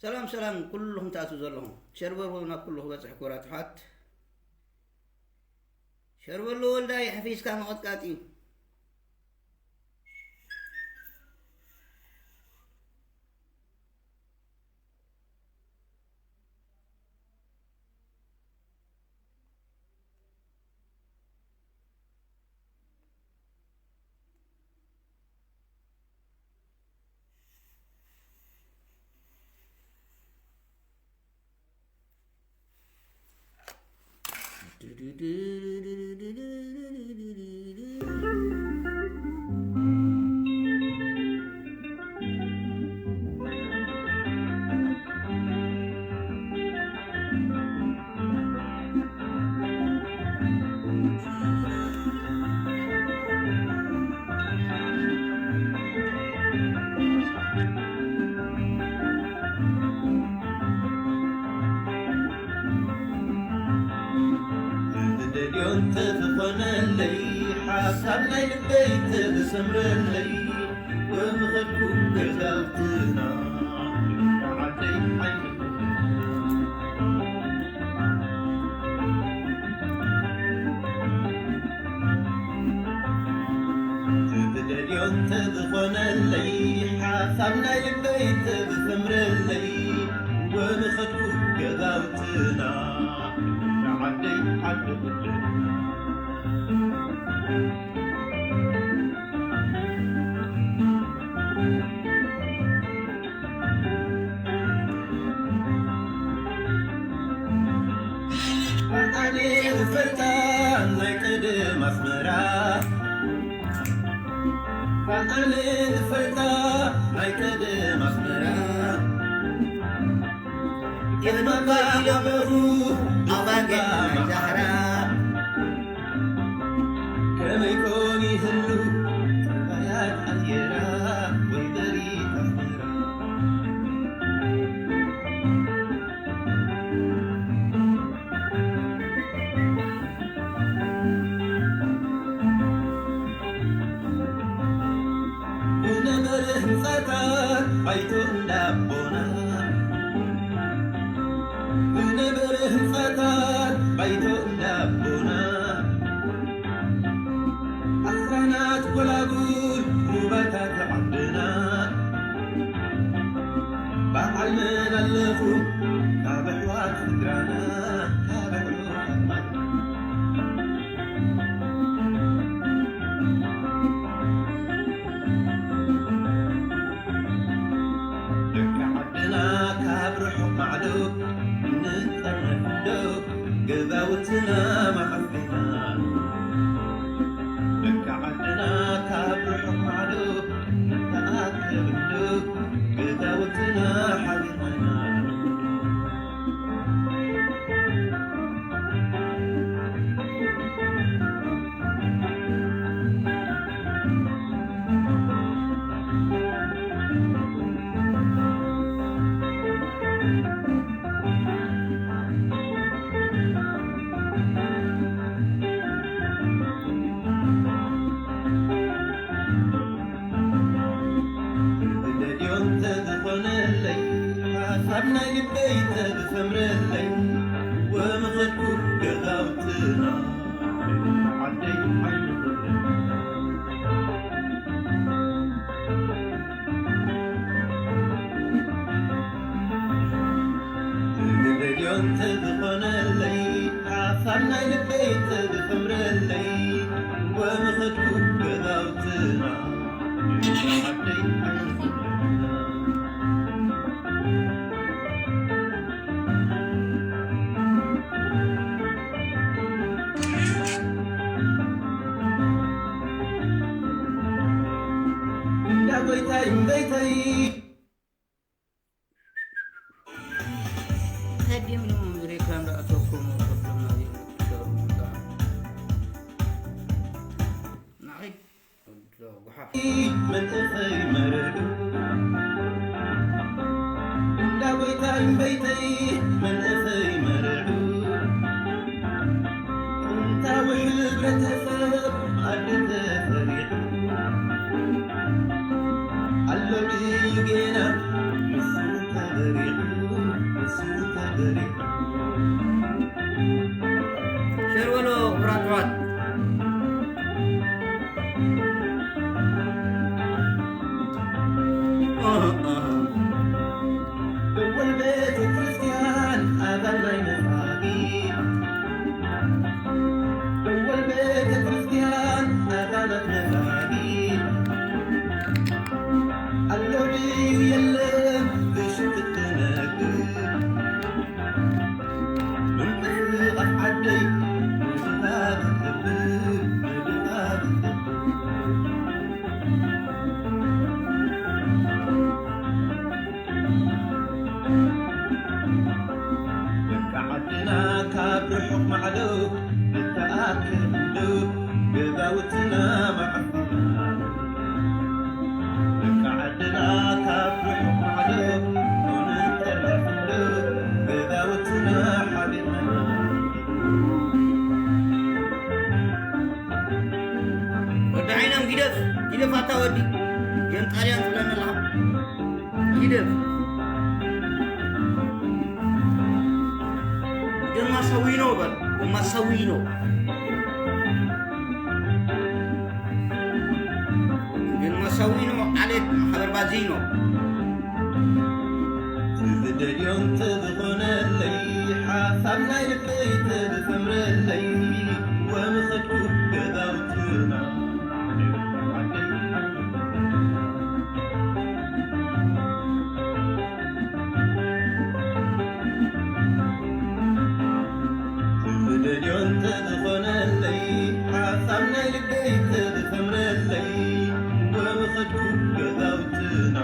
ሰላም ሰላም፣ ኩልኹም ትኣትዉ ዘለኹም፣ ሸር በልዎ ናብ ኩሉ ክበጽሕ፣ ክቡራት ኣሕዋት። ሸር በልዎ፣ ወልዳይ ሓፊዝካ ምቕጥቃጥ እዩ። ዝደልዮ እንተዝኾነለይ፣ ሓሳብ ናይ ልበይ እንተዝሰምረለይ፣ ወምኸድኩ ገዛውትና ዓደይ ዓይንኹም። ዝደልዮ እንተዝኾነለይ፣ ሓሳብ ናይ ልበይ እንተዝሰምረለይ፣ ወምኸድኩ ገዛውትና ዓደይ ዓዲ ቁድና። ኣነ ዝፈልጣ ናይ ቀደም ኣስመራ፣ ኣነ ዝፈልጣ ናይ ቀደም ኣስመራ፣ የብሉካ ኢሎምኹ ኣባጊዕ ናይ ዛሕራ። ከመይ ኮን ይህሉ ጠባያት ኣየራ ወይ በሪት ኣስመራ? ዝነበረ ህንጻታት ባይቶ እንዳቦና፣ ዝነበረ ህንጻታት ባይቶ እንዳቦና፣ ኣኽራናት ጎላጉል ሩባታት ዓድና፣ በዓል መን ኣለኹ ካብ ኣሕዋት ስድራና፣ ካብ ኣሕዋት ደቂ ዓድና ካብ ርሑቕ ማዕዶ ንጠመት ዶ ገዛውትና መዓስ ዲና? ደቂ ዓድና ካብ ርሑቕ ማዕዶ ንተኣከብ ዶ ገዛውትና ሓቢርና? ዝደልዮ እንተዝኾነለይ፣ ሓሳብ ናይ ልበይ እንተዝሰምረለይ፣ ወምኸድኩ ገዛውትና ዓደይ ዓይንኹም። ዝደልዮ እንተዝኾነለይ፣ ሓሳብ ናይ ልበይ እንተዝሰምረለይ፣ ወምኸድኩ ገዛውትና ዓደይ ዓይንኹም። እንዳ ጎይታይ እምበይተይ። ቀዲም ሬክላም ዳኣተኩም። መንእሰይ መርዑ እንዳ ጎይታይ እምበይተይ መንእሰይ መርዑ ጥንታዊ ሕብረተሰብ ኣዲ ተፈሪዑ ኣሎ ድዩ ጌና ንሱ ተበሪዑ ንሱ ተበሪዑ ሸርበሎ ክቡራት ኣሕዋት ደወል ቤተ ክርስቲያን ኣዛናይ መጻጊ ደወል ቤተ ክርስቲያን ኣዛናይ መጻጊ ኣሎ ድዩ የለን ብሽም ክትነግር ምንቅስቓስ ዓደይ ንድኻ ዝገብር ንድኻ ዝገብር ደቂ ዓድና ካብ ርሑቕ ማዕዶ ንተኣከብሉ ገዛውትና ማዕሪና ደቂ ዓድና ካብ ርሑቕ ማዕዶ ንተረፍሉ ገዛውትና ሓቢርና ወዲ ዓይኖም ጊደፍ ጊደፍ ኣታ ወዲ ጀም ጣልያን ትብለኒ ኣለኻ ጊደፍ ጀማ ሰዊኖ በል ጀማ ሰዊኖ ጀማ ሰዊኖ ዓሌት ማሕበር ባዚኖ ዝደልዮ እንተዝኾነለይ ሓሳብ ናይ ልበይ ተዝሰምረለይ ወምኸድኩ ገዛውትና ዝደልዮ እንተዝኾነለይ ሓሳብ ናይ ልበይ ተዝሰምረለይ ወምኸድኩ ገዛውትና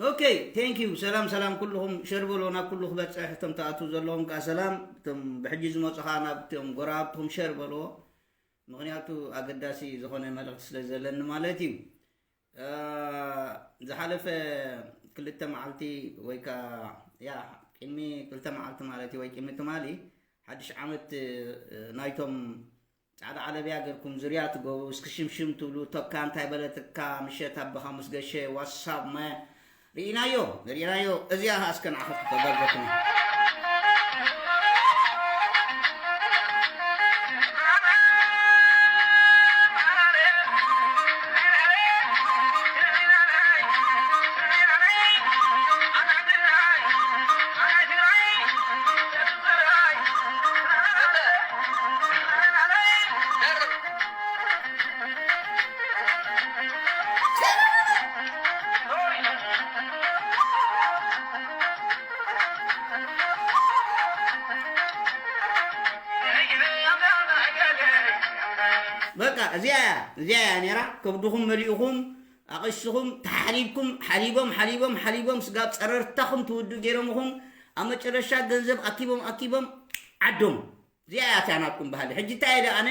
ኦኬ ቴንክ ዩ ሰላም ሰላም ኩልኹም ሸር በሎ ናብ ኩሉ ክበፅሕ እቶም ተኣትዉ ዘለኹም ከዓ ሰላም እቶም ብሕጂ ዝመፁ ከዓ ናብ እቶም ጎረባብትኹም ሸር በሎ ምክንያቱ ኣገዳሲ ዝኾነ መልእክቲ ስለ ዘለኒ ማለት እዩ ዝሓለፈ ክልተ መዓልቲ ወይ ከዓ ያ ቅድሚ ክልተ መዓልቲ ማለት እዩ ወይ ቅድሚ ትማሊ ሓድሽ ዓመት ናይቶም ጻዕዳ ዓለብያ ገርኩም ዙርያ ትገብሩ እስኪ ሽምሽም ትብሉ ተካ እንታይ በለትካ ምሸት ኣባኻ ምስ ገሸ ዋሳብ መ ርኢናዮ ርኢናዮ እዚኣ ኸዓ እስከ ንዓኹም ተጋልበኩም እዚኣ እያ እዚኣ እያ ነይራ። ከብድኹም መሊእኹም ኣቐሽኹም ተሓሊብኩም ሓሊቦም ሓሊቦም ሓሊቦም ስጋብ ጸረርታኹም ትውድኡ ገይሮምኹም ኣብ መጨረሻ ገንዘብ ኣኪቦም ኣኪቦም ዓዶም። እዚኣ እያ እታ ናትኩም ባህሊ። ሕጂ እንታይ ኢለ ኣነ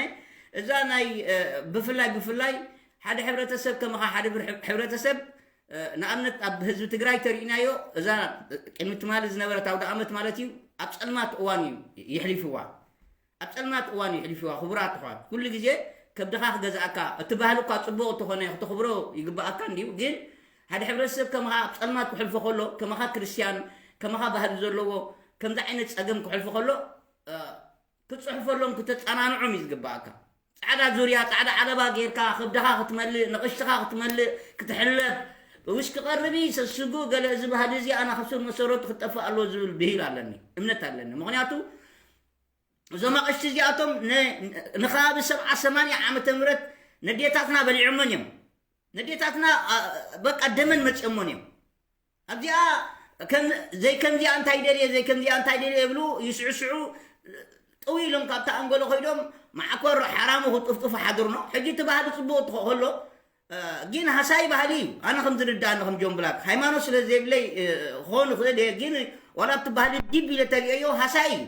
እዛ ናይ ብፍላይ ብፍላይ ሓደ ሕብረተሰብ ከማኻ ሓደ ሕብረተሰብ ንኣብነት ኣብ ህዝቢ ትግራይ ተሪኢናዮ እዛ ቅድሚ ትማሊ ዝነበረት ኣውደ ኣመት ማለት እዩ ኣብ ጸልማት እዋን እዩ ይሕሊፍዋ ኣብ ጸልማት እዋን እዩ ሕሊፍዋ። ክቡራት ኣሕዋት ኩሉ ግዜ ከብድኻ ክገዝኣካ እቲ ባህሊ እኳ ጽቡቕ እንተኾነ ክተኽብሮ ይግብኣካ እንዲዩ ግን ሓደ ሕብረተሰብ ከማኻ ኣብ ጸልማት ክሕልፎ ከሎ ከማኻ ክርስትያን ከማኻ ባህሊ ዘለዎ ከምዚ ዓይነት ጸገም ክሕልፎ ከሎ ክትጽሕፈሎም ክተጸናንዖም እዩ ዝግብኣካ። ጻዕዳ ዙርያ ጻዕዳ ዓለባ ጌርካ ከብድኻ ክትመልእ ንቕሽትኻ ክትመልእ ክትሕለብ ውሽ ክቐርብ ሰስጉ ገለ እዚ ባህሊ እዚ ኣነ ካብ ስር መሰረቱ ክጠፍእ ኣለዎ ዝብል ብሂል ኣለኒ እምነት ኣለኒ። ምክንያቱ እዞም ኣቕሽቲ እዚኣቶም ንከባቢ ሰብዓ ሰማንያ ዓመተ ምህረት ነዴታትና በሊዖሞን እዮም። ነዴታትና በቃ ደመን መፅኦሞን እዮም። ኣብዚኣ ዘይከምዚኣ እንታይ ደልየ ዘይከምዚኣ እንታይ ደልየ ይብሉ ይስዕስዑ። ጥው ኢሎም ካብቲ ኣንጎሎ ኮይዶም ማዕኮር ሓራሙ ክጥፍጥፉ ሓድርኖ። ሕጂ እቲ ባህሊ ፅቡቅ ትኾ ከሎ ግን ሃሳይ ባህሊ እዩ። ኣነ ከም ዝርዳእኒ ከም ጆን ብላክ ሃይማኖት ስለ ዘይብለይ ክኾን ይኽእል እየ። ግን ዋላ ኣብቲ ባህሊ ዲብ ኢለ ተሪኦዮ ሃሳይ እዩ።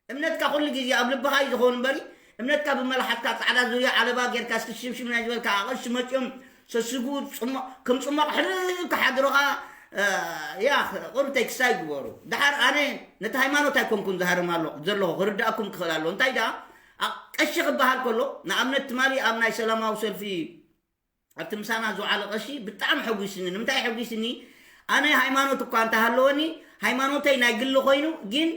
እምነትካ ኩሉ ግዜ ኣብ ልብኻ እዩ ዝኸውን እምበሪ እምነትካ ብመላሓትካ ፃዕዳ ዙርያ ዓለባ ጌርካ እስኪ ሽምሽም ናይ ዝበልካ ኣቐሽ መፅኦም ሰስጉ ከም ፅሟቕ ሕልል ክሓድሮኻ ያ ቁርብተይ ክሳይ ግበሩ። ድሓር ኣነ ነቲ ሃይማኖት ኣይኮንኩን ዝሃርም ኣሎ ዘለኹ ክርዳእኩም ክኽእል ኣለዎ። እንታይ ደኣ ቀሺ ክበሃል ከሎ ንኣብነት ትማሊ ኣብ ናይ ሰላማዊ ሰልፊ ኣብቲ ምሳና ዝውዓለ ቀሺ ብጣዕሚ ሐጒስኒ። ንምንታይ ሐጒስኒ? ኣነ ሃይማኖት እኳ እንተሃለወኒ ሃይማኖተይ ናይ ግሊ ኮይኑ ግን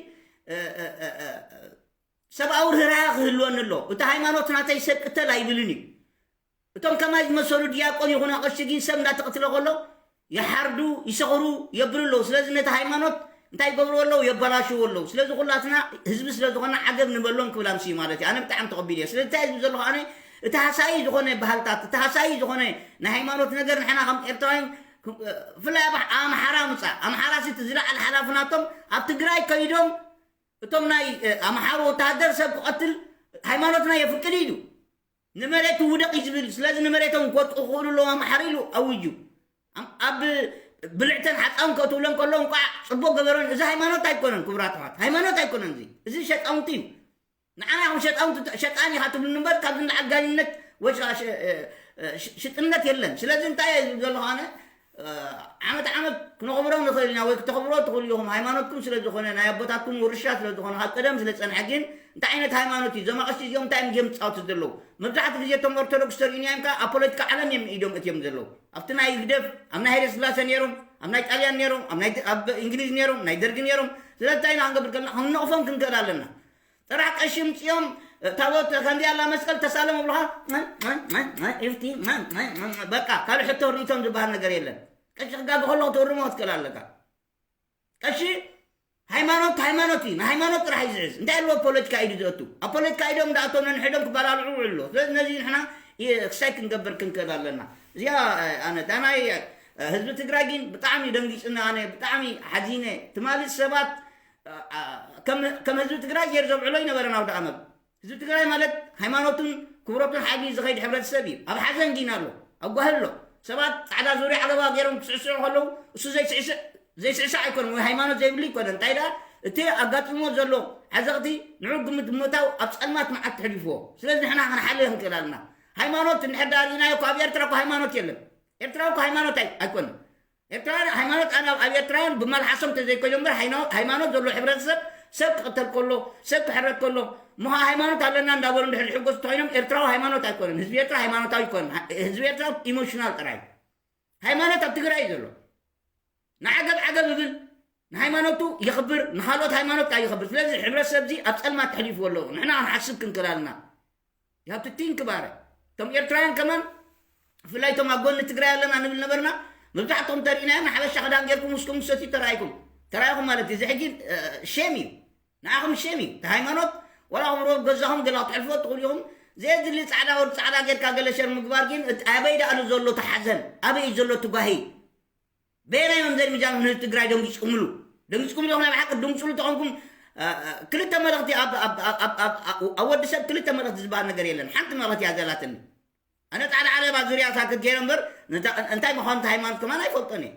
ሰብኣዊ ርህራሀ ክህልወኒ ኣሎ። እቲ ሃይማኖት ናተይ ሰብ ቅተል ኣይብልን እዩ። እቶም ከማይ ዝመሰሉ ድያቆን ይኹን ኣቐሺ ግን ሰብ እንዳተቐትለ ከሎ ይሓርዱ፣ ይሰኽሩ፣ የብሉ ኣለዉ። ስለዚ ነቲ ሃይማኖት እንታይ ይገብርዎ ኣለዉ? የበላሽዎ ኣለዉ። ስለዚ ኩላትና ህዝቢ ስለ ዝኾና ዓገብ ንበሎም ክብል ኣምስዩ ማለት እዩ። ኣነ ብጣዕሚ ተቐቢለ እየ። ስለዚ እንታይ ዝብል ዘለኹ ኣነ እቲ ሃሳዪ ዝኾነ ባህልታት፣ እቲ ሃሳዪ ዝኾነ ናይ ሃይማኖት ነገር ንሕና ከም ኤርትራውያን ብፍላይ ኣብ ኣምሓራ ምፃእ ኣምሓራ ሲ እቲ ዝለዓለ ሓላፍናቶም ኣብ ትግራይ ከይዶም እቶም ናይ ኣምሓሩ ወተሃደር ሰብ ክቐትል ሃይማኖትና የፍቅድ ኢሉ ንመሬቱ ውደቕ እዩ ዝብል። ስለዚ ንመሬቶም ክወድቁ ክኽእሉ ኣለዎም ኣምሓሩ ኢሉ ኣዊጁ። ኣብ ብልዕተን ሓፃውን ከእትውለን ከሎ እንቋዕ ፅቡቅ ገበሮን። እዚ ሃይማኖት ኣይኮነን ክቡራት ኣሕዋት፣ ሃይማኖት ኣይኮነን። እዚ እዚ ሸጣውንቲ እዩ። ንዓና ከም ሸጣውንቲ ሸጣን ኢኻ ትብሉኒ እምበር ካብዚ ንላዕሊ ጋንነት ወይ ሽጥነት የለን። ስለዚ እንታይ እየ ዝብል ዘለኹ ኣነ ዓመት ዓመት ክነኽብሮ ንኽእል ኢና ወይ ክተኽብሮ ትኽእሉ ኢኹም። ሃይማኖትኩም ስለ ዝኾነ ናይ ኣቦታትኩም ውርሻ ስለ ዝኾነ ካብ ቀደም ስለ ዝፀንሐ። ግን እንታይ ዓይነት ሃይማኖት እዩ? እዞም ኣቐሽቲ እዚኦም እንታይ እዮም ጌም ዝፃወቱ ዘለዉ? መብዛሕትኡ ግዜ እቶም ኦርቶዶክስ ተርእዩኒ እዮም ከኣ ኣብ ፖለቲካ ዓለም እዮም ኢዶም እትዮም ዘለዉ። ኣብቲ ናይ ህግደፍ ኣብ ናይ ሃይለ ስላሴ ነይሮም፣ ኣብ ናይ ጣልያን ነይሮም፣ ኣብ ናይ ኣብ እንግሊዝ ነይሮም፣ ናይ ደርጊ ነይሮም። ስለዚ እንታይ ኢና ክንገብር ከለና ክንነቕፎም ክንክእል ኣለና። ጥራሕ ቀሺ ምፅኦም ታቦት ከምዚ ኣላ መስቀል ተሳለም ኣብልኻ ኢፍቲ በቃ ካልእ ሕቶ ርእቶም ዝበሃል ነገር የለን። ቀሺ ክጋገ ከሎ ክትእርሞ ክትክእል ኣለካ። ቀሺ ሃይማኖት ሃይማኖት እዩ። ንሃይማኖት ጥራሕ እዩ ዝሕዝ። እንታይ ኣለዎ ፖለቲካ ኢዱ ዘእቱ? ኣብ ፖለቲካ ኢዶም እንዳኣቶም ነንሕዶም ክበላልዑ ውዕል ኣሎ። ስለዚ ነዚ ንሕና ክሳይ ክንገብር ክንክእል ኣለና። እዚኣ ኣነ ዳናይ ህዝቢ ትግራይ ግን ብጣዕሚ ደንጊፅና ኣነ ብጣዕሚ ሓዚነ። ትማሊ ሰባት ከም ህዝቢ ትግራይ ገይሩ ዘብዕሎ ይነበረ ናውዲ ኣመብ። ህዝቢ ትግራይ ማለት ሃይማኖቱን ክብረቱን ሓይሊ ዝኸይድ ሕብረተሰብ እዩ። ኣብ ሓዘን ጊን ኣሎ፣ ኣብ ጓሂ ኣሎ። ሰባት ፃዕዳ ዙርያ ዓለባ ገይሮም ክስዕስዑ ከለዉ እሱ ዘይስዕስዕ ዘይስዕስዕ ኣይኮነን ወይ ሃይማኖት ዘይብሉ ይኮነን። እንታይ ደኣ እቲ ኣጋጢሞ ዘሎ ዓዘቕቲ ንዑ ግምት ብምእታው ኣብ ፀልማት መዓት ተሕሊፍዎ። ስለዚ ንሕና ክንሓልዮ ክንክእል ኣለና። ሃይማኖት እንድሕር ዳኣ ርኢናዮ እኮ ኣብ ኤርትራ እኮ ሃይማኖት የለን። ኤርትራ እኮ ሃይማኖት ኣይኮነን። ኤርትራውያን ሃይማኖት ኣነ ኣብ ኤርትራውያን ብመልሓሶም ተዘይኮይኖም እምበር ሃይማኖት ዘለዎ ሕብረተሰብ ሰብ ክቕተል ከሎ ሰብ ክሕረድ ከሎ ምኻ ሃይማኖት ኣለና እንዳበሉ እንድሕር ዝሕጎስ እንተኮይኖም ኤርትራዊ ሃይማኖት ኣይኮነን። ህዝቢ ኤርትራ ሃይማኖታዊ ኣይኮነን። ህዝቢ ኤርትራ ኢሞሽናል ጥራይ። ሃይማኖት ኣብ ትግራይ እዩ ዘሎ። ንዓገብ ዓገብ ይብል፣ ንሃይማኖቱ የኽብር፣ ንኻልኦት ሃይማኖት ከዓ የኽብር። ስለዚ ሕብረተሰብ እዚ ኣብ ጸልማት ተሕሊፍዎ ኣለዎ። ንሕና ክንሓስብ ክንክእል ኣለና። You have to think about it። እቶም ኤርትራውያን ከማን ብፍላይ እቶም ኣብ ጎኒ ትግራይ ኣለና ንብል ነበርና። መብዛሕትኦም ተሪእናዮም ንሓበሻ ክዳን ጌርኩም ውስኩም ትሰትዩ ተራእይኩም ተራእይኩም ማለት እዩ። እዚ ሕጂ ሼም እዩ፣ ንዓኹም ሼም እዩ። እቲ ሃይማኖት ዋላ ክብሮ ገዛኹም ገላ ክትሕልፎ ትኽእሉ ኢኹም። ዘየድሊ ፃዕዳ ወዲ ፃዕዳ ጌርካ ገለ ሸር ምግባር ግን ኣበይ ደኣ ኣሎ ዘሎ እቲ ሓዘን? ኣበይ እዩ ዘሎ እቲ ጓሂ? በየናይ እዮም ዘርሚጃ ንህዝቢ ትግራይ ደንጊፅኩምሉ? ደንጊፅኩምሉ ኢኹም። ናይ ብሓቂ ድንጉፅሉ ተኾንኩም ክልተ መልእኽቲ ኣብ ወዲ ሰብ ክልተ መልእኽቲ ዝበሃል ነገር የለን። ሓንቲ መልእኽቲ እያ ዘላትኒ። ኣነ ፃዕዳ ዓለባ ዙርያ ሳክት ገይረ እምበር እንታይ ምዃኑ ሃይማኖት ከማን ኣይፈልጦን እየ።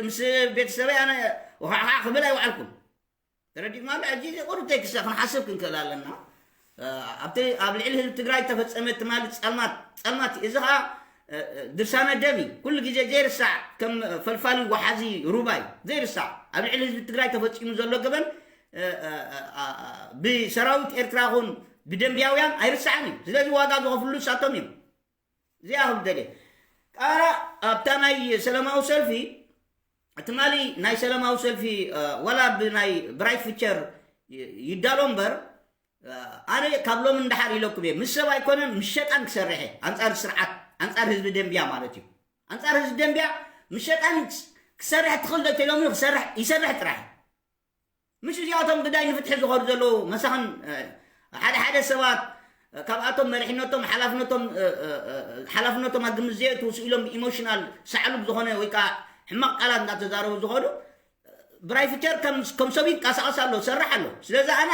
ምስ ቤተሰበይ ኣነ ወሓሓ ክብል ኣይወዓልኩን። ተረዲእኩም ኣሎ። ሕጂ ቁሩብ ክሰ ክንሓስብ ክንክእል ኣለና። ኣብቲ ኣብ ልዕሊ ህዝቢ ትግራይ ተፈፀመ ትማሊ ፀልማት ፀልማት እዚ ከዓ ድርሳነ ደም እዩ። ኩሉ ግዜ ዘይርሳዕ ከም ፈልፋሊ ወሓዚ ሩባ እዩ ዘይርሳዕ። ኣብ ልዕሊ ህዝቢ ትግራይ ተፈፂሙ ዘሎ ገበን ብሰራዊት ኤርትራ ኹን ብደንቢያውያን ኣይርሳዕን እዩ። ስለዚ ዋጋ ዝኸፍሉ እሳቶም እዮም። እዚኣ ክብደል እየ። ቃራ ኣብታ ናይ ሰላማዊ ሰልፊ ትማሊ ናይ ሰላማዊ ሰልፊ ዋላ ብናይ ብራይት ፊቸር ይዳሎ እምበር ኣነ ካብ ሎም እንዳሓር ኢለኩም እየ። ምስ ሰብ ኣይኮነን ምስ ሸጣን ክሰርሐ ኣንፃር ስርዓት ኣንፃር ህዝቢ ደንቢያ ማለት እዩ። ኣንፃር ህዝቢ ደንቢያ ምስ ሸጣን ክሰርሕ ትኽእል ዶ ተሎም ክሰርሕ ይሰርሕ ጥራሕ። ምሽ እዚኣቶም ግዳይ ንፍትሒ ዝኾዱ ዘለዉ መሳኽን ሓደ ሓደ ሰባት ካብኣቶም መሪሕነቶም ሓላፍነቶም ሓላፍነቶም ኣግምት ዘየእትዉ ስኢሎም ኢሞሽናል ሳዕሉብ ዝኾነ ወይ ከዓ ሕማቕ ቃላት እንዳተዛረቡ ዝኾዱ ብራይ ፊቸር ከም ሰብ ይንቀሳቐስ ኣሎ ሰርሕ ኣሎ። ስለዚ ኣነ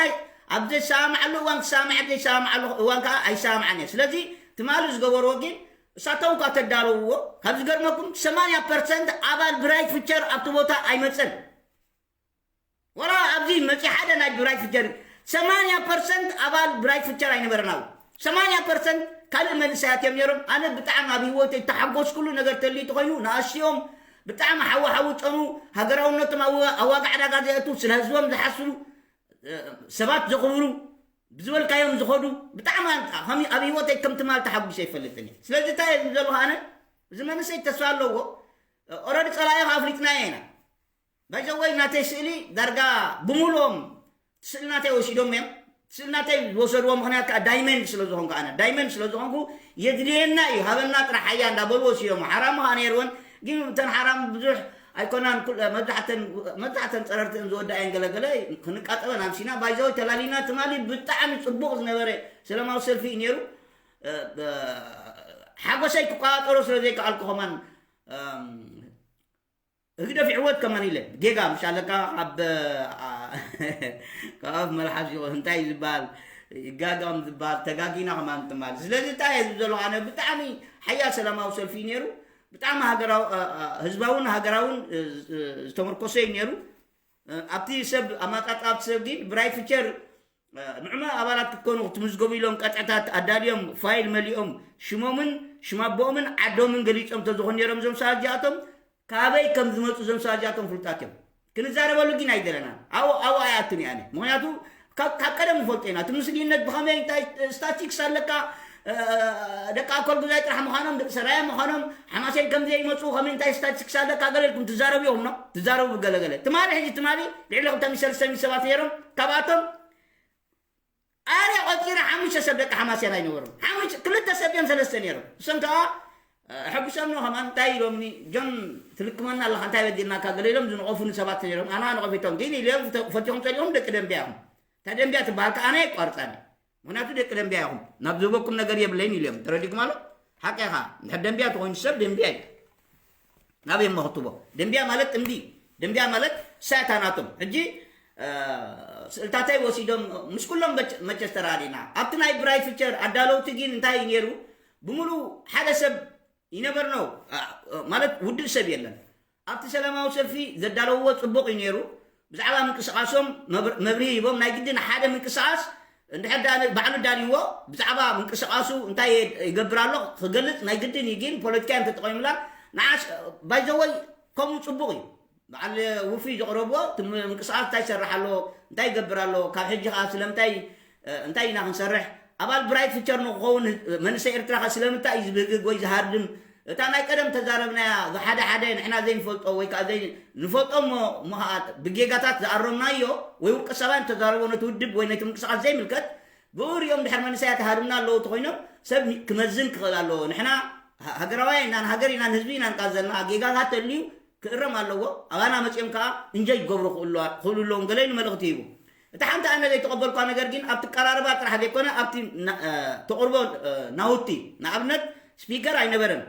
ኣብ ዘይሰማማዓሉ እዋን ክሰማማዕ ዘይሰማማዓሉ እዋን ከዓ ኣይሰማማዓን እየ። ስለዚ ትማሊ ዝገበርዎ ግን እሳቶም እኳ ተዳለውዎ ካብ ዝገርመኩም ሰማንያ ፐርሰንት ኣባል ብራይት ፊቸር ኣብቲ ቦታ ኣይመፀን። ወላ ኣብዚ መፂ ሓደ ናይ ብራይት ፊቸር ሰማንያ ፐርሰንት ኣባል ብራይት ፊቸር ኣይነበረን። ኣብ ሰማንያ ፐርሰንት ካልእ መንእሰያት እዮም ነይሮም። ኣነ ብጣዕሚ ኣብ ህይወተይ እተሓጎስኩሉ ነገር ተልዩ ተኮይኑ ንኣሽኦም ብጣዕሚ ሓዊ ሓዊ ጨኑ ሃገራውነቶም ኣብ ዋጋ ዕዳጋ ዘእቱ ስለ ህዝቦም ዝሓስቡ ሰባት ዘኽብሩ ብዝበልካዮም ዝኸዱ ብጣዕሚ ኣብ ህይወተይ ከም ትማል ተሓጒሰ ይፈልጥን እየ። ስለዚ እንታይ እየ ዝብል ዘለኹ ኣነ እዚ መንእሰይ ተስፋ ኣለዎ። ኦረዲ ፀላኢ ኣፍሊጥናዮ ኢና። ባይዘወይ ናተይ ስእሊ ዳርጋ ብምሉኦም ስእሊ ናተይ ወሲዶም እዮም። ስእሊ ናተይ ዝወሰድዎ ምክንያት ከዓ ዳይመንድ ስለ ዝኾንኩ ኣነ ዳይመንድ ስለ ዝኾንኩ የድልየና እዩ ሃበና ጥራሕ ሓያ እንዳበሉ ወሲዶም። ሓራም ከዓ ነይርወን ግን እተን ሓራም ብዙሕ ኣይኮናን። መብዛሕተን ጸረርትእን ዝወዳ እየን። ገለገለ ክንቃጠበን ኣምሲና ባይዘወይ ተላሊና ትማሊ ብጣዕሚ ጽቡቕ ዝነበረ ሰላማዊ ሰልፊ እዩ ነይሩ። ሓጎሰይ ክቆጣጠሮ ስለ ዘይከኣልኩ ከማን ህግደፍ ይዕወት ከማን ኢለ ጌጋ ምሽ ኣለካ ካብ ካብ መልሓስ ይኹን እንታይ ዝበሃል ይጋጋም ዝበሃል ተጋጊና ከማን ትማል። ስለዚ እንታይ እየ ዝብል ዘለኹ ኣነ ብጣዕሚ ሓያል ሰላማዊ ሰልፊ እዩ ነይሩ። ብጣዕሚ ሃገራዊ ህዝባውን ሃገራውን ዝተመርኮሰ እዩ ነይሩ። ኣብቲ ሰብ ኣማጣጣ ኣብቲ ሰብ ግን ብራይት ፊቸር ንዑመ ኣባላት ክትኮኑ ክትምዝገቡ ኢሎም ቀጥዕታት ኣዳልዮም ፋይል መሊኦም ሽሞምን ሽማቦኦምን ዓዶምን ገሊፆም ተዝኾኑ ነይሮም እዞም ሰባት እዚኣቶም ካበይ ከም ዝመፁ እዞም ሰባት እዚኣቶም ፍሉጣት እዮም። ክንዛረበሉ ግን ኣይደለናን። ኣብኡ ኣብኡ ኣይኣቱን እየ ኣነ። ምክንያቱ ካብ ካብ ቀደም ንፈልጦ ኢና። እቲ ምስልይነት ብኸመይ እንታይ ስታቲክስ ኣለካ ደቂ ኣኮል ጉዛይ ጥራሕ ምዃኖም ደቂ ሰራየ ምዃኖም ሓማሴን ከም ዘይመፁ ከመይ እንታይ ስታቲስቲክስ ኣለካ ገለ ኢልኩም ትዛረቡ ኢኹም ኖ ትዛረቡ ገለገለ ትማሊ ሕጂ ትማሊ ልዕሊ ክልተ ሚእቲ ሰለስተ ሚእቲ ሰባት ነይሮም። ካብኣቶም ኣነ ቆፂረ ሓሙሽተ ሰብ ደቂ ሓማሴን ኣይነበሩን። ሓሙሽተ ክልተ ሰብ እዮም ሰለስተ ነይሮም። እሶም ከዓ ሕጉሶም ነው ከማን እንታይ ኢሎምኒ ጆን ትልክመና ኣለካ እንታይ በዲልናካ ገለ ኢሎም ዝንቐፉኒ ሰባት ነይሮም። ኣና ነቐፊቶም ግን ኢሎም ፈቲኹም ፀሊኦም ደቂ ደንቢያ ኢኹም። እታ ደንቢያ ትበሃል ከዓ ኣነ የቋርፃኒ። ምክንያቱ ደቂ ደንቢያ ኢኹም ናብ ዝህበኩም ነገር የብለይን ኢሉ እዮም ተረዲኩም ኣሎ። ሓቂ ኢኻ። እንድሕር ደንቢያ ተኮይኑ ሰብ ደንቢያ እዩ። ናበይ እሞ ክትቦ ደንቢያ ማለት ጥምዲ ደንቢያ ማለት ሳያታ ናቶም ሕጂ ስእልታተይ ወሲዶም ምስ ኩሎም መቸስ ተራዲና ኣብቲ ናይ ብራይ ፊቸር ኣዳለውቲ ግን እንታይ እዩ ነይሩ ብምሉ ሓደ ሰብ ይነበር ነው ማለት ውድእ ሰብ የለን ኣብቲ ሰላማዊ ሰልፊ ዘዳለውዎ ፅቡቕ እዩ ነይሩ። ብዛዕባ ምንቅስቃሶም መብርሂ ሂቦም ናይ ግድን ሓደ ምንቅስቃስ እንድሕር ባዕሉ ዳልይዎ ብዛዕባ ምንቅስቃሱ እንታይ ይገብር ኣሎ ክገልፅ ናይ ግድን እዩ። ግን ፖለቲካ እዮም ተጠቂሙላ ንዓስ ባይዘወይ ከምኡ ፅቡቕ እዩ። በዓል ውፉይ ዘቕረብዎ ምንቅስቃስ እንታይ ይሰርሕ ኣሎ እንታይ ይገብር ኣሎ ካብ ሕጂ ከዓ ስለምንታይ እንታይ ኢና ክንሰርሕ ኣባል ብራይት ፊቸር ንክኸውን መንእሰይ ኤርትራ ከ ስለምንታይ እዩ ዝብህግግ ወይ ዝሃርድም እታ ናይ ቀደም ተዛረብናያ ሓደ ሓደ ንሕና ዘይንፈልጦ ወይ ከዓ ንፈልጦ እሞ ከዓ ብጌጋታት ዝኣረምናዮ ወይ ውልቀ ሰባይ ተዛረቦ ነቲ ውድብ ወይ ነቲ ምንቅስቃስ ዘይምልከት ብኡ ሪኦም ድሕር መንእሰያት ሃርምና ኣለዉ ተኮይኖም ሰብ ክመዝን ክኽእል ኣለዎ። ንሕና ሃገራውያን ኢና ንሃገር ኢና ንህዝቢ ኢና ንቃዘልና ጌጋታት ተልዩ ክእረም ኣለዎ። ኣባና መፅኦም ከዓ እንጆይ ክገብሩ ክእሉ ኣለዎም ገለ ኢሉ መልእኽቲ ሂቡ። እታ ሓንቲ ኣነ ዘይተቐበልኳ ነገር ግን ኣብቲ ቀራርባ ጥራሕ ዘይኮነ ኣብቲ ተቕርቦ ናውቲ ንኣብነት ስፒከር ኣይነበረን።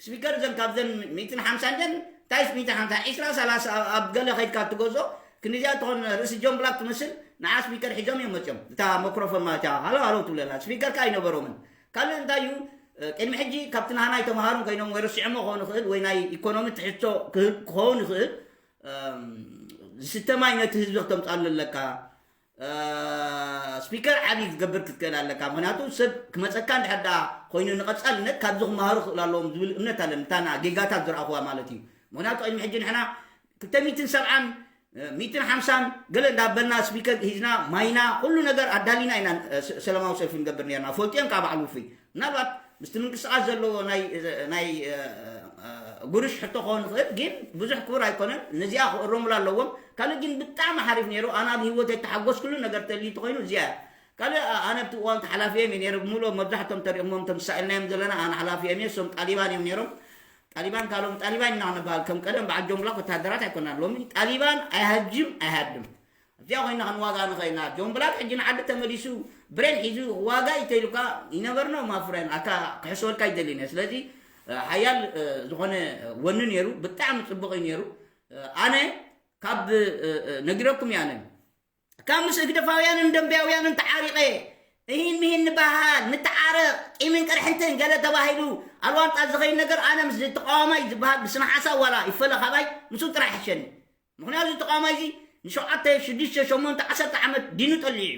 ስፒከር እዘን ካብዘን ሚእትን ሓምሳን ደን እንታይ ሚእትን ሓምሳ ዒስራ ሰላሳ ኣብ ገለ ከይድካ ትገዝኦ ክንዚኣ ትኾን ርእሲ ጆን ብላክ ትመስል ንዓ ስፒከር ሒዞም እዮም መፅኦም እታ መክሮፎን ማለት ሃሎ ሃሎ ትብለላ ስፒከር ከዓ ኣይነበሮምን። ካልእ እንታይ እዩ ቅድሚ ሕጂ ካብቲ ናህናይ ተምሃሩን ኮይኖም ወይ ረሲዖሞ ክኸውን ይኽእል ወይ ናይ ኢኮኖሚ ትሕዝቶ ክህል- ክኸውን ይኽእል። ዝስተ ማይ ነቲ ህዝቢ ክተምፃሉ ኣለካ። ስፒከር ዓብዪ ክትገብር ክትክእል ኣለካ። ምክንያቱ ሰብ ክመፀካ እንድሕር ዳ ኮይኑ ንቐፃልነት ካብዚ ክመሃሩ ክኽእል ኣለዎም ዝብል እምነት ኣለኒ። እታ ጌጋታት ዝረኣኹዋ ማለት እዩ። ምክንያቱ ቅድሚ ሕጂ ንሕና ክልተ ሚእትን ሰብዓን ሚእትን ሓምሳን ገለ እንዳበልና ስፒከር ሂዝና ማይና ኩሉ ነገር ኣዳሊና ኢና ሰላማዊ ሰልፊ ንገብር ነርና። ፈልጥዮም ካብ ባዕሉ ውፍይ ምናልባት ምስቲ ምንቅስቃስ ዘለዎ ናይ ጉርሽ ሕቶ ክኸውን ይኽእል፣ ግን ብዙሕ ክቡር ኣይኮነን። ነዚኣ ክእረሙላ ኣለዎም። ካልእ ግን ብጣዕሚ ሓሪፍ ነይሩ። ኣነ ኣብ ህይወት የተሓጎስኩሉ ነገር ተልዩ ተኮይኑ እዚኣ እያ። ካልእ ኣነ ኣብቲ እዋን ሓላፊ እዮም ነይሩ ብምሎ መብዛሕቶም ተሪእሞም ተምሳኤልናዮም ዘለና ኣነ ሓላፊ እዮም እሶም ጣሊባን እዮም ነይሮም። ጣሊባን ካልኦም ጣሊባን ኢና ንበሃል ከም ቀደም በዓል ጆምላ ወታደራት ኣይኮናን። ሎሚ ጣሊባን ኣይሃጅም ኣይሃድም እዚኣ ኮይና ክንዋጋ ንኽእልና ጆን ብላክ ሕጂ ንዓዲ ተመሊሱ ብሬን ሒዙ ዋጋ ይተይሉካ ይነበርኖ ማፍረን ኣታ ክሕሰወልካ ይደሊነ። ስለዚ ሓያል ዝኾነ ወኒ ነይሩ። ብጣዕሚ ፅቡቕ እዩ ነይሩ። ኣነ ካብ ነጊረኩም ያነ ካብ ምስ ህግደፋውያንን ደንብያውያንን ተዓሪቐ እሂን ምሂን ንበሃል ንተዓረቕ ቂምን ቅርሕንትን ገለ ተባሂሉ ኣልዋንጣ ዝኸይድ ነገር ኣነ ምስ ተቃዋማይ ዝበሃል ብስነ ሓሳብ ዋላ ይፈለ ካባይ ምስኡ ጥራሕ ይሕሸኒ። ምክንያቱ ተቃዋማይ እዚ ንሸውዓተ ሽዱሽተ ሸሞንተ ዓሰርተ ዓመት ዲኑ ጠሊዑ እዩ።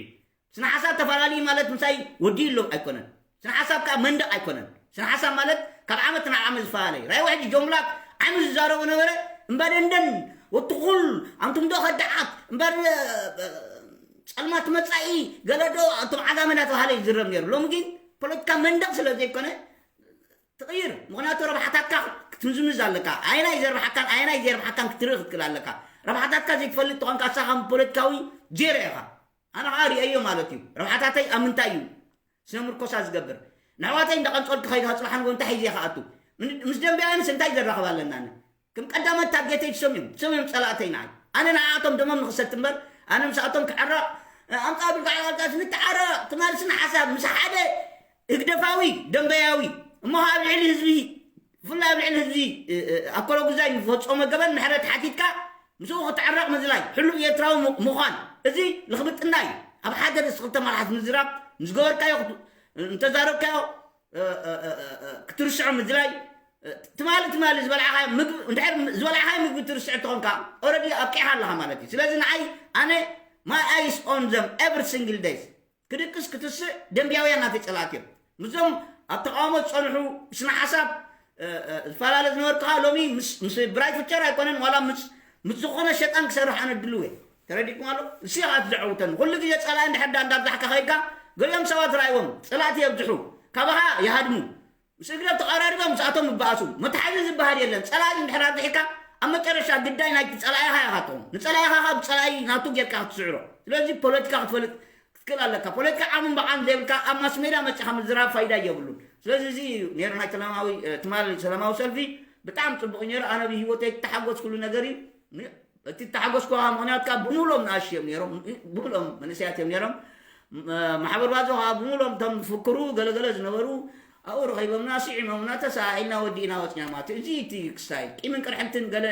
ስነ ሓሳብ ተፈላለዩ ማለት ምሳይ ወዲ ኣሎ ኣይኮነን። ስነ ሓሳብ ከዓ መንደቕ ኣይኮነን። ስነ ሓሳብ ማለት ካብ ዓመት ናብ ዓመት ዝፈላለዩ ራይ ሕጂ ጆምላክ ዓሚ ዝዛረቡ ነበረ እምበር እንደን ወትኹል ኣንቱም ዶ ከዳዓት እምበር ፀልማት መፃኢ ገለዶ ኣንቱም ዓጋመ እናተባሃለ ይዝረብ ነይሩ። ሎሚ ግን ፖለቲካ መንደቕ ስለ ዘይኮነ ትቕይር። ምክንያቱ ረብሓታትካ ክትምዝምዝ ኣለካ። ኣየናይ ዘርብሓካን ኣየናይ ዘርብሓካን ክትርኢ ክትክእል ኣለካ። ረብሓታትካ ዘይትፈልጥ ተኾንካ ንስኻ ከም ፖለቲካዊ ዜሮ ኢኻ። ኣነ ከዓ ሪአዮ ማለት እዩ። ረብሓታተይ ኣብ ምንታይ እዩ ስነ ምርኮሳ ዝገብር? ንሕዋተይ እንዳቐንፀልኩ ከይድ ከፅባሕ ንጎ እንታይ ሒዘ ክኣቱ? ምስ ደንበያንስ እንታይ ዘራኽብ ኣለና? ከም ቀዳመት ታርጌተይ ትሰምዮም ትሰምዮም ፀላእተይ ንዓይ ኣነ ንዓኣቶም ደሞም ንኽሰት እምበር ኣነ ምስኣቶም ክዕረቕ ኣምፃ ብልካ ዓቃልቃስ ንተዓረቕ ትማልስን ሓሳብ ምስ ሓደ ህግደፋዊ ደንበያዊ እሞ ኣብ ልዕሊ ህዝቢ ብፍላይ ኣብ ልዕሊ ህዝቢ ኣኮሎ ጉዛይ ንፈፀሞ ገበን ምሕረት ሓቲትካ ምስኡ ክትዕረቕ ምዝላይ ሕሉፍ ኤርትራዊ ምዃን እዚ ልኽብጥና እዩ። ኣብ ሓደ ርእሲ ክልተ መራሕቲ ምዝራብ ምስ ገበርካዮ እንተዛረብካዮ ክትርስዖ ምድላይ ትማሊ ትማሊ ዝበልዓኻ ምግቢ እንድሕር ዝበልዓኻ ምግቢ ትርስዕ ተኾንካ ኦረዲ ኣብቂዕካ ኣለኻ ማለት እዩ። ስለዚ ንዓይ ኣነ my eyes on them every single days ክድቅስ ክትስእ ደንብያውያን ናተይ ጸላእቲ እዮም። ምስዞም ኣብ ተቃውሞ ዝጸንሑ ስነ ሓሳብ ዝፈላለ ዝነበርኩኻ ሎሚ ምስ ብራይ ፍቸር ኣይኮነን ዋላ ምስ ምስ ዝኾነ ሸጣን ክሰርሕ ኣነ ድልው እየ። ተረዲእኩም ኣሎ እሱ ኢኻ ትዘዕውተኒ ኩሉ ግዜ ጸላኢ እንድሕር ዳ እንዳብዛሕካ ከይድካ ገሊኦም ሰባት ራእይዎም ጸላእቲ የብዝሑ ካባኻ ይሃድሙ። ምስ እግረ ተቐራሪቦም ምስኣቶም ይበኣሱ። መተሓዚ ዝበሃል የለን። ጸላኢ እንድሕር ኣብዚሕካ ኣብ መጨረሻ ግዳይ ናይቲ ጸላኢኻ ኢኻ ትኾን። ንጸላኢኻ ካብ ጸላኢ ናቱ ጌርካ ክትስዕሮ። ስለዚ ፖለቲካ ክትፈልጥ ክትክእል ኣለካ። ፖለቲካ ዓሙን በቓን ዘይብልካ ኣብ ማስ ሜድያ መጺኻ ምዝራብ ፋይዳ የብሉን። ስለዚ እዚ እዩ ነይሩ ናይ ሰላማዊ ትማል ሰላማዊ ሰልፊ ብጣዕሚ ጽቡቕ ነይሩ። ኣነ ብህይወተይ ተሓጎስኩሉ ነገር እዩ። እቲ ተሓጎስኩ ምክንያት ከዓ ብምሎም ንኣሽ እዮም ነይሮም ብምሎም መንእሰያት እዮም ነይሮም። ማሕበር ባዞ ከዓ ብምሎም እቶም ፍክሩ ገለገለ ዝነበሩ ኣብኡ ረኺቦምና ስዒሞምና ተሰኢልና ወዲእና ወፅና ማለት እዩ። እዚ እቲ ክስታይ ቂምን ቅርሕንትን ገለ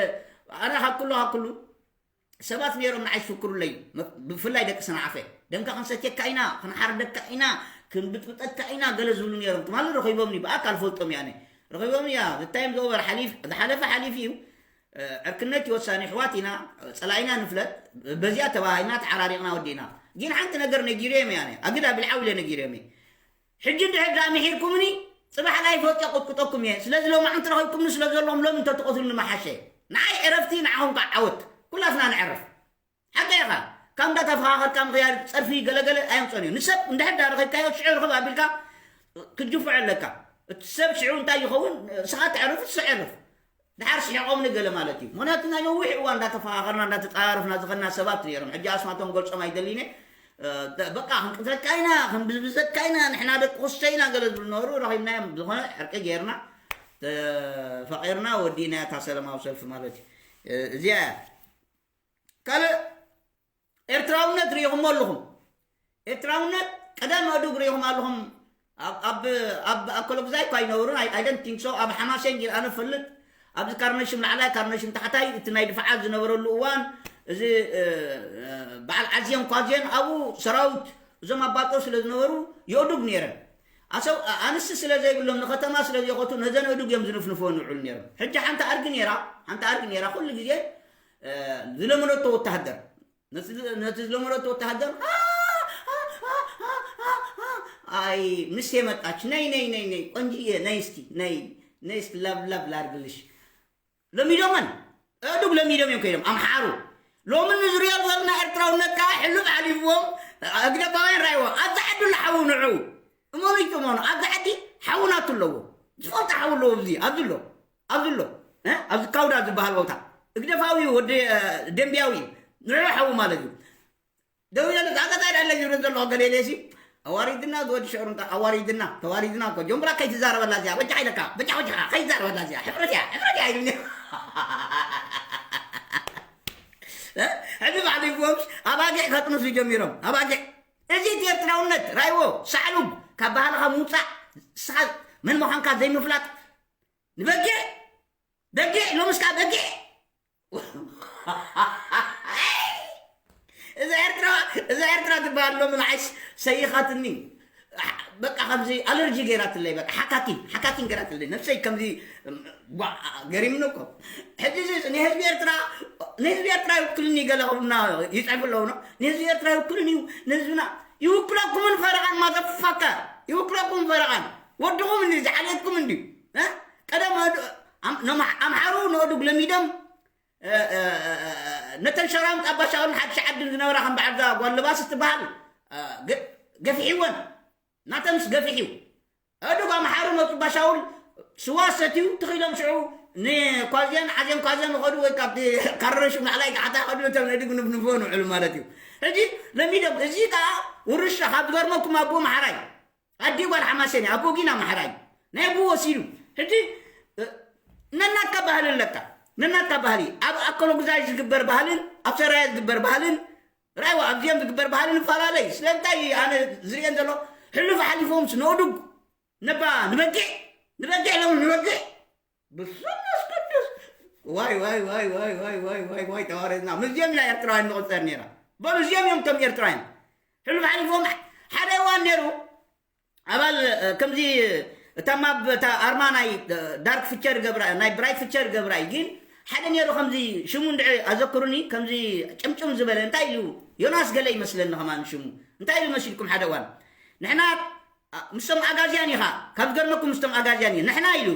ኣነ ካብ ኩሉ ካብ ኩሉ ሰባት ነይሮም ንዓይ ዝፍክሩለይ ብፍላይ ደቂ ሰንዓፈ ደምካ ክንሰትየካ ኢና ክንሓርደካ ኢና ክንብጥብጠካ ኢና ገለ ዝብሉ ነይሮም ትማሊ ረኺቦምኒ ብኣካል ፈልጦም እየ ኣነ ረኺቦምኒ እያ። ዝታይም ዝኦበር ሓሊፍ ዝሓለፈ ሓሊፍ እዩ። ዕርክነት ይወሳኒ ኣሕዋት ኢና ፀላኢና ንፍለጥ በዚኣ ተባሂልና ተዓራሪቕና ወዲእና። ግን ሓንቲ ነገር ነጊረዮም እየ ኣነ ኣግዳ ብልዓው ኢለ ነጊረዮም እየ። ሕጂ እንድሕር ደኣ ምሒርኩምኒ ፅባሕ ናይ ፈውፂ ቅጥቅጠኩም እየ። ስለዚ ሎማዕንቲ ረኺብኩምኒ ስለ ዘለኹም ሎሚ እንተትቐትሉኒ ምሓሸ። ንዓይ ዕረፍቲ ንዓኹም ከዓ ዓወት። ኩላትና ንዕረፍ። ሓቂ ኢኻ። ካብ እንዳተፈኻኸርካ ምኽያድ ፀርፊ ገለገለ ኣየምፀን እዩ። ንሰብ እንድሕር ደኣ ረኺብካዮ ሽዑ ርኽብ ኣቢልካ ክትጅፍዖ ኣለካ። እቲ ሰብ ሽዑ እንታይ ይኸውን? ንስኻ ተዕርፍ ንሱ ዕርፍ። ድሓር ስሒቖምኒ ገለ ማለት እዩ። ምክንያቱ ናይ ነዊሕ እዋን እንዳተፈኻኸርና እንዳተፃራረፍና ዝኸና ሰባት ነይሮም። ሕጂ ኣስማቶም ገልፆም ኣይደሊነ በቃ ክንቅትለካ ኢና ክንብዝብዘካ ኢና ንሕና ደቂ ኩስተ ኢና ገለ ዝብሉ ነበሩ። ረኺብናዮም ዝኾነ ዕርቂ ገይርና ተፋቒርና ወዲእና እታ ሰላማዊ ሰልፊ ማለት እዩ። እዚኣ እያ። ካልእ ኤርትራውነት ርኢኹሞ ኣለኹም? ኤርትራውነት ቀደም ኣእዱግ ርኢኹም ኣለኹም? ኣብ ኣኮለጉዛይ እኳ ኣይነበሩን። I don't think so። ኣብ ሓማሴን ጊር ኣነ ፈልጥ ኣብዚ ካርነሽም ላዕላይ ካርነሽም ታሕታይ እቲ ናይ ድፋዓት ዝነበረሉ እዋን እዚ በዓል ዓዝየን ኳዝየን ኣብኡ ሰራዊት እዞም ኣባጦ ስለ ዝነበሩ የእዱግ ነይረን። ኣሰው ኣንስቲ ስለ ዘይብሎም ንከተማ ስለ ዘይኸቱ ነዘን ኣእዱግ እዮም ዝንፍንፍወን ይውዕሉ ነይሮም። ሕጂ ሓንቲ ኣድጊ ነይራ፣ ሓንቲ ኣድጊ ነይራ ኩሉ ግዜ ዝለመደቶ ወተሃደር ነቲ ዝለመደቶ ወተሃደር ኣይ ምስ የመጣች ነይ ነይ ነይ ነይ ቆንጅዬ ነይ እስኪ ነይ ነይ እስኪ ላብ ላብ ላርግልሽ ለሚዶመን ኣእዱግ ለሚዶም እዮም ከይዶም ኣምሓሩ ሎሚ ንዝሪኦ ዘለና ኤርትራውነት ከዓ ሕሉፍ ሓሊፍዎም ህግደፋውያን ራይዎ ኣብዛ ዓዲ ኣሎ ሓዉ ንዑ እመኑ ይትመኑ ኣብዛ ዓዲ ሓዉ ናቱ ኣለዎ ዝፈልጦ ሓዉ ኣለዎ ኣብዚ ኣብዚ ኣሎ ኣብዚ ኣሎ ኣብዚ ካውዳ ዝበሃል ቦታ ህግደፋዊ ወዲ ደንቢያዊ ንዑ ሓዉ ማለት እዩ ደው ኢለ ዛቀጣ ዳለ ይብሎ ዘሎ ገሌሌ ሲ ኣዋሪድና ዝወዲ ሽዕሩ እንታ ኣዋሪድና ተዋሪድና እኮ ጆምብራ ከይትዛረበላ እዚኣ በጃ ኢለካ በጃ ወጃኻ ከይትዛረበላ እዚኣ ሕፍረት እያ ሕፍረት እያ ኢሉኒ ሕዚ ባዕሊፍዎም ኣባጊዕ ከጥንሱ ጀሚሮም ኣባጊዕ እዚ እቲ ኤርትራውነት ራይዎ ሳዕሉብ ካብ ባህልኻ ምውፃእ ስኻ መን ምዃንካ ዘይምፍላጥ ንበጊዕ በጊዕ ሎምስካ በጊዕ እዛ ኤርትራ እዛ ኤርትራ ትበሃል ሎሚ ንዓይስ ሰይኻትኒ በቃ ከምዚ ኣለርጂ ገይራትለይ በቃ ሓካኪን ሓካኪን ገይራትለይ ነብሰይ ከምዚ ጓዕ ገሪምኒ እኮ ሕጂ እዚ ንህዝቢ ኤርትራ ንህዝቢ ኤርትራ ይውክልኒ ገለ ክብሉና ይፅሕፉ ኣለዉ ነው ንህዝቢ ኤርትራ ይውክልን እዩ ንህዝብና ይውክለኩምን ፈረቓን ማዘፋካ ይውክለኩም ፈረቓን ወድኹም እንዲ ዝዓሌትኩም እንዲ ቀደም ኣምሓሩ ንኦዱግ ለሚዶም ነተን ሸራሙጥ ኣባሻውን ሓድሽ ዓድን ዝነበራ ከም በዓልዛ ጓል ልባስ እትበሃል ገፊሕወን ናተምስ ገፊሕ እዩ ኣዱግ ኣምሓሩ መፁ ባሻውል ስዋ ሰትዩ ትኽኢሎም ሽዑ ንኳዝያን ዓዝዮም ኳዝያን ንኸዱ ወይ ካብቲ ካረሹ ናዕላይ ታሕታ ከዱ እቶም ነድግ ንፍንፍዎ ንውዕሉ ማለት እዩ ሕጂ ለሚዶም እዚ ከዓ ውርሻ ካብ ዝገርመኩም ኣቦ ማሓራይ ኣዲ ጓል ሓማሴን ኣቦ ጊና ማሕራይ ናይ ኣቦ ወሲዱ ሕጂ ነናትካ ባህሊ ኣለካ ነናትካ ባህሊ ኣብ ኣከሎ ጉዛይ ዝግበር ባህልን ኣብ ሰራየ ዝግበር ባህልን ራይዋ ኣብዚኦም ዝግበር ባህሊ ንፈላለይ ስለምንታይ ኣነ ዝርእየን ዘሎ ሕሉፍ ሓሊፎምስ ንእዱግ ነባ ንበጊዕ ንበጊዕ ሎም ንበጊዕ ብስሉስ ቅዱስ ዋይ ዋይ ዋይ ዋይ ዋይ ዋይ ዋይ ዋይ ተዋረድና ምስዚኦም ኢና ኤርትራውያን ንቁፀር ነይራ በሉ እዚኦም እዮም ከም ኤርትራውያን ሕሉፍ ሓሊፎም ሓደ እዋን ነይሩ ኣባል ከምዚ እታ ማብ እታ ኣርማ ናይ ዳርክ ፍቸር ገብራ ናይ ብራይት ፍቸር ገብራ እዩ ግን ሓደ ነይሩ ከምዚ ሽሙ እንድዒ ኣዘክሩኒ ከምዚ ጭምጭም ዝበለ እንታይ ኢሉ ዮናስ ገለ ይመስለኒ ከማን ሽሙ እንታይ ኢሉ መሲልኩም ሓደ እዋን ንሕና ምስቶም ኣጋዝያን ኢኻ ካብ ዝገርመኩም ምስቶም ኣጋዝያን እዩ ንሕና ኢሉ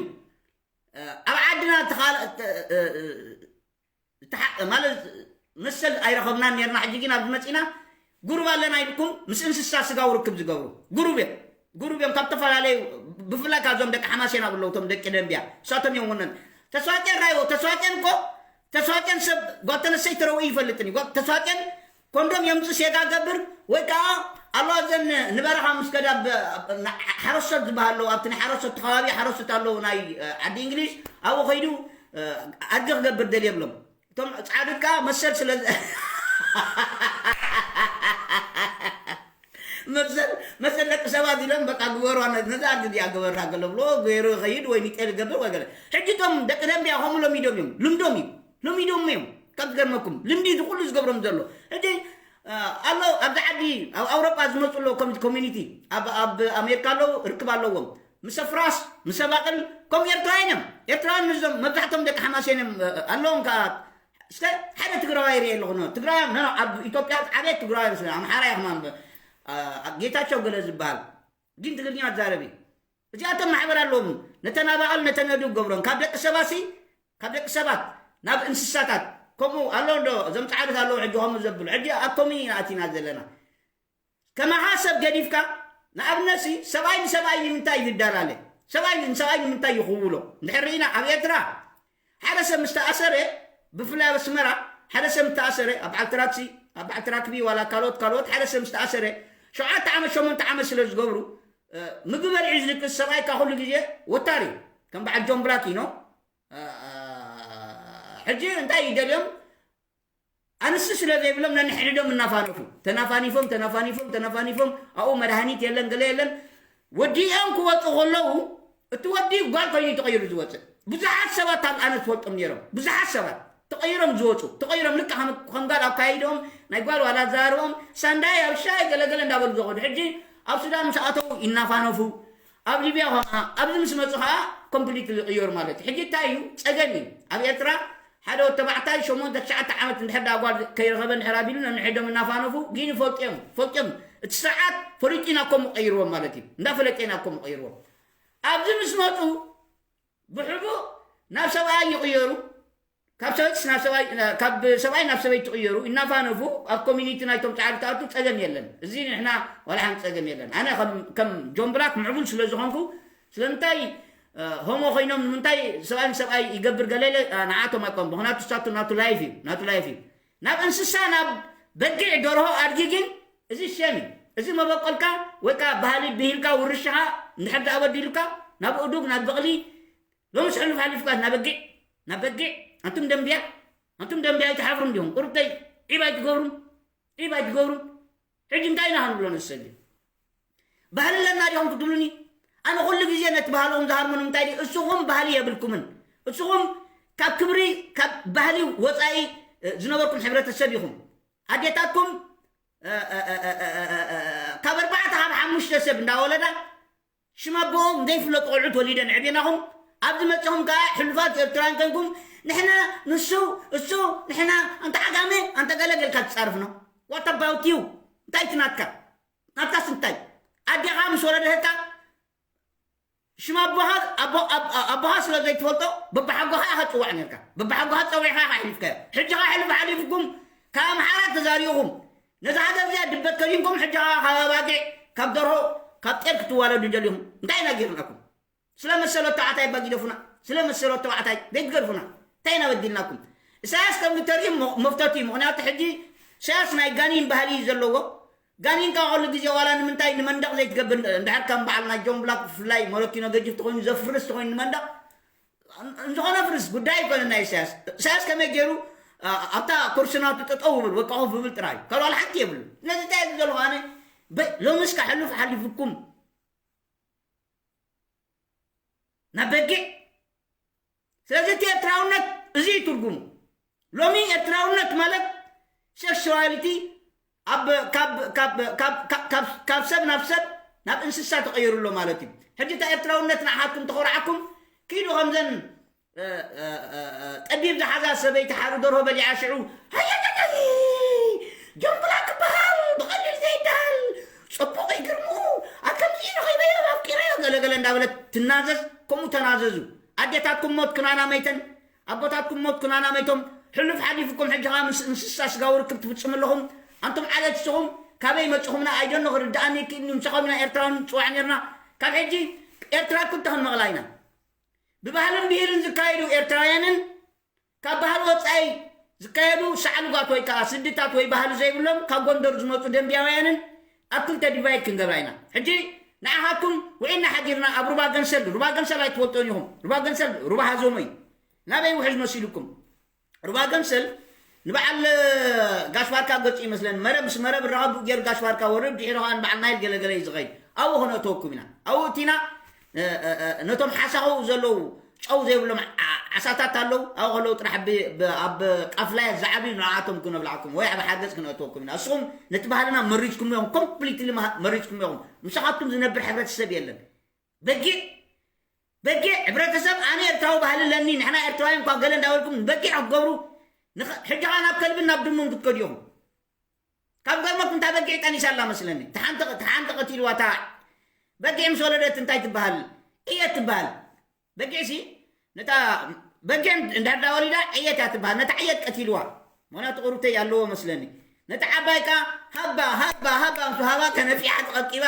ኣብ ዓድና ማለት መሰል ኣይረኸብናን ነርና ሕጂ ግን ኣብዚ መፂና ጉሩብ ኣለና ኢልኩም ምስ እንስሳ ስጋዊ ርክብ ዝገብሩ ጉሩብ እዮም ጉሩብ እዮም ካብ ዝተፈላለዩ ብፍላይ ካብዞም ደቂ ሓማሴን ኣብ ኣለውቶም ደቂ ደንቢያ እሳቶም እዮም ወነን ተስፋቄን ራይዎ ተስፋቄን እኮ ተስፋቄን ሰብ ጓተነሰይ ተረው ይፈልጥን እዩ ተስፋቄን ኮንዶም የምፅእ ሴጋ ገብር ወይ ከዓ ኣሎ ዘን ንበረኻ ምስ ከዳ ሓረሶት ዝበሃለው ኣብቲ ናይ ሓረሶት ከባቢ ሓረሶት ኣለዉ ናይ ዓዲ እንግሊዝ ኣብኡ ከይዱ ኣድጊ ክገብር ደልየ ብሎም እቶም ፃዕድት ከዓ መሰል ስለ መሰል መሰል ደቂ ሰባት ኢሎም በቃ ግበሩ ነዛ ኣድጊ እዚኣ ገበራ ገለ ብሎ ገይሩ ይኸይድ ወይ ሚጤል ገብር ወይ ገለ ሕጂ እቶም ደቂ ደንቢያ ከምኡ ሎሚዶም እዮም ልምዶም እዩ ሎሚዶም እዮም ካብ ዝገርመኩም ልምዲ እዚ ኩሉ ዝገብሮም ዘሎ ሕጂ ኣሎ ኣብዚ ዓዲ ኣብ ኣውሮጳ ዝመፁ ኣለዉ ከምዚ ኮሚኒቲ ኣብ ኣሜሪካ ኣለዉ ርክብ ኣለዎም ምስ ኣፍራስ ምስ ኣባቕል ከም ኤርትራውያን እዮም ኤርትራውያን ምስዞም መብዛሕቶም ደቂ ሓማሴን እዮም ኣለዎም ከዓ እስከ ሓደ ትግራዋይ ርየ ኣለኹ ትግራውያን ኣብ ኢትዮጵያ ዓበየት ትግራውያን ስለ ኣምሓራ ይኹም ጌታቸው ገለ ዝበሃል ግን ትግርኛ ኣዛረቢ እዚኣቶም ማሕበር ኣለዎም ነተን ኣባቕል ነተን ነዱ ገብሮም ካብ ደቂ ሰባሲ ካብ ደቂ ሰባት ናብ እንስሳታት ከምኡ ኣሎ እንዶ እዞም ፃዕድት ኣለዉ ሕጂ ከምኡ ዘብሉ ሕጂ ኣቶሚ ኢና ኣቲና ዘለና ከማኻ ሰብ ገዲፍካ ንኣብነትሲ ሰብኣይ ንሰብኣይ ንምንታይ ይዳላለ ሰብኣይ ንሰብኣይ ንምንታይ ይኽውሎ እንድሕር ርኢና ኣብ ኤርትራ ሓደ ሰብ ምስ ተኣሰረ ብፍላይ ኣብ ኣስመራ ሓደ ሰብ ምስ ተኣሰረ ኣብ በዓል ትራክሲ ኣብ በዓል ትራክቢ ዋላ ካልኦት ካልኦት ሓደ ሰብ ምስ ተኣሰረ ሸውዓተ ዓመት ሸሞንተ ዓመት ስለ ዝገብሩ ምግቢ በሊዑ ዝልቅስ ሰብኣይ ካብ ኩሉ ግዜ ወታር እዩ ከም በዓል ጆን ብላክ ኢኖ ሕጂ እንታይ ይደልዮም ኣንስቲ ስለ ዘይብሎም ነንሕድዶም እናፋነፉ ተናፋኒፎም ተናፋኒፎም ተናፋኒፎም ኣብኡ መድሃኒት የለን ገለ የለን ወዲኦም ክወፁ ከለዉ እቲ ወዲ ጓል ኮይኑ ተቐይሩ ዝወፅእ ብዙሓት ሰባት ኣብ ኣነ ትፈልጦም ነይሮም ብዙሓት ሰባት ተቐይሮም ዝወፁ ተቐይሮም ልካ ከም ጓል ኣካይዶም ናይ ጓል ዋላ ኣዘራርቦም ሳንዳይ ኣብ ሻይ ገለገለ እንዳበሉ ዝኸዱ ሕጂ ኣብ ሱዳን ምስ ኣተዉ ይናፋነፉ ኣብ ሊብያ ኸዓ ኣብዚ ምስ መፁ ኸዓ ኮምፕሊት ይቕየሩ ማለት እዩ። ሕጂ እንታይ እዩ ፀገም እዩ ኣብ ኤርትራ? ሓደ ወዲ ተባዕታይ ሸሞንተ ትሽዓተ ዓመት እንድሕር ደኣ ጓል ከይረኸበ እንድሕር ኣቢሉ ነንሕዶም እናፋነፉ ግን ፈልጥዮም ፈልጥዮም እቲ ስርዓት ፈሊጡ ኢና ኮም ቀይርዎም ማለት እዩ። እንዳፈለጠ ኢና ኮም ቀይርዎም። ኣብዚ ምስ መፁ ብሕቡእ ናብ ሰብኣይ ይቕየሩ። ካብ ሰበይትስ ናብ ሰብኣይ ካብ ሰብኣይ ናብ ሰበይቲ ይቕየሩ። እናፋነፉ ኣብ ኮሚኒቲ ናይቶም ፃዕሪ ተኣቱ ፀገም የለን። እዚ ንሕና ዋላ ሓንቲ ፀገም የለን። ኣነ ከም ከም ጆን ብላክ ምዕቡል ስለ ዝኾንኩ ስለምንታይ ሆሞ ኮይኖም ንምንታይ ሰብኣይ ንሰብኣይ ይገብር ገለ ኢለ ንዓቶም ኣይቆም። ምክንያቱ ሳቱ ናቱ ላይፍ እዩ ናቱ ላይፍ እዩ። ናብ እንስሳ ናብ በጊዕ ደርሆ ኣድጊ ግን እዚ ሸም እዩ። እዚ መበቆልካ ወይ ከዓ ባህሊ ብሂልካ ውርሻኻ እንድሕር ደኣ በዲሉካ ናብ እዱግ ናብ በቕሊ ሎምስ ሕሉፍ ሓሊፍካ ናብ በጊዕ ናብ በጊዕ ኣንቱም ደንብያ ኣንቱም ደንብያ ኣይትሓፍሩን ዲኹም? ቁርብተይ ዒብ ኣይትገብሩን ዒብ ኣይትገብሩን። ሕጂ እንታይ ኢና ክንብሎ ነሰብ ባህሊ ኣለና ዲኹም ክትብሉኒ? ኣነ ኩሉ ግዜ ነቲ ባህልኹም ዝሃርሞ ንምንታይ ድዩ? እስኹም ባህሊ የብልኩምን። እስኹም ካብ ክብሪ ካብ ባህሊ ወፃኢ ዝነበርኩም ሕብረተሰብ ኢኹም። ኣዴታትኩም ካብ ኣርባዕተ ካብ ሓሙሽተ ሰብ እንዳወለዳ ሽም ኣቦኦም ዘይፍለጡ ቆልዑት ወሊደን ዕብየናኹም ኣብዚ መፅኹም ከዓ ሕሉፋት ኤርትራን ከንኩም ንሕና ንሱ እሱ ንሕና ኣንተ ዓጋመ ኣንተ ገለገልካ ትፃርፍና ዋታ ባውት ዩ እንታይ እቲ ናትካ ናትካስ እንታይ ኣዴኻ ምስ ወለደህካ ሽም ኣቦኻ ኣቦኻ ስለ ዘይትፈልጦ በባሓጎኻ ኢኻ ትፅዋዕ ነርካ በባሓጎኻ ፀዊዕኻ ኢኻ ሕሊፍካዮ ሕጂ ኸዓ ሕልፍ ሓሊፍኩም ካብ ኣምሓራ ተዛሪኹም ነዛ ሃገር እዚኣ ድበት ከዲንኩም ሕጂ ኸዓ ካብ ኣባጊዕ ካብ ደርሆ ካብ ጤል ክትዋለዱ ደሊኹም እንታይ ኢና ጌርናኩም ስለ መሰሎ ተባዕታይ ባጊደፉና ስለ መሰሎ ተባዕታይ ዘይትገርፉና እንታይ ኢና በዲልናኩም ኢሳያስ ከም ንተሪም መፍተት እዩ ምክንያቱ ሕጂ ኢሳያስ ናይ ጋኒን ባህሊ እዩ ዘለዎ ጋኒን ካብ ኩሉ ግዜ ዋላ ንምንታይ ንመንደቕ ዘይትገብር እንድሕር ከም በዓል ናይ ጆን ብላክ ብፍላይ መለኪኖ ገጅፍ ተኮይኑ ዘፍርስ ተኮይኑ ንመንደቕ እንዝኾነ ፍርስ ጉዳይ ይኮነ ናይ ኢሳያስ ኢሳያስ ከመይ ገይሩ ኣብታ ኮርሲ ናቱ ጠጠው ይብል ወይ ኮፍ ይብል ጥራይ ካብ ዋላ ሓንቲ የብሉ ስለዚ እንታይ ዘሎ ኣነ ሎምስ ከሕልፍ ሓሊፍኩም ናብ በጊዕ ስለዚ እቲ ኤርትራውነት እዚ እዩ ትርጉሙ ሎሚ ኤርትራውነት ማለት ሴክሽዋሊቲ ካብ ሰብ ናብ ሰብ ናብ እንስሳ ተቐይሩ ኣሎ ማለት እዩ ሕጂ እታ ኤርትራውነት ንዓኻትኩም ተኾርዓኩም ኪዱ ከምዘን ጠቢብ ዝሓዛ ሰበይቲ ሓሩ ደርሆ በሊዓ ሽዑ ሃያያያይ ጆምብላ ክበሃል ብቐሊል ዘይደሃል ጽቡቕ ይግርምኡ ኣከምዚ ረኺበዮ ኣፍቂረዮ ገለገለ እንዳበለት ትናዘዝ ከምኡ ተናዘዙ ኣዴታትኩም ሞት ክናና መይተን ኣቦታትኩም ሞት ክናና መይቶም ሕሉፍ ሓሊፍኩም ሕጂ ኸዓ ምስ እንስሳ ስጋዊ ርክብ ትፍጽሙ ኣለኹም ኣንቱም ዓለት ስኹም ካበይ መጽኹምና ኣይደኖ ክርድኣኒ ይክእልኒ ምሳኹም ኢና ኤርትራውን ንጽዋዕ ነርና ካብ ሕጂ ኤርትራ ክልተ ክንመቕላ ኢና ብባህልን ብሂልን ዝካየዱ ኤርትራውያንን ካብ ባህሊ ወጻኢ ዝካየዱ ሳዕልጓት ወይ ከዓ ስድታት ወይ ባህሊ ዘይብሎም ካብ ጎንደር ዝመፁ ደንብያውያንን ኣብ ክልተ ዲቫይድ ክንገብራ ኢና። ሕጂ ንዓኻትኩም ውዒልና ሓዲርና ኣብ ሩባ ገንሰል፣ ሩባ ገንሰል ኣይትፈልጦን ኢኹም። ሩባ ገንሰል ሩባ ሃዞሞ እዩ። ናበይ ውሕዝ መሲሉኩም? ሩባ ገንሰል ንበዓል ጋሽ ባርካ ገፁ ይመስለኒ። መረብ ምስ መረብ ራኸብ ገይሩ ጋሽ ባርካ ወርድ ድሒሩ ከዓ ንበዓል ናይል ገለገለ እዩ ዝኸይድ። ኣብኡ ክነእተወኩም ኢና። ኣብኡ እቲና ነቶም ሓሳኹ ዘለዉ ጨው ዘይብሎም ዓሳታት ኣለዉ ኣብኡ ከለዉ ጥራሕ ኣብ ቃፍላያት ዝዓብዩ ንዓቶም ክነብላዕኩም ወይ ኣብ ሓገዝ ክነእትወኩም ኢና እስኹም ነቲ ባህልና መሪፅኩም ኢኹም ኮምፕሊትሊ መሪፅኩም ኢኹም ምሳኻትኩም ዝነብር ሕብረተሰብ የለን በጊዕ በጊዕ ሕብረተሰብ ኣነ ኤርትራዊ ባህሊ ኣለኒ ንሕና ኤርትራውያን እኳ ገለ እንዳበልኩም በጊዕ ክገብሩ ሕጂ ኸዓ ናብ ከልብን ናብ ድሙን ክትከዱ ኢኹም ካብ ገርመኩም እታ በጊዕ ጠኒሳ ኣላ መስለኒ ተሓንቲ ቀቲልዋ እታ በጊዕ ምስ ወለደት እንታይ ትበሃል ዕየት ትበሃል በጊዕሲ ነታ በጊዕ እንድሕር ዳ ወሊዳ ዕየት እያ ትበሃል ነታ ዕየት ቀቲልዋ ምክንያቱ ቁርብተይ ኣለዎ መስለኒ ነቲ ዓባይ ከኣ ሃባ ሃባ ሃባ ምስ ሃባ ተነፊሓ ተቐብቂባ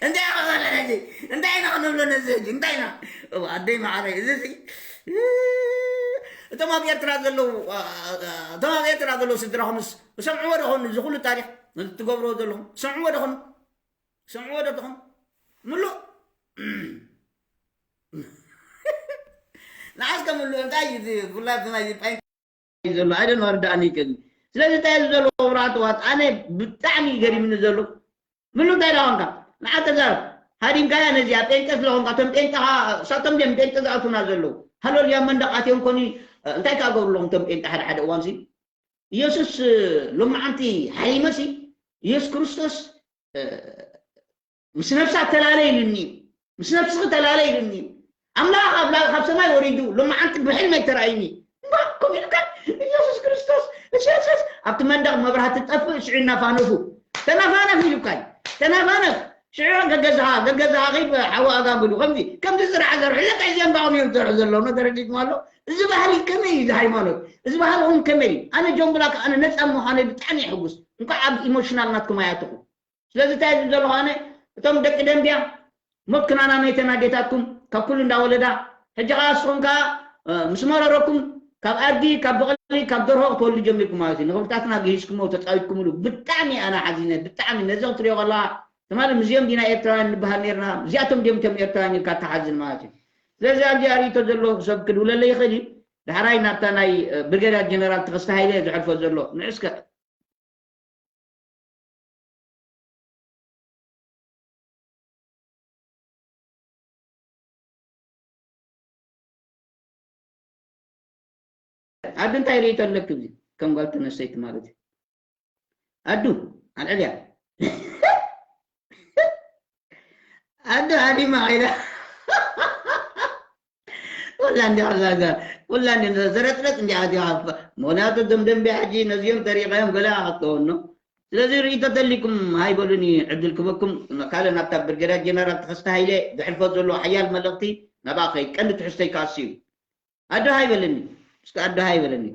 እንታይ ከበለ ነዚ እንታይ ኢና ክንብሎ ነዚ ሕጂ እንታይ ኢና ኣደይ መዓረይ እዚ እቶም ኣብ ኤርትራ ዘለዉ እቶም ኣብ ኤርትራ ዘለዉ ስድራኹምስ ዝሰምዕዎ ዶ ኾኑ እዚ ኩሉ ታሪክ ትገብርዎ ዘለኹም ዝሰምዕዎ ዶ ኾኑ ዝሰምዕዎ ዶ ኾኑ ምሉእ ንዓስ ከምሉ እንታይ እዩ ፍላት ናይ እዩ ዘሎ ኣይደን ወርዳእኒ ይክእል ስለዚ እንታይ እዩ ዘሎ ክቡራት ዋት ኣነ ብጣዕሚ ገሪምኒ ዘሎ ምሉ እንታይ ዳኾንካ ንዓ ተዛረብ ሃዲምካያ ነዚኣ ጴንጠ ስለኾንካ ቶም ጴንጠኻ ሳቶም ድም ጴንጠ ዝኣቱና ዘለዉ ሃሎልያ መንደቕ ኣትዮም ኮኒ እንታይ ከዓ ገብሩ ኣለኹም ቶም ጴንጠ ሓደ ሓደ እዋንሲ ኢየሱስ ሎማዓንቲ ሓሊመሲ ኢየሱስ ክርስቶስ ምስ ነፍሳ ተላለ ኢሉኒ፣ ምስ ነፍስኺ ተላለ ኢሉኒ። ኣምላኽ ኣብ ላ- ካብ ሰማይ ወሪዱ ሎማዓንቲ ብሕልሚ ኣይተራእዩኒ። እምባ ከምኡ ኢልካ ኢየሱስ ክርስቶስ እሸሸሽ ኣብቲ መንደቕ መብራህቲ ጠፍእ ሽዑ እናፋነፉ ተናፋነፍ ኢሉካ እዩ። ተናፋነፍ ሽዑ ገገዛኻ ገገዛኻ ከይድ ሓዊ ኣጋግሉ ከምዚ ከምዚ ዝራሕ ዘርሑ ለቀ እዚኦም ባቕም እዮም ዝሰርሑ ዘለዉ ተረዲትማ ኣሎ። እዚ ባህሊ ከመይ እዩ እዚ ሃይማኖት? እዚ ባህልኹም ከመይ እዩ? ኣነ ጆምብላክ ኣነ ነፃ ምዃነይ ብጣዕሚ ይሕጉስ። እንኳዕ ኣብ ኢሞሽናል ናትኩም ኣይኣተኹ። ስለዚ እንታይ ዝብል ዘለኹ ኣነ እቶም ደቂ ደንብያ ሞት ክናና መይተን ኣዴታትኩም ካብ ኩሉ እንዳወለዳ ሕጂ ከዓ ንስኹም ከዓ እ፣ ምስ መረረኩም ካብ ኣድጊ ካብ በቕሊ ካብ ደርሆ ክትወልዱ ጀሚርኩም ማለት እዩ። ንኽብርታትና ግሂስኩሞ ተፃዊትኩምሉ ብጣዕሚ ኣነ ሓዚነ ብጣዕሚ ነዚ ክትሪኦ ከለካ ትማሊ ምስዚኦም ዲና ኤርትራውያን ንበሃል ነርና እዚኣቶም ድዮም እቶም ኤርትራውያን ኢልካ ትሓዝን ማለት እዩ። ስለዚ ኣብዚ ኣርእቶ ዘሎ ሰብ ክድውለለ ይኽእል እዩ። ዳሕራይ ናብታ ናይ እ፣ ብርጌዳር ጀነራል ተኸስተ ሃይለ ዝሕልፎ ዘሎ ንዑ እስከ ዓዲ እንታይ ርእይቶ ኣለኪ? እዚ ከም ጓል ተነስተይቲ ማለት እዩ። ኣዱ ኣልዕልያ ኣዱ ሃዲማ ኢላ ወላ እንዲ ኣዛዛ ወላ እንዲ ዘረጥረጥ እንዲ ኣትያ ምክንያቱ እዞም ደንብያ ሕጂ ነዚኦም ተሪቐዮም ገለ ኣኸተወኖ ስለዚ ርእይቶ ተሊኩም ሃይበሉኒ ዕድል ክበኩም ካልእ ናብታ ብርጌዳ ጀነራል ተኸስተ ሃይለ ዘሕልፎ ዘሎ ሓያል መልእኽቲ ናብኣ ከይድ ቀንዲ ትሕዝቶይ ካሲ እዩ ኣዶ ሃይበለኒ እስከ ኣዶ ሃይበለኒ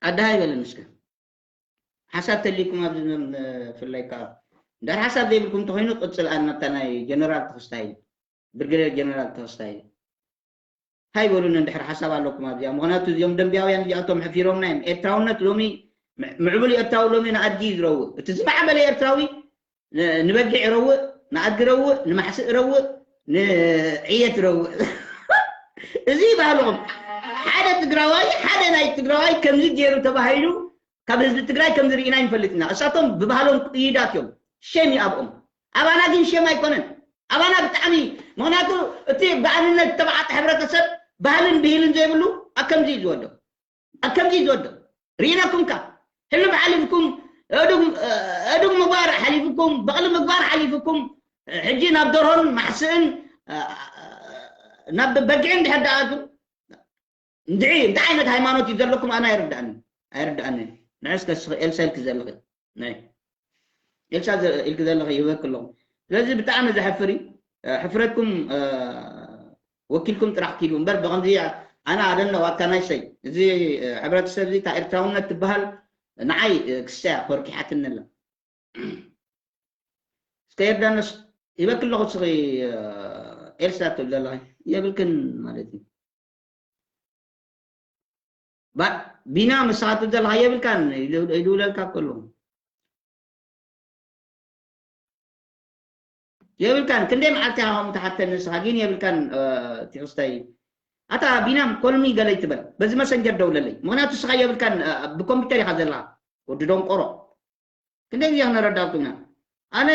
ኣዶ ሃይበለኒ እስከ ሓሳብ ተሊኩም ኣብዚ ፍላይ ከዓ እንዳር ሓሳብ ዘይብልኩም እንተኮይኑ ቅፅል ኣናታ ናይ ጀነራል ተኸስተ ሃይለ ብርጌደር ጀነራል ተኸስተ ሃይለ ሃይበሉኒ እንድሕር ሓሳብ ኣለኩም ኣብዚኣ ምክንያቱ እዚኦም ደንብያውያን እዚኣቶም ሕፊሮምና እዮም ኤርትራውነት ሎሚ ምዕቡል ኤርትራዊ ሎሚ ንኣድጊ እዩ ዝረውእ እቲ ዝማዕበለ ኤርትራዊ ንበጊዕ ረውእ ንኣድጊ ረውእ ንማሕስእ ረውእ ንዕየት ረውእ እዚ ባህልኹም ሓደ ትግራዋይ ሓደ ናይ ትግራዋይ ከምዚ ገይሩ ተባሂሉ ካብ ህዝቢ ትግራይ ከምዚ ርኢና ይንፈልጥ ኢና እሳቶም ብባህሎም ቅይዳት እዮም ሸም ይኣብኦም ኣባና ግን ሸም ኣይኮነን ኣባና ብጣዕሚ ምክንያቱ እቲ ብኣንነት ተባዓጠ ሕብረተሰብ ባህልን ብሂልን ዘይብሉ ኣብ ከምዚ እዩ ዝወደው ኣብ ከምዚ እዩ ዝወደው ርኢናኩም ካ ሕሉፍ ሓሊፍኩም እዱግ ምግባር ሓሊፍኩም በቕሊ ምግባር ሓሊፍኩም ሕጂ ናብ ደርሆን ማሕስእን ናብ በጊዕን ድሕር ደኣቱ እንድዒ እንታይ ዓይነት ሃይማኖት እዩ ዘለኩም ኣነ ኣይርዳእኒ ኣይርዳእኒ ንዕስከ ኤልሳ ኢልክ ዘለኺ ናይ ኤልሳ ኢልክ ዘለኺ ይበክ ኣለኹ ስለዚ ብጣዕሚ ዘሕፍር እዩ ሕፍረትኩም ወኪልኩም ጥራሕ ኪዱ እምበር ብኸምዚ ኣነ ኣደነ ዋታ ናይ ሰይ እዚ ሕብረተሰብ እዚ እታ ኤርትራውነት ትበሃል ንዓይ ክስያ ኮርኪሓትኒ ኣላ እስከ የርዳነስ ይበክ ኣለኹ እስኺ ኤልሳ ትብል ዘለኺ የብልክን ማለት እዩ ቢና ንስኻ ትብል ዘለኻ የብልካን ይድውለልካ ከለኹ የብልካን ክንደይ መዓልቲ ኢኻ ከምኡ ትሓተኒ ንስኻ ግን የብልካን ትሕዝቶይ ኣታ ቢናም ኮልሚ ገለ ይትበል በዚ መሰንጀር ደውለለይ ምኽንያቱ ንስኻ የብልካን ብኮምፒተር ኢኻ ዘለኻ ወዲ ደንቆሮ ክንደይ ግዜ ክነረዳእኩም ኢና ኣነ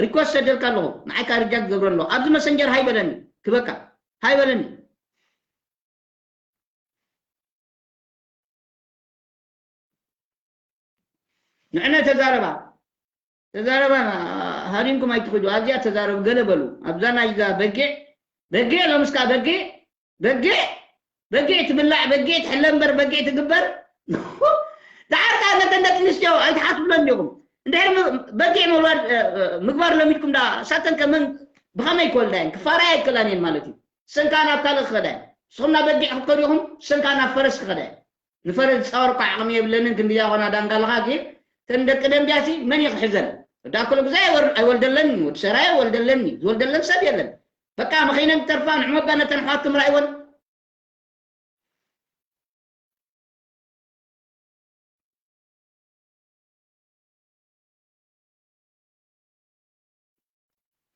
ሪኮስት ሰደልካ ኣለኹ ንዓይካ ርጃ ክገብረ ኣለኹ ኣብዚ መሰንጀር ሃይበለኒ ክበካ ሃይበለኒ ንዕነ ተዛረባ ተዛረባ ሃዲምኩም ኣይትኽዱ ኣብዚኣ ተዛረቡ ገለ በሉ ኣብዛ ናይዛ በጊዕ በጊዕ ሎምስካ በጊዕ በጊዕ በጊዕ ትብላዕ በጊዕ ትሕለ እምበር በጊዕ ትግበር ደሓር ከዓ ነተን ደቂ ኣንስትዮ ኣይትሓስብለን ዲኹም እንድሕር በጊዕ ምውላድ ምግባር ለሚድኩም ዳ ሳተን ከመን ብኸመይ ክወልዳ እየን ክፋራያ ኣይክእላን እየን ማለት እዩ ሰንካ ናብ ካልእ ክኸዳ እየን ንስኹም ናብ በጊዕ ክትከዱ ኢኹም ሰንካ ናብ ፈረስ ክኸዳ እየን ንፈረስ ዝፃወር እኳ ዓቕሚ የብለንን ክንድያ ኾና ዳንጋ ኣለኻ ግን ተን ደቂ ደንቢያሲ መን እዩ ክሕዘን ወዲ ኣክለ ጉዛይ ኣይወልደለንን ወዲ ሰራይ ኣይወልደለኒ ዝወልደለን ሰብ የለን በቃ መኺነን ክተርፋ ንዕመባ ነተን ኣሕዋትኩም ራእይወን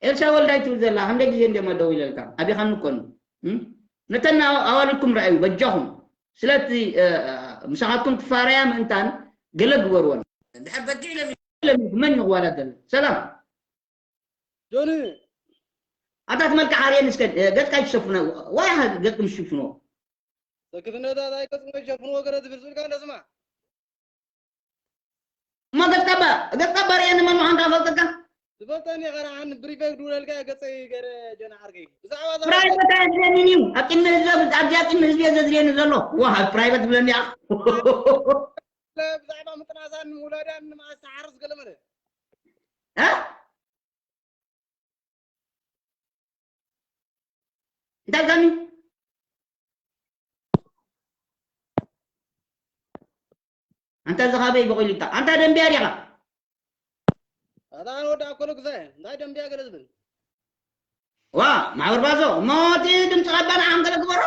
ኤልሳ ወልዳይ ትብል ዘላ ክንደይ ግዜ እንደ መደው ኢለልካ ኣቢኻኒ እኮ ነተን ኣዋልድኩም ረኣዩ በጃኹም ስለቲ ምሳኻትኩም ትፋረያ ምእንታን ገለ ግበርወን ድሕር በጊዕ ለሚድ መን ይኽዋላ ዘሎ ሰላም ጆኒ ኣታት መልካ ሓርየን እስከ ገጽካ ይሸፍነ ዋይ ገጽ ምሽፍኖ ሰክፍነታት ኣይገጽ ይሸፍንዎ ገለ ዝብል ዝብልካ እንደስማ እሞ ገጽካ ባ-፣ ገጽካ ባርየኒ መን ምዃንካ ፈልጠካ? ዝፈልጠኒ ኸራ ኣን ብሪፌክ ድውለልካ ገጸይ ገረ ጀና ዓርከይ። ብዛዕባ እዛ ፕራይቬት ኣየድልየንን እዩ። ኣብ ቅድሚ ህዝቢ፣ ኣብዚኣ ቅድሚ ህዝቢ እየ ዘድልየኒ ዘሎ። ዋ፣ ፕራይቬት ብለኒ ኣኹ። ብዛዕባ ምጥናሳን ምውላዳን ንመኣስ ሓርስ ገለ መለ። እ? እንታይ ጋሚ? ኣንታ እዚ ካበይ በቂሉ ይምጣ? ኣንታ ደንብያ ዲኻ? ኣታ ኣነ ወዲ ኣኮሎ ግዛየ እንታይ ደንብያ ገለ ዝብል ዋ፣ ማሕበር ባዞ፣ እሞ እቲ ድምፂ ቐባ ንዓም ገለ ግበሮ።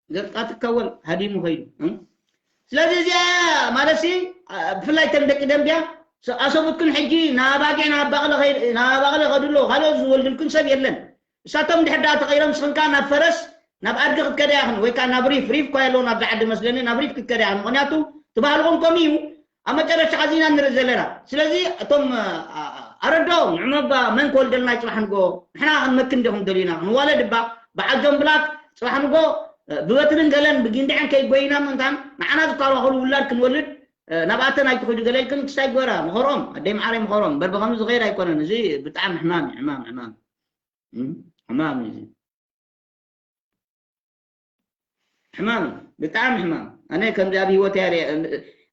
ገጽካ ትከወል ሃዲሙ ኸይዱ። እም? ስለዚ እዚኣ ማለት ሲ፣ አ፣ ብፍላይ ተን ደቂ ደንብያ፣ ስ-፣ ኣሰቡትክን ሕጂ ናብ ኣባጊዕ ናብ በቕሊ ኸይ-፣ ናብ በቕሊ ይኸዱ ኣለዉ። ካልኦት ዝወልድልክን ሰብ የለን። እሳቶም ድሕር ደኣ ተቐይሮም ንስኽን ከኣ ናብ ፈረስ፣ ናብ ኣድጊ ክትከዳ ኢኽን፣ ወይ ከኣ ናብ ሪፍ፣ ሪፍ እኳ የለውን ኣብዚ ዓዲ መስለኒ፣ ናብ ሪፍ ክትከዳ ኢኽን። ምኽንያቱ እቲ ባህልኹም ከምኡ እዩ። ኣብ መጨረሻ ኸዚ ኢና ንርኢ ዘለና። ስለዚ እቶም፣ አ፣ አ፣ ኣረድኦም፣ ንዕመባ መን ክወልደልና እዩ ጽባሕ ንግሆ? ንሕና ክንመክን ዲኹም ደሊና? ክንዋለድ እባ በዓል ጆን ብላክ ጽባሕ ንግሆ፣ እ፣ ብበትርን ገለን ብጊንድዐን ከይጎይና ምእንታን ንዓና ዝከላኸሉ ውላድ ክንወልድ፣ እ፣ ናብኣተን ኣይትኺዱ ገለ ኢልክን ክስታይ ግበራ። ምኸርኦም፣ ኣደይ መዓረይ ምኸርኦም። እምበር ብኸምዚ ዝኸይድ ኣይኮነን። እዚ ብጣዕሚ ሕማም እዩ፣ ሕማም፣ ሕማም። እም፣ ሕማም እዩ እዚ። ሕማም እዩ፣ ብጣዕሚ ሕማም። ኣነ ከምዚ ኣብ ህይወተይ ኣረ-፣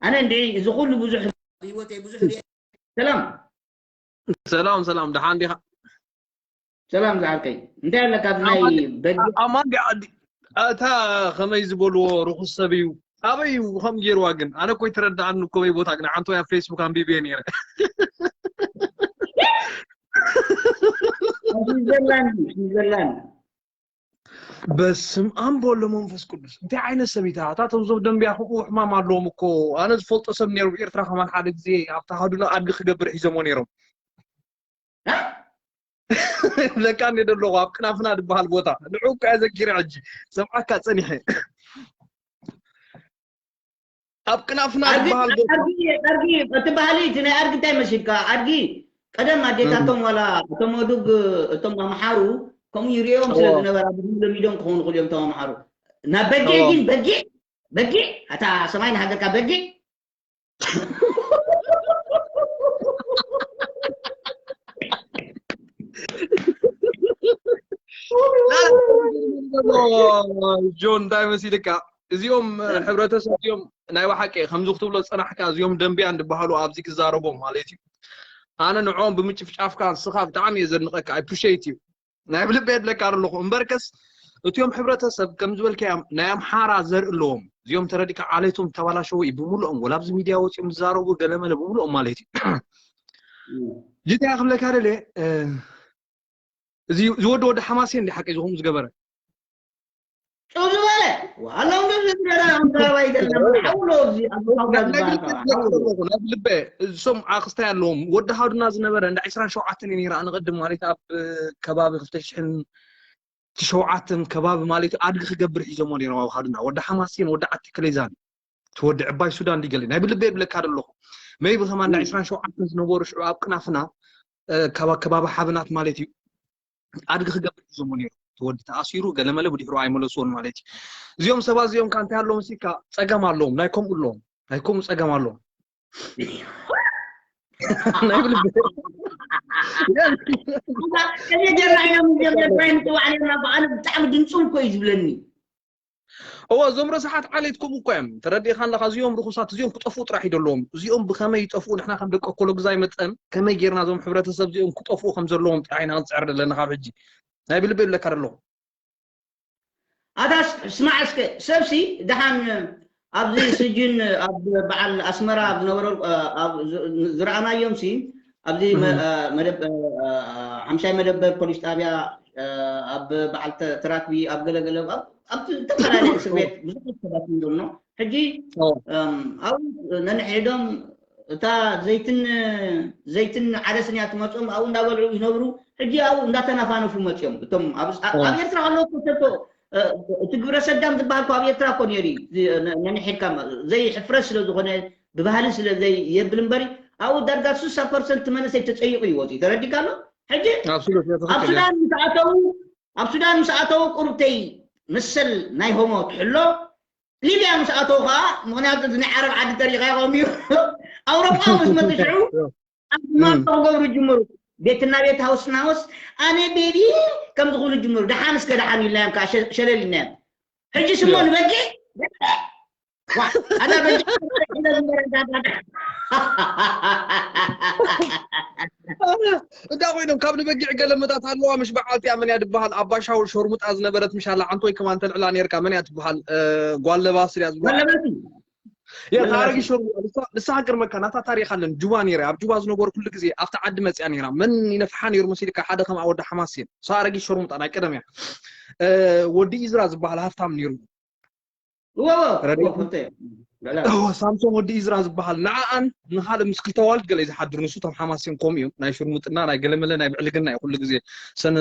ኣነ እንድዒ እዚ ኩሉ ብዙሕ ኣብ ህይወተይ ብዙሕ ርኤ-፣ ሰላም። ሰላም ሰላም፣ ደሓን ዲኻ? ሰላም ዝዓርከይ። እንታይ ኣለካ ኣብዚ ናይ በጊዕ? ኣማን ዲ-፣ ኣዲ-፣ እታ ኸመይ ዝበልዎ ርኹስ ሰብ እዩ። ኣበይ እዩ ኸም ገይርዋ ግን? ኣነ እኮ ይተረድኣኒ እኮ በይ ቦታ ግን፣ ሓንቲ ወይ ኣብ ፌስቡክ ኣንቢበዮ ነይረ። ኣብ ስዊዘርላንድ እዩ፣ ስዊዘርላንድ። በስም ኣም በሎ መንፈስ ቅዱስ። እንታይ ዓይነት ሰብ እዩ እታ? እታ እቶም ዞብ ደንብያ ከምኡ ሕማም ኣለዎም እኮ። ኣነ ዝፈልጦ ሰብ ነይሩ፣ ኤርትራ ከማን ሓደ ግዜ ኣብታ ሃዱና ኣድጊ ክገብር ሒዞሞ ነይሮም። ይብለካ እንደ ዘለኹ ኣብ ቅናፍና ዝበሃል ቦታ። ንዑ እኮ እየ ዘኪረ ሕጂ። ሰምዓካ ጸኒሐ። ኣብ ቅናፍና ኣድጊ፣ ዝበሃል ቦታ። ኣድጊ፣ ኣድጊ፣ እቲ ባህሊ፣ እቲ ናይ ኣድጊ እንታይ መሲልካ? ኣድጊ፣ ቀደም ኣዴታቶም ዋላ እቶም ኣዱግ፣ እቶም ኣምሓሩ፣ ከምኡ ይርእዮም ስለ ዝነበራ፣ ብድም ለሚዶም ክኾኑ ይኽእሉ እዮም እቶም ኣምሓሩ። ናብ በጊዕ እዎ። ግን፣ በጊዕ፣ በጊዕ፣ ኣታ ሰማይ ንሃገርካ በጊዕ። ጆን እንታይ መሲልካ? እዚኦም ሕብረተሰብ እዚኦም ናይ ብሓቂ ከምዚ ክትብሎ ዝጸናሕካ እዚኦም ደንብያን ዝበሃሉ ኣብዚ ክዛረቦም ማለት እዩ። ኣነ ንዕኦም ብምጭፍጫፍካ ንስኻ ብጣዕሚ እየ ዘድንቐካ። I appreciate you። ናይ ብልበይ እብለካ ኣለኹ። እምበርከስ እቲኦም ሕብረተሰብ ከም ዝበልካዮም ናይ ኣምሓራ ዘርኢ ኣለዎም። እዚኦም ተረዲካ ዓሌቶም ተባላሸው እዩ ብምሉኦም። ወላ ኣብዚ ሚድያ ወፂኦም ዝዛረቡ ገለመለ ብምሉኦም ማለት እዩ። ጅታ ክብለካ ደልየ፣ እ፣ እዚ ዝወዲ ወዲ ሓማሴን እንዲ ሓቂ ዝኹም ዝገበረ። ጭው ዝበለ ኣለዉ። እንደዚ ዝገራ ኣምዛባ ይገርና ሓውሎ እዚ ኣብ ሓውላ ዝበሃል ናይ ልበ እሶም ኣክስታይ ኣለዎም። ወዲ ሃዱና ዝነበረ እንዳ ዕስራን ሸውዓተን እዩ ነይራ ንቅድም ማለት ኣብ ከባቢ ክልተ ሽሕን ሸውዓተን ከባቢ ማለት እዩ። ኣድጊ ክገብር ሒዞሞ ነይሮም ኣብ ሃዱና። ወዲ ሓማሴን፣ ወዲ ዓቲ ክሌዛን፣ እቲ ወዲ ዕባይ ሱዳን ድዩ ገለ ናይ ብልበ ይብለካ ደለኹ። መይቢ ከማን እንዳ ዕስራን ሸውዓተን ዝነበሩ ሽዑ ኣብ ቅናፍና፣ እ፣ ካብ ከባቢ ሓበናት ማለት እዩ። ኣድጊ ክገብር ሒዞሞ ነይሮም። እቲ ወዲ ተኣሲሩ ገለመለ ብድሕሩ ኣይመለስዎን ማለት እዩ። እዚኦም ሰባት እዚኦም ከ እንታይ ኣለዎም ሲካ ጸገም ኣለዎም። ናይ ከምኡ ኣለዎም። ናይ ከምኡ ጸገም ኣለዎም። ናይ ብልቢ። ከመይ ጌርና ኢና ምንጀምር ጥራይ ንጽዋዕ ነርና። ብኣነ ብጣዕሚ ድምፁም እኮ እዩ ዝብለኒ። እወ፣ እዞም ረሳሓት ዓሌት ከምኡ እኮ እዮም። ተረዲእካ ኣለኻ? እዚኦም ርኹሳት፣ እዚኦም ክጠፍኡ ጥራሕ እዩ ዘለዎም። እዚኦም ብኸመይ ይጠፍኡ? ንሕና ከም ደቂ ኣኮሎ ግዛይ መጠን ከመይ ጌርና እዞም ሕብረተሰብ እዚኦም ክጠፍኡ ከም ዘለዎም ጥራሕ ኢና ክንጽዕር ዘለና ካብ ሕጂ። ናይ ብልቢ ይብለካ ዘለኹ። ኣታ ስ-፣ ስማዕ እስከ፣ ሰብሲ ደሓን ኣብዚ ስጅን ኣብ በዓል ኣስመራ ኣብ ዝነበረ፣ ኣብ ዝ-፣ ዝረኣናዮም ሲ፣ ኣብዚ መ-፣ መደብ-፣ ሓምሻይ መደበር ፖሊስ ጣብያ፣ ኣብ በዓል ተ-፣ ተራክቢ፣ ኣብ ገለገለ፣ ኣብ፣ ኣብ ዝተፈላለዩ እስር ቤት ብዙሓት ሰባት እዮም ዘሎ። ሕጂ፣ ኣብኡ ነንሕድሕዶም እታ ዘይትን፣ ዘይትን ዓደስን እያ ትመጾም፣ ኣብኡ እንዳበልዑ ይነብሩ። ሕጂ ኣብኡ እንዳተናፋነፉ መጽዮም። እቶም ኣብ፣ ኣብ፣ ኣብ ኤርትራ ከለዉ እኮ ተቶ-፣ እ፣ እቲ ግብረ ሰዳም ዝበሃል እኮ ኣብ ኤርትራ እኮ ነይሩ እዩ። እዚ ነ-፣ ነንሕድካ መ-፣ ዘይሕፍረት ስለ ዝኾነ፣ ብባህሊ ስለ ዘይየብል እምበሪ፣ ኣብኡ ዳርጋ ስሳ ፐርሰንት መንእሰይ ተጸይቑ እዩ ወጺኡ። ተረዲእካ ኣሎ? ሕጂ ኣብ ሱዳን ኣብ ትኽክል እያ። ሱዳን ምስ ኣተዉ፣ ኣብ ሱዳን ምስ ኣተዉ ቁሩብተይ መሰል ናይ ሆሞ ትሕሎ ሊብያ ምስ ኣተው ከዓ ምክንያቱ እዚ ናይ ዓረብ ዓዲ ተሪካ ይኸም እዩ ኣውሮጳ ምስ መጡ ሽዑ ኣስማቶ ክገብሩ ጅምሩ። ቤትና ቤት ሃውስና ሃውስ ኣነ ቤቢ ከምዚ ክብሉ ጅምሩ። ደሓን እስከ ደሓን ኢልናዮም ከዓ ሸለል ኢልናዮም። ሕጂ ስሞ ንበጊዕ ኣዳ በጊዕ እንታይ ኮይኖም ካብ ንበጊዕ ገለመታት ኣለዋ ምሽ በዓልቲ እያ መን እያ ድበሃል ኣባሻውል ሸርሙጣ ዝነበረት ምሽ ኣላ ዓንቶይ ከማን ተልዕላ ነርካ መን እያ ትበሃል ጓል ለባስ እያ ዝብላ ያ ታሪክ ሸርሙጣ ንሳ ሃገር መካ ናታ ታሪክ ኣለን ጁባ ነይራ ኣብ ጁባ ዝነበሩ ኩሉ ግዜ ኣብታ ዓዲ መፅያ ነይራ መን ይነፍሓ ነይሩ መሲልካ ሓደ ከም ወዲ ሓማስ እየን እሳ ኣረጊት ሸርሙጣ ናይ ቀደም እያ ወዲ ኢዝራ ዝበሃል ሃፍታም ነይሩ ሳምሶን ወዲ ኢዝራ ዝበሃል ንዓኣን ንካልእ ምስ ክልተ ዋልድ ገለ ዝሓድር ንሱ ቶም ሓማሴን ከምኡ እዮም ናይ ሽርሙጥና ናይ ገለመለ ናይ ብዕልግና እዩ ኩሉ ግዜ ሰነ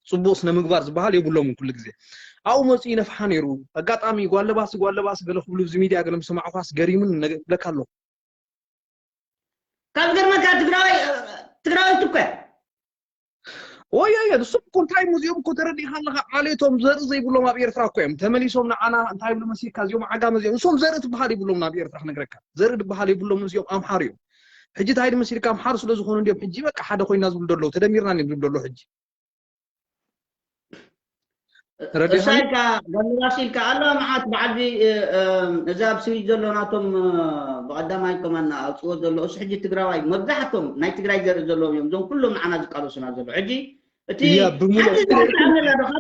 ጽቡቅ ስነ ምግባር ዝበሃል የብሎምን ኩሉ ግዜ ኣብኡ መፅኡ ይነፍሓ ነይሩ ኣጋጣሚ ጓለባሲ ጓለባሲ ገለ ክብሉ እዚ ሚድያ ገለ ምሰማዕኳስ ገሪሙን ብለካ ኣለኹ ካብ ገርመካ ትግራዋይ ትግራዋይ ትኮ ወዮ እየ ንሶም እኮ እንታይ ሙዚኦም እኮ ተረዲእካ ኣለካ ዓሌቶም ዘርኢ ዘይብሎም ኣብ ኤርትራ እኮ እዮም ተመሊሶም ንዓና እንታይ ይብሉ መሲልካ እዚኦም ዓጋመ እዚኦም ንሶም ዘርኢ ትበሃል ይብሎም ናብ ኤርትራ ክነግረካ ዘርኢ ዝበሃል ይብሎም እዚኦም ኣምሓሩ እዮም ሕጂ እንታይ መሲልካ ኣምሓሩ ስለ ዝኾኑ እንዲዮም ሕጂ በቃ ሓደ ኮይና ዝብሉ ደለዉ ተደሚርና እዮም ዝብሉ ደለዉ ሕጂ እሳይካ ጓልባስ ኢልካ ኣሎ መዓት በዓልዚ እዚ ኣብ ስዊዝ ዘሎ ናቶም ብቐዳማይ ከማና ኣውፅዎ ዘሎ እሱ ሕጂ ትግራዋይ መብዛሕቶም ናይ ትግራይ ዘርኢ ዘለዎም እዮም እዞም ኩሎም ንዓና ዝቃለሱና ዘሎ ሕጂ እቲ ካብ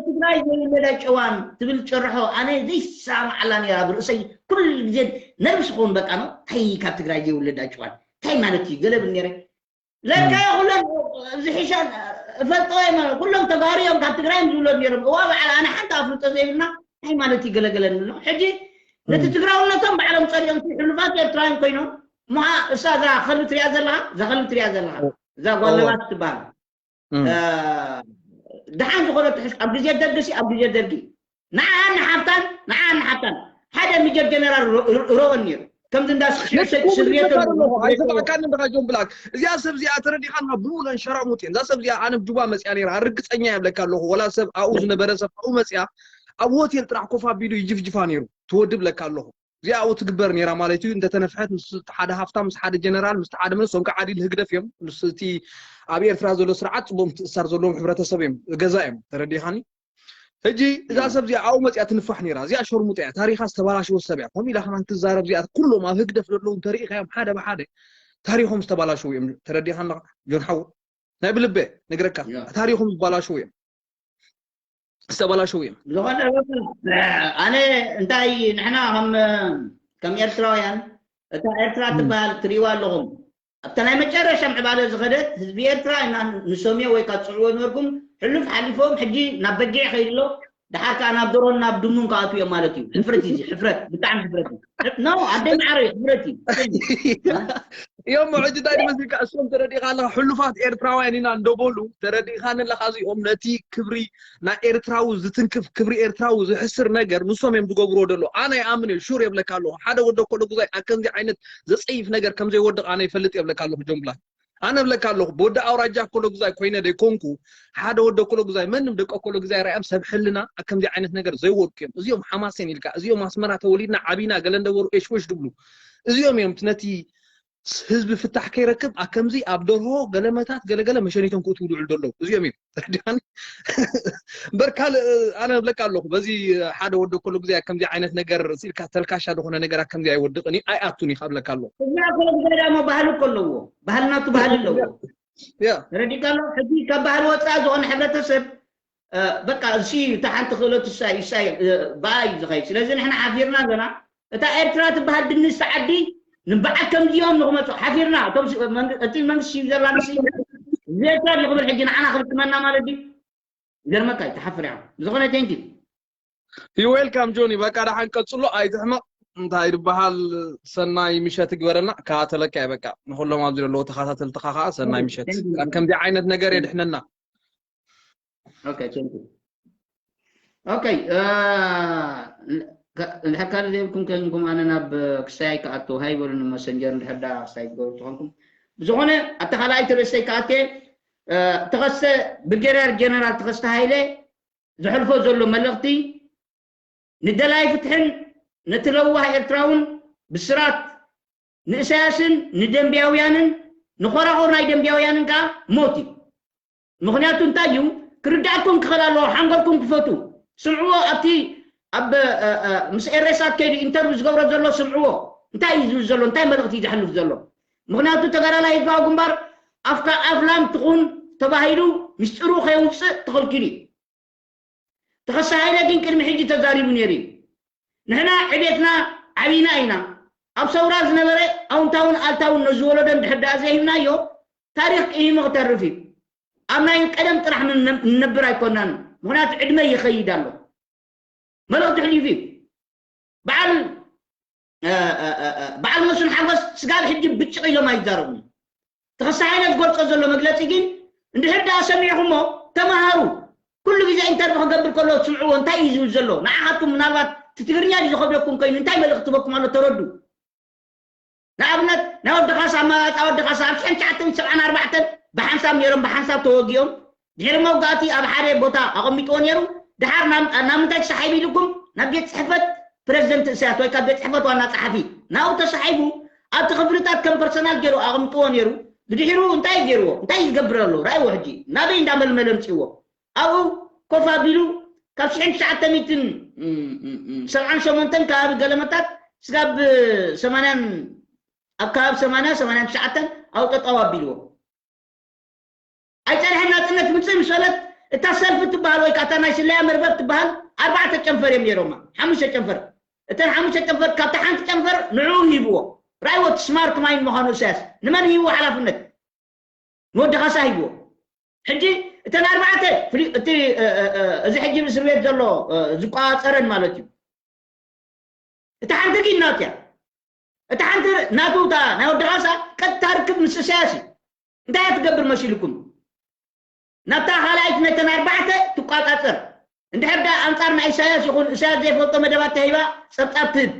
ትግራይ ዘይውለዳ ጨዋን ትብል ጨርሖ ኣነ ዘይሰማዓላ ነራ ኣብ ርእሰይ ኩሉ ግዜ ነርቭስ ክኸውን በቃ ነው ታይ ካብ ትግራይ ዘይውለዳ ጨዋን ታይ ማለት እዩ ገለብል ነረ ለካ ኩሎም ዝሕሻን እፈልጦ ኩሎም ተጋሩ እዮም ካብ ትግራይ እዮም ዝብሎም ነሮም እዋ በዓል ኣነ ሓንቲ ኣፍልጦ ዘይብልና እንታይ ማለት እዩ ገለገለ ንብሎ ሕጂ ነቲ ትግራውነቶም ባዕሎም ፀሪኦም ሕሉፋት ኤርትራውያን ኮይኖም ምሃ እሳ እዛ ከሉ ትሪያ ዘለካ እዛ ከሉ ትሪያ ዘለካ እዛ ጓለባት ትበሃል ደሓን ዝኾነ ትሕዝ ኣብ ግዜ ደርጊ ሲ ኣብ ግዜ ደርጊ ንዓን ንሓፍታን ንዓን ንሓፍታን ሓደ ሚጀር ጀነራል ረኦን ነይሩ ከምዚ እንዳ ስድሪየተኣይተባዕካኒ እንድኻ ጆን ብላክ እዚኣ ሰብ እዚኣ ተረዲኻንካ ብሙሉአን ሸራሙጥ እየን እዛ ሰብ እዚኣ ኣነ ጁባ መፅያ ነይራ ርግፀኛ የብለካ ኣለኹ ወላ ሰብ ኣብኡ ዝነበረ ሰብ ኣብኡ መፅያ ኣብ ሆቴል ጥራሕ ኮፍ ኣቢሉ ይጅፍጅፋ ነይሩ ትወድብ ለካ ኣለኹ እዚኣ ኣብኡ ትግበር ነይራ ማለት እዩ እንተተነፍሐት ምስ ሓደ ሃፍታ ምስ ሓደ ጀነራል ምስ ሓደ መን ሶም ከዓዲ ህግደፍ እዮም ምስ እቲ ኣብ ኤርትራ ዘሎ ስርዓት ፅቡቅ ምትእሳር ዘለዎም ሕብረተሰብ እዮም ገዛ እዮም ተረዲኻኒ ሕጂ እዛ ሰብ እዚኣ ኣብኡ መፅያ ትንፋሕ ነይራ እዚኣ ሸርሙጥ እያ ታሪኻ ዝተባላሸወ ሰብ እያ ከምኡ ኢላ ከማን ትዛረብ እዚኣ ኩሎም ኣብ ህግደፍ ዘለዉ እንተሪኢኻዮም ሓደ ብሓደ ታሪኾም ዝተባላሸው እዮም ተረዲኻ ኣለኻ ጆን ሓው ናይ ብልበ ነግረካ ታሪኾም ዝበላሸው እዮም ዝተባላሸው እዮም ዝኾነ ኣነ እንታይ ንሕና ከም ከም ኤርትራውያን እታ ኤርትራ ትበሃል ትሪእዋ ኣለኹም ኣብታ ናይ መጨረሻ ምዕባለ ዝኸደት ህዝቢ ኤርትራ ኢና ንሰምዮ ወይ ካብ ትፅዕዎ ነበርኩም ሕሉፍ ሓሊፎም ሕጂ ናብ በጊዕ ከይድሎ ድሓር ከዓ ናብ ደሮን ናብ ድሙን ከኣቱ እዮም ማለት እዩ ሕፍረት እዩ ሕፍረት ብጣዕሚ ሕፍረት እዩ ኖ ኣደ ማዕረ እዩ ሕፍረት እዩ እዮም ሕጂ እንታይ መስልካ እሶም ተረዲእካ ኣለካ ሕሉፋት ኤርትራውያን ኢና እንደበሉ ተረዲእካ ኣለካ እዚኦም ነቲ ክብሪ ናይ ኤርትራዊ ዝትንክፍ ክብሪ ኤርትራዊ ዝሕስር ነገር ንሶም እዮም ዝገብርዎ ደሎ ኣነ ይኣምን እየ ሹር የብለካ ኣለኹ ሓደ ወደ ኮሎ ጉዛይ ኣብ ከምዚ ዓይነት ዘፀይፍ ነገር ከም ዘይወድቕ ኣነ ይፈልጥ የብለካ ኣለኹ ጆምብላ ኣነ ብለካ ኣለኹ ብወዲ ኣውራጃ ኮሎ ጉዛይ ኮይነ ደይኮንኩ ሓደ ወደ ኮሎ ጉዛይ መንም ደቂ ኮሎ ጉዛይ ራእዮም ሰብ ሕልና ኣብ ከምዚ ዓይነት ነገር ዘይወድቁ እዮም እዚኦም ሓማሴን ኢልካ እዚኦም ኣስመራ ተወሊድና ዓቢና ገለ እንደበሩ ኤሽወሽ ድብሉ እዚኦም እዮም ነቲ ህዝቢ ፍታሕ ከይረክብ ኣብ ከምዚ ኣብ ደርሆ ገለመታት ገለገለ መሸኒቶም ክእትዉ ዝውዕሉ ዘለዉ እዚኦም እዮም ተረዲኻኒ እምበር ካልእ ኣነ እብለካ ኣለኹ በዚ ሓደ ወደ ኮሎ ግዜ ከምዚ ዓይነት ነገር ስኢልካ ተልካሻ ዝኾነ ነገር ኣብ ከምዚ ኣይወድቕን እዩ ኣይኣቱን እዩ ካብለካ ኣለኹ እዛ ኮሎ ግዜ ዳሞ ባህሊ እኮ ኣለዎ ባህልናቱ ባህሊ ኣለዎ ተረዲካ ኣሎ ሕጂ ካብ ባህሊ ወፃኢ ዝኾነ ሕብረተሰብ በቃ እሱ እዩ እታ ሓንቲ ክእለቱ እሳ እዩ እሳ እዩ ብኣ እዩ ዝኸይድ ስለዚ ንሕና ሓፊርና ኣለና እታ ኤርትራ ትበሃል ድንሽ ዓዲ ንበዓል ከምዚኦም ንክመፁ ሓፊርና እቶም እቲ መንግስቲ ስዊዘርላንድ ሲ ዜርካ ድዩ ክብል ሕጂ ንዓና ክልክመና ማለት ድዩ ይገርመካ እዩ ተሓፍር ኢኻ ብዝኾነ ቴንኪ You welcome ጆኒ በቃ ደሓን ቀጽሎ ኣይትሕመቕ እንታይ ዝበሃል ሰናይ ምሸት ይግበረልና ከታተለካ እየ በቃ ንኩሎም ኣብዚ ዘለዉ ተኸታተልትኻ ከዓ ሰናይ ምሸት ከምዚ ዓይነት ነገር የድሕነና ኦኬ ቴንኪ ኦኬ እንድሕር ካልእ ዘይብልኩም ከንኩም ኣነ ናብ ክሳይ ኣይከኣቱ ሃይ በሉኒ መሰንጀር እንድሕር ዳ ክሳይ ትገብሩ ትኾንኩም ብዝኾነ ኣታ ካልኣይቲ ርእሰይ ከኣትየ ተኸስተ ብሪጌዳር ጀነራል ተኸስተ ሃይለ ዘሕልፎ ዘሎ መልእኽቲ ንደላይ ፍትሕን ነቲ ለዋህ ኤርትራውን ብስራት ንእሳያስን ንደንቢያውያንን ንኾራኹር ናይ ደንቢያውያንን ከኣ ሞት እዩ። ምኽንያቱ እንታይ እዩ? ክርዳእኩም ክኽእል ኣለዎ። ሓንጎልኩም ክፈቱ። ስምዕዎ። ኣብቲ ኣብ ምስ ኤሬሳት ከይዱ ኢንተርቪው ዝገብሮ ዘሎ ስምዕዎ። እንታይ እዩ ዝብል ዘሎ? እንታይ መልእኽቲ እዩ ዘሕልፍ ዘሎ? ምኽንያቱ ተጋዳላይ ህዝባዊ ግንባር ኣፍካ ኣፍላም ትኹን ተባሂሉ ምስጢሩ ከየውፅእ ተኸልኪሉ እዩ። ተኸሳ ሃይለ ግን ቅድሚ ሕጂ ተዛሪቡ ነይሩ እዩ። ንሕና ዕቤትና ዓብይና ኢና። ኣብ ሰውራ ዝነበረ ኣውንታውን ኣልታውን ነዚ ወለዶ እንድሕር ደኣ ዘይሂብናዮ ታሪኽ ቅሂሙ ክተርፍ እዩ። ኣብ ናይ ቀደም ጥራሕ ንነብር ኣይኮናን። ምኽንያቱ ዕድመ ይኸይድ ኣሎ። መልእኽቲ ሕሊፉ እዩ። በዓል በዓል መስፍን ሓጎስ ስጋብ ሕጂ ብጭቕ ኢሎም ኣይዛረቡን። ተኸስተ ሃይለ ዝገልጾ ዘሎ መግለጺ ግን እንድሕር ደኣ ሰሚዕኹሞ ተመሃሩ። ኩሉ ግዜ ኢንተርቪ ክገብር ከሎ ትስምዕዎ እንታይ እዩ ዝብል ዘሎ? ንዓኻትኩም ምናልባት እቲ ትግርኛ ድዩ ዝኸብደኩም ኮይኑ እንታይ መልእኽቲ በኩም ኣሎ ተረዱ። ንኣብነት ናይ ወዲ ካሳ ኣመራርፃ ወዲ ካሳ ኣብ ሽሕን ትሽዓተን ሰብዓን ኣርባዕተን ብሓንሳብ ነይሮም ብሓንሳብ ተወጊኦም ድሕሪ መውጋእቲ ኣብ ሓደ ቦታ ኣቐሚጥዎ ነይሩ። ድሓር ናብ ምንታይ ተሳሒቡ ኢልኩም ናብ ቤት ፅሕፈት ፕረዚደንት እሳያስ ወይ ካብ ቤት ፅሕፈት ዋና ፀሓፊ ናብኡ ተሳሒቡ ኣብቲ ክፍልታት ከም ፐርሰናል ገይሩ ኣቐምጥዎ ነይሩ። ብድሕሩ እንታይ ገይርዎ እንታይ ዝገብር ኣሎ ራእይዎ ሕጂ ናበይ እንዳመልመለ ምፅዎ ኣብኡ ኮፍ ኣቢሉ ካብ ሽሕን ትሽዓተ ሚእትን ሰብዓን ሸሞንተን ከባቢ ገለመታት ስጋብ ሰማንያን ኣብ ከባቢ ሰማንያ ሰማንያን ትሽዓተን ኣብኡ ጠጠው ኣቢልዎ ኣይፀንሐን ናፅነት ምፅእ ምስ በለት እታ ሰልፊ ትበሃል ወይ ከዓ እታ ናይ ስለያ መርበብ ትበሃል ኣርባዕተ ጨንፈር እዮም ነይሮማ ሓሙሽተ ጨንፈር እተን ሓሙሽተ ጨንፈር ካብታ ሓንቲ ጨንፈር ንዕኡ ሂብዎ ራይዎ እቲ ስማርት ማይንድ ምዃኑ እሳያስ ንመን ሂብዎ ሓላፍነት ንወዲ ካሳ ሂብዎ ሕጂ እተን ኣርባዕተ እቲ እዚ ሕጂ እስር ቤት ዘሎ ዝቆፃፀረን ማለት እዩ እታ ሓንቲ ግን ናቱ እያ እታ ሓንቲ ናቱ እታ ናይ ወዲ ካሳ ቀጥታ ርክብ ምስ እሳያስ እዩ እንታይ እያ ትገብር መሲልኩም ናብታ ካልኣይት ነተን ኣርባዕተ ትቋፃፀር እንድሕር ዳ ኣንፃር ናይ እሳያስ ይኹን እሳያስ ዘይፈልጦ መደባት ተሂባ ፀብፃብ ትህብ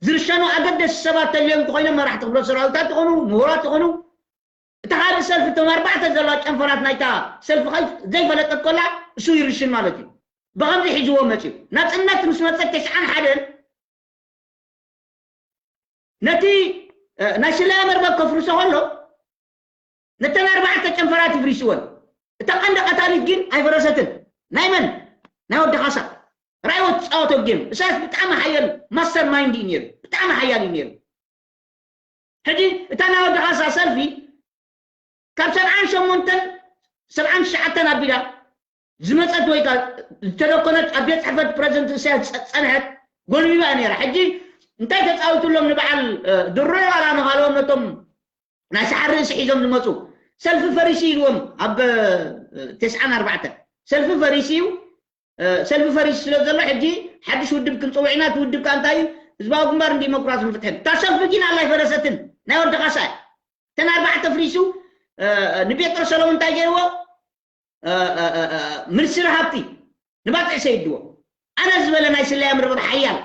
ዝርሸኑ ኣገደስቲ ሰባት ተልዮም እንተኾይኖም መራሕቲ ክፍለ ሰራዊታት ይኾኑ ምሁራት ይኾኑ እቲ ካልእ ሰልፊ እቶም ኣርባዕተ ዘለዋ ጨንፈራት ናይታ ሰልፊ ዘይፈለጠት ኮላ እሱ ይርሽን ማለት እዩ ብኸምዚ ሒዝዎ መፅዩ ናፅነት ምስ መፀት ተስዓን ሓደን ነቲ ናይ ስለያ መርበብ ከፍርሶ ከሎ ነተን ኣርባዕተ ጨንፈራት ይፍሪስወን እታ ቀንዲ ቀታሊት ግን ኣይፈረሰትን ናይ መን ናይ ወዲ ካሳ ራይዎ ትፃወቶ ጌም እሳያስ ብጣዕሚ ሓያል ማስተር ማይንድ እዩ ነይሩ ብጣዕሚ ሓያል እዩ ነይሩ ሕጂ እታ ናይ ወዲ ካሳ ሰልፊ ካብ ሰብዓን ሸሞንተን ሰብዓን ትሽዓተን ኣቢላ ዝመፀት ወይ ዝተደኮነት ኣብ ቤት ፅሕፈት ፕረዚደንት እሳያስ ዝፀንሐት ጎልቢባ ነይራ ሕጂ እንታይ ተፃዊቱሎም ንበዓል ድሮ ዋላ ንኻልኦም ነቶም ናይ ሰሓር ርእሲ ሒዞም ዝመፁ ሰልፊ ፈሪሲ ኢልዎም ኣብ ተስዓን ኣርባዕተን ሰልፊ ፈሪሲ እዩ ሰልፊ ፈሪሲ ስለ ዘሎ ሕጂ ሓድሽ ውድብ ክንፅውዕ ኢና እቲ ውድብ ከዓ እንታይ እዩ ህዝባዊ ግንባር ንዲሞክራሲ ንፍትሕን እታ ሰልፊ ግን ኣላ ኣይፈረሰትን ናይ ወዲ ካሳ እተን ኣርባዕተ ፍሪሱ ንቤትሮ ሰሎሞን እንታይ ገይርዎ ምንስር ሃብቲ ንባፅዕ ሰይድዎ ኣነ ዝበለ ናይ ስለያ ምርብር ሓያል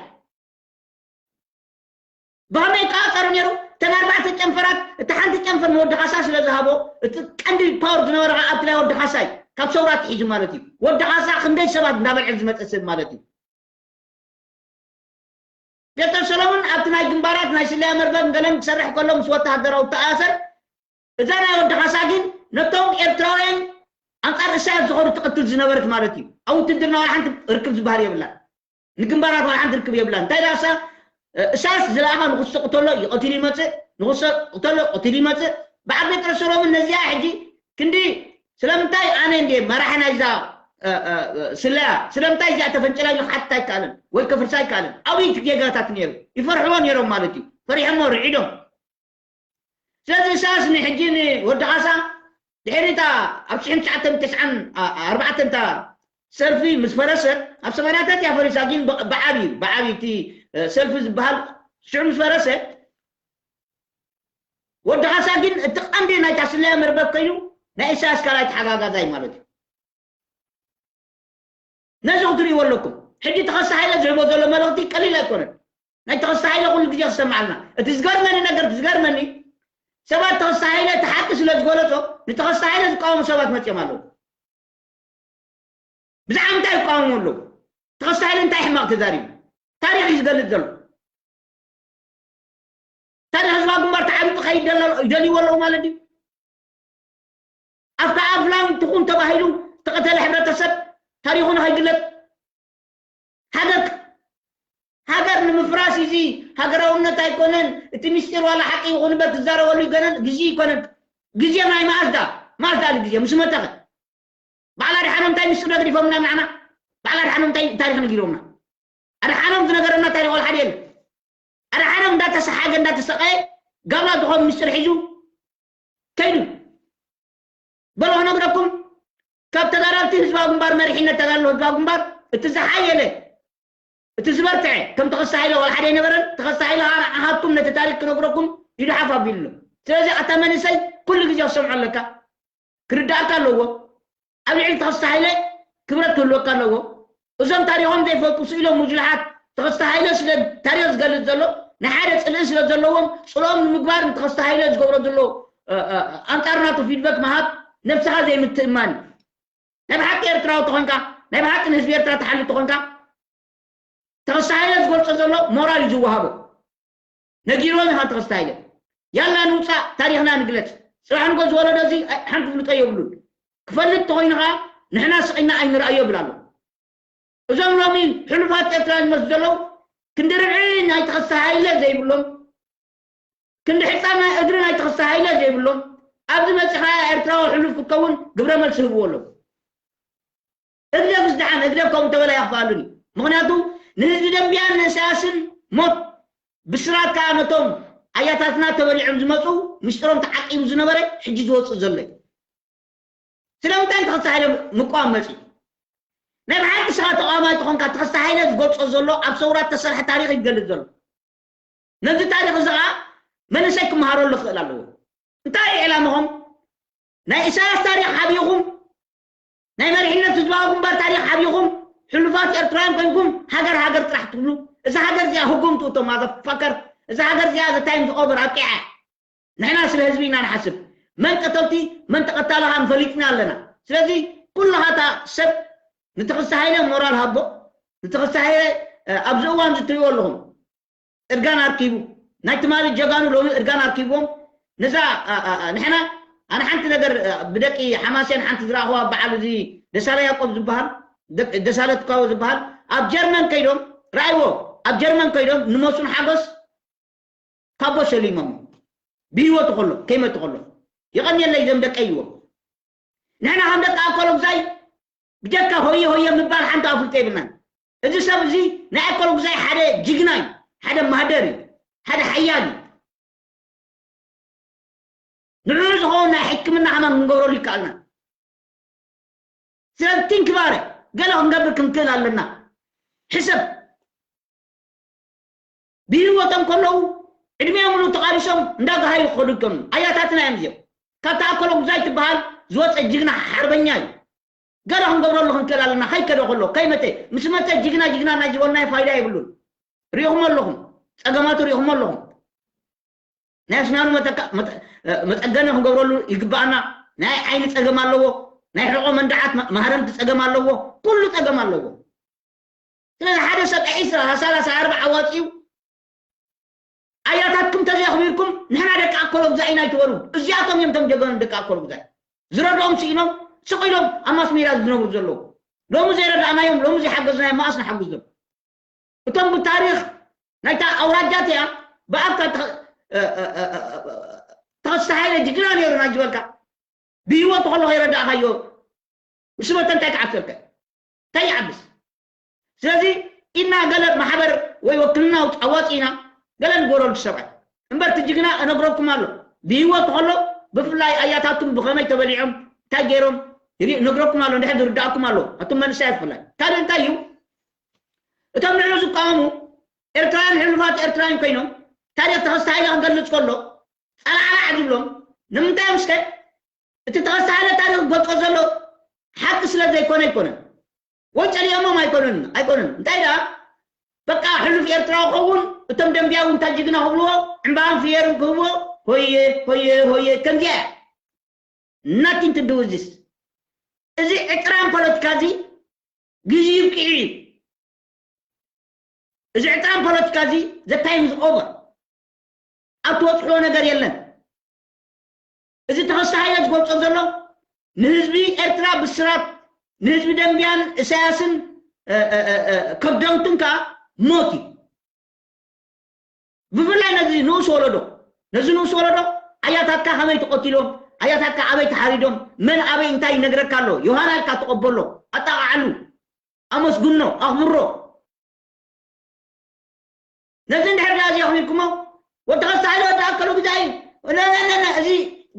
ብኸመይ ይቃፀሩ ነይሩ እተን ኣርባዕተ ጨንፈራት እቲ ሓንቲ ጨንፈር ንወዲ ካሳ ስለ ዝሃቦ እቲ ቀንዲ ፓወር ዝነበረ ከዓ ኣብቲ ናይ ወዲ ካሳ እዩ ካብ ሰውራ ትሒዙ ማለት እዩ ወዲ ካሳ ክንደይ ሰባት እንዳበልዐ ዝመፀ ሰብ ማለት እዩ ዶክተር ሰሎሞን ኣብቲ ናይ ግንባራት ናይ ስለያ መርበብ ገለን ክሰርሕ ከሎ ምስ ወተሃደራዊ ተኣሰር እዛ ናይ ወዲ ካሳ ግን ነቶም ኤርትራውያን ኣንጻር እሳያስ ዝኾኑ ትቕትል ዝነበረት ማለት እዩ ኣብ ውትድርና ዋላ ሓንቲ ርክብ ዝበሃል የብላን ንግንባራት ዋላ ሓንቲ ርክብ የብላን እንታይ ዳሳ እሳያስ ዝለኣኻ ንክሱ ቅተሎ ይቐትል ይመፅእ ንክሱ ቅተሎ ቅትል ይመፅእ በዓል ዶክተር ሰሎሞን ነዚኣ ሕጂ ክንዲ ስለምንታይ ኣነ እንደ መራሒ ናይዛ ስለያ ስለምንታይ እዚኣ ተፈንጭላ ኢሉ ክሓትት ኣይከኣልን ወይ ከፍርሳ ኣይከኣልን ኣብይቲ ጌጋታት ነይሩ ይፈርሕዎ ነይሮም ማለት እዩ ፈሪሖሞ ርዒዶም ስለዚ እሳያስ ንሕጂ ንወዲ ካሳ ድሕሪታ ኣብ ሽሕን ትሽዓተን ተስዓን ኣርባዕተን እታ ሰልፊ ምስ ፈረሰ ኣብ ሰማንያታት እያ ፈሪሳ ግን ብዓብዩ ብዓብዩ እቲ ሰልፊ ዝበሃል ሽዑ ምስ ፈረሰ ወዲ ካሳ ግን እቲ ቀንዲ ናይታ ስለያ መርበብ ኮይኑ ናይ ኢሳያስ ካልኣይ ተሓጋጋዛይ ማለት እዩ ነዚ ክትርእይዎ ኣለኩም ሕጂ ተኸስተ ሃይለ ዝህቦ ዘሎ መልእኽቲ ቀሊል ኣይኮነን ናይ ተኸስተ ሃይለ ኩሉ ግዜ ክሰማዓልና እቲ ዝገርመኒ ነገር ዝገርመኒ ሰባት ተኸስተ ሃይለ እቲ ሓቂ ስለ ዝገለጾ ንተኸስተ ሃይለ ዝቃወሙ ሰባት መፅኦም ኣለዉ ብዛዕባ እንታይ ይቃወሙ ኣለዉ? ተኸስተ ሃይለ እንታይ ሕማቕ ተዛሪቡ? ታሪኽ እዩ ዝገልጽ ዘሎ። ታሪኽ ህዝባዊ ግንባር ተዓቢጡ ከይድ ደለ- ይደልይዎ ኣለዉ ማለት ድዩ? ኣብታ ኣፍላም ትኹን ተባሂሉ ዝተቐተለ ሕብረተሰብ ታሪኹ ንኸይግለጽ ሃገር ሃገር ንምፍራስ እዚ ሃገራውነት ኣይኮነን። እቲ ምስጢር ዋላ ሓቂ ይኹን እምበር ትዛረበሉ ይገነን ግዜ ይኮነን። ግዜ ናይ መኣዝዳ መኣዝዳ ግዜ ምስ መተኸ በዓል ኣድሓኖም እንታይ ምስጢር ነግሪፎምና ንዓና? በዓል ኣድሓኖም እንታይ ታሪኽ ነጊሮምና? ኣድሓኖም ዝነገረና ታሪኽ ወላ ሓደ የለን። ኣድሓኖም እንዳተሰሓገ እንዳተሰቀየ ጋብላ ዝኾን ምስጢር ሒዙ ከይዱ። በሎ ክነግረኩም፣ ካብ ተጋዳልቲ ህዝባዊ ግንባር መሪሕነት ተጋድሎ ህዝባዊ ግንባር እቲ ዝሓየለ እቲ ዝበርትዐ ከም ተኸስተ ሃይለ ዋላ ሓደ ኣይነበረን። ተኸስተ ሃይለ ከዓ ንዓኻትኩም ነቲ ታሪክ ክነግረኩም ኢዱ ሓፍ ኣቢሉ ኣሎ። ስለዚ ኣታ መንእሰይ ኩሉ ግዜ ክሰምዖ ኣለካ፣ ክርዳእካ ኣለዎ። ኣብ ልዕሊ ተኸስተ ሃይለ ክብረት ክህልወካ ኣለዎ። እዞም ታሪኾም ዘይፈልጡ ስኢሎም ሙጅልሓት ተኸስተ ሃይለ ስለ ታሪኽ ዝገልጽ ዘሎ ንሓደ ጽልኢ ስለ ዘለዎም ጽልኦም ንምግባር ንተኸስተ ሃይለ ዝገብሮ ዘሎ ኣንጻር ናቱ ፊድበክ ምሃብ ነብስኻ ዘይምትእማን እዩ። ናይ ብሓቂ ኤርትራዊ ተኾንካ ናይ ብሓቂ ንህዝቢ ኤርትራ ትሓሊ ተኾንካ ተኸስተ ሃይለ ዝገልጾ ዘሎ ሞራል እዩ ዝወሃቦ። ነጊርዎም ኢኻ ተኸስተ ሃይለ። ያላ ንውፃእ ታሪኽና ንግለጽ። ጽባሕ ንጎ ዝወለዶ እዚ ሓንቲ ፍልጦ የብሉን። ክፈልጥ ተኾይኑ ኸዓ ንሕና ስቒና ኣይንርኣዮ ይብል ኣሎ። እዞም ሎሚ ሕሉፋት ኤርትራ ዝመስሉ ዘለዉ ክንዲ ርብዒ ናይ ተኸስተ ሃይለ ዘይብሎም ክንዲ ሕፃን ናይ እግሪ ናይ ተኸስተ ሃይለ ዘይብሎም ኣብዚ መፂኻ ኤርትራዊ ሕሉፍ ክትከውን ግብረ መልሲ ህብዎ ኣለዉ። ህግደፍስ ደሓን ህግደፍ ከምኡ እንተበለ ኣየኽፍኣሉን እዩ። ምኽንያቱ ንህዝቢ ደንቢያን ንእሳያስን ሞት ብስራት ከዓ ነቶም ኣያታትና ተበሊዖም ዝመፁ ምስጢሮም ተዓቂቡ ዝነበረ ሕጂ ዝወፅእ ዘሎ እዩ። ስለምንታይ ተኸስተ ሃይለ ምቋም መፂኡ? ናይ ብሓቂ ስኻ ተቃዋማይ ተኾንካ ተኸስተ ሃይለ ዝገልፆ ዘሎ ኣብ ሰውራ ተሰርሐ ታሪኽ ይገልፅ ዘሎ። ነዚ ታሪኽ እዚ ከዓ መንእሰይ ክመሃረሉ ክኽእል ኣለዎ። እንታይ እዩ ዕላምኹም? ናይ ኢሳያስ ታሪኽ ሓቢኹም ናይ መሪሕነት ህዝባዊ ግንባር ታሪኽ ሓቢኹም ሕሉፋት ኤርትራውያን ኮይንኩም ሃገር ሃገር ጥራሕ ትብሉ። እዛ ሃገር እዚኣ ህጉም ትእቶ ማዘፋከር። እዛ ሃገር እዚኣ ዘታይም ዝኦቨር ኣብቂዓ። ንሕና ስለ ህዝቢ ኢና ንሓስብ። መን ቀተልቲ መን ተቐታሊ ኻን ፈሊጥና ኣለና። ስለዚ ኩልኻ እታ ሰብ ንተኸስተ ሃይለ ሞራል ሃቦ። ንተኸስተ ሃይለ ኣብዚ እዋን ዝትሪእዎ ኣለኹም እርጋን ኣርኪቡ ናይ ትማሊ ጀጋኑ ሎሚ እርጋን ኣርኪብዎም ነዛ ንሕና ኣነ ሓንቲ ነገር ብደቂ ሓማሴን ሓንቲ ዝረኣኽዋ በዓል እዚ ደሳለ ያቆብ ዝበሃል ደሳለ ትካቦ ዝበሃል ኣብ ጀርመን ከይዶም ረኣይዎ ኣብ ጀርመን ከይዶም ንመስፍን ሓጎስ ካቦ ሸሊሞሞ ብህይወቱ ከሎ ከይመቱ ከሎ የቐንየለይ ዘም ደቀይዎ ንሕና ከም ደቂ ኣኮሎግዛይ ብጀካ ሆየ ሆየ ምባል ሓንቲ ኣፍልጦ የብልናን። እዚ ሰብ እዚ ናይ ኣኮሎግዛይ ሓደ ጅግና እዩ፣ ሓደ ማህደር እዩ፣ ሓደ ሓያል እዩ። ንዕኡ ዝኸውን ናይ ሕክምና ከማን ክንገብረሉ ይከኣልና። ስለዚ ቲንክ ባረ ገለ ክንገብር ክንክእል ኣለና። ሕሰብ ብህይወቶም ከለዉ ዕድሚኦም ሙሉ ተቓሊሶም እንዳጋሃዩ ክኸዱ ይከኑ ኣያታትና እዮም እዚኦም። ካብ ተኣከሎ ጉዛይ ትበሃል ዝወፀ ጅግና ሓርበኛ እዩ። ገለ ክንገብረሉ ክንክእል ኣለና። ከይከደ ከሎ ከይመተ ምስ መተ ጅግና ጅግና ናይ ዝበልናዮ ፋይዳ የብሉን። ሪኢኹም ኣለኹም፣ ፀገማቱ ሪኢኹም ኣለኹም። ናይ ኣስናኑ መጠገኒ ክንገብረሉ ይግባኣና። ናይ ዓይኒ ፀገም ኣለዎ፣ ናይ ሕቆ መንድዓት ማህረምቲ ፀገም ኣለዎ፣ ኩሉ ፀገም ኣለዎ። ስለዚ ሓደ ሰብ ዒስራ ሰላሳ ኣርባዓ ኣዋፂኡ ኣያታትኩም ተዘይኣኽቢርኩም ንሕና ደቂ ኣኮሎ ግዛኢና ኣይትበሉ። እዚኣቶም እዮም ቶም ጀጋኑ ደቂ ኣኮሎ ግዛኢ ዝረድኦም ስኢኖም ስቕ ኢሎም ኣብ ማስሜድያ ዝነብሩ ዘለዉ። ሎሚ ዘይረዳእናዮም ሎሚ ዘይሓገዝናዮም መኣስ ንሓግዞም። እቶም ብታሪኽ ናይታ ኣውራጃ እቲኣ ብኣካ ተኸስተ ሃይለ ጅግና ነይሩ ናጅበልካ ብህይወቱ ከሎ ከይረዳእካዮ ምስ መተ እንታይ ክዓብሰልካ እንታይ ይዓብስ? ስለዚ ኢና ገለ ማሕበር ወይ ወክልና ኣዋፂእና ገለ ንጎረሉ ሰብኣይ እምበር እቲ ጅግና እነግረኩም ኣሎ ብህይወቱ ከሎ ብፍላይ ኣያታቱም ብኸመይ ተበሊዖም እንታይ ገይሮም እነግረኩም ኣሎ እንድሕር ዝርዳእኩም ኣሎ ኣቱም መንእሰያት ብፍላይ ካልእ እንታይ እዩ እቶም ንዕኡ ዝቃወሙ ኤርትራውያን ሕሉፋት ኤርትራውያን ኮይኖም ታሪክ ተኸስተ ሃይለ ክገልፅ ከሎ ፃላዕላዕ ዝብሎም ንምንታይ ምስከ እቲ ተኸስተ ሃይለ ታሪክ ዝገልፆ ዘሎ ሓቂ ስለ ዘይኮነ ኣይኮነን ወይ ፀሊኦሞም ኣይኮነን ኣይኮነን እንታይ ደኣ በቃ ሕሉፍ ኤርትራዊ ከውን እቶም ደንቢያዊ እንታይ ጅግና ክብልዎ ዕምባን ፍየርን ክህብዎ ሆየ ሆየ ሆየ ከምዚያ እያ nothing to do with this እዚ ዕጥራን ፖለቲካ እዚ ግዜ ይብቅዕ እዩ። እዚ ዕጥራን ፖለቲካ እዚ the time is over። ኣብ ትበፅሕዎ ነገር የለን። እዚ ተኸስተ ሃይለ ዝገልጾ ዘሎ ንህዝቢ ኤርትራ ብስራት፣ ንህዝቢ ደንቢያን እሳያስን ከብደውትን ከዓ ሞት እዩ። ብፍላይ ነዚ ንኡስ ወለዶ ነዚ ንኡስ ወለዶ ኣያታትካ ከመይ ተቆቲሎም ኣያታትካ ኣበይ ተሓሪዶም መን ኣበይ እንታይ ይነግረካ ኣሎ ዮሃና ኢልካ ተቀበሎ ኣጣቃዓሉ ኣመስግኖ ኣኽብሮ ነዚ እንድሕር ዳዚ ኣኽቢርኩሞ ወዲ ተኸስተ ሃይለ ወዲ ኣከሉ ግዛይ እዚ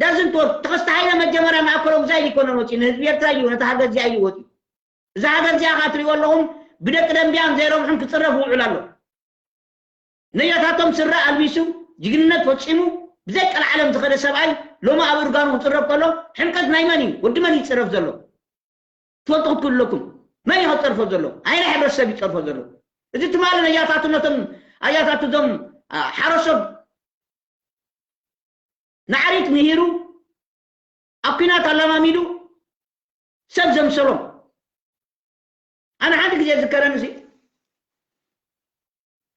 doesn't work ተኸስተ ሃይለ መጀመርያ ንኣከሉ ግዛይ ይኮነን ወፂ ንህዝቢ ኤርትራ እዩ ነቲ ሃገር እዚኣ እዩ ወፂ እዛ ሃገር እዚኣ ከዓ ትሪእዎ ኣለኹም ብደቂ ደንቢያን ዘይረብሑን ክፅረፍ ውዕል ኣሎ ነያታቶም ስረ ኣልቢሱ ጅግንነት ፈፂሙ ብዘይ ቀልዓለም ዝኸደ ሰብኣይ ሎሚ ኣብ እርጋኑ ክፅረፍ ከሎ ሕምቀት ናይ መን እዩ ወዲ መን ይፅረፍ ዘሎ ትፈልጡ ክትክእሉ ኣለኩም መን እዩ ክፀርፎ ዘሎ ኣይነ ሕብረተሰብ ይፀርፎ ዘሎ እዚ ትማሊ ነያታቱ ነቶም ኣያታቱ እዞም ሓረሶብ ንዓሪት ምሂሩ ኣብ ኲናት ኣለማሚዱ ሰብ ዘምሰሎም ኣነ ሓንቲ ግዜ ዝከረኒ ሲ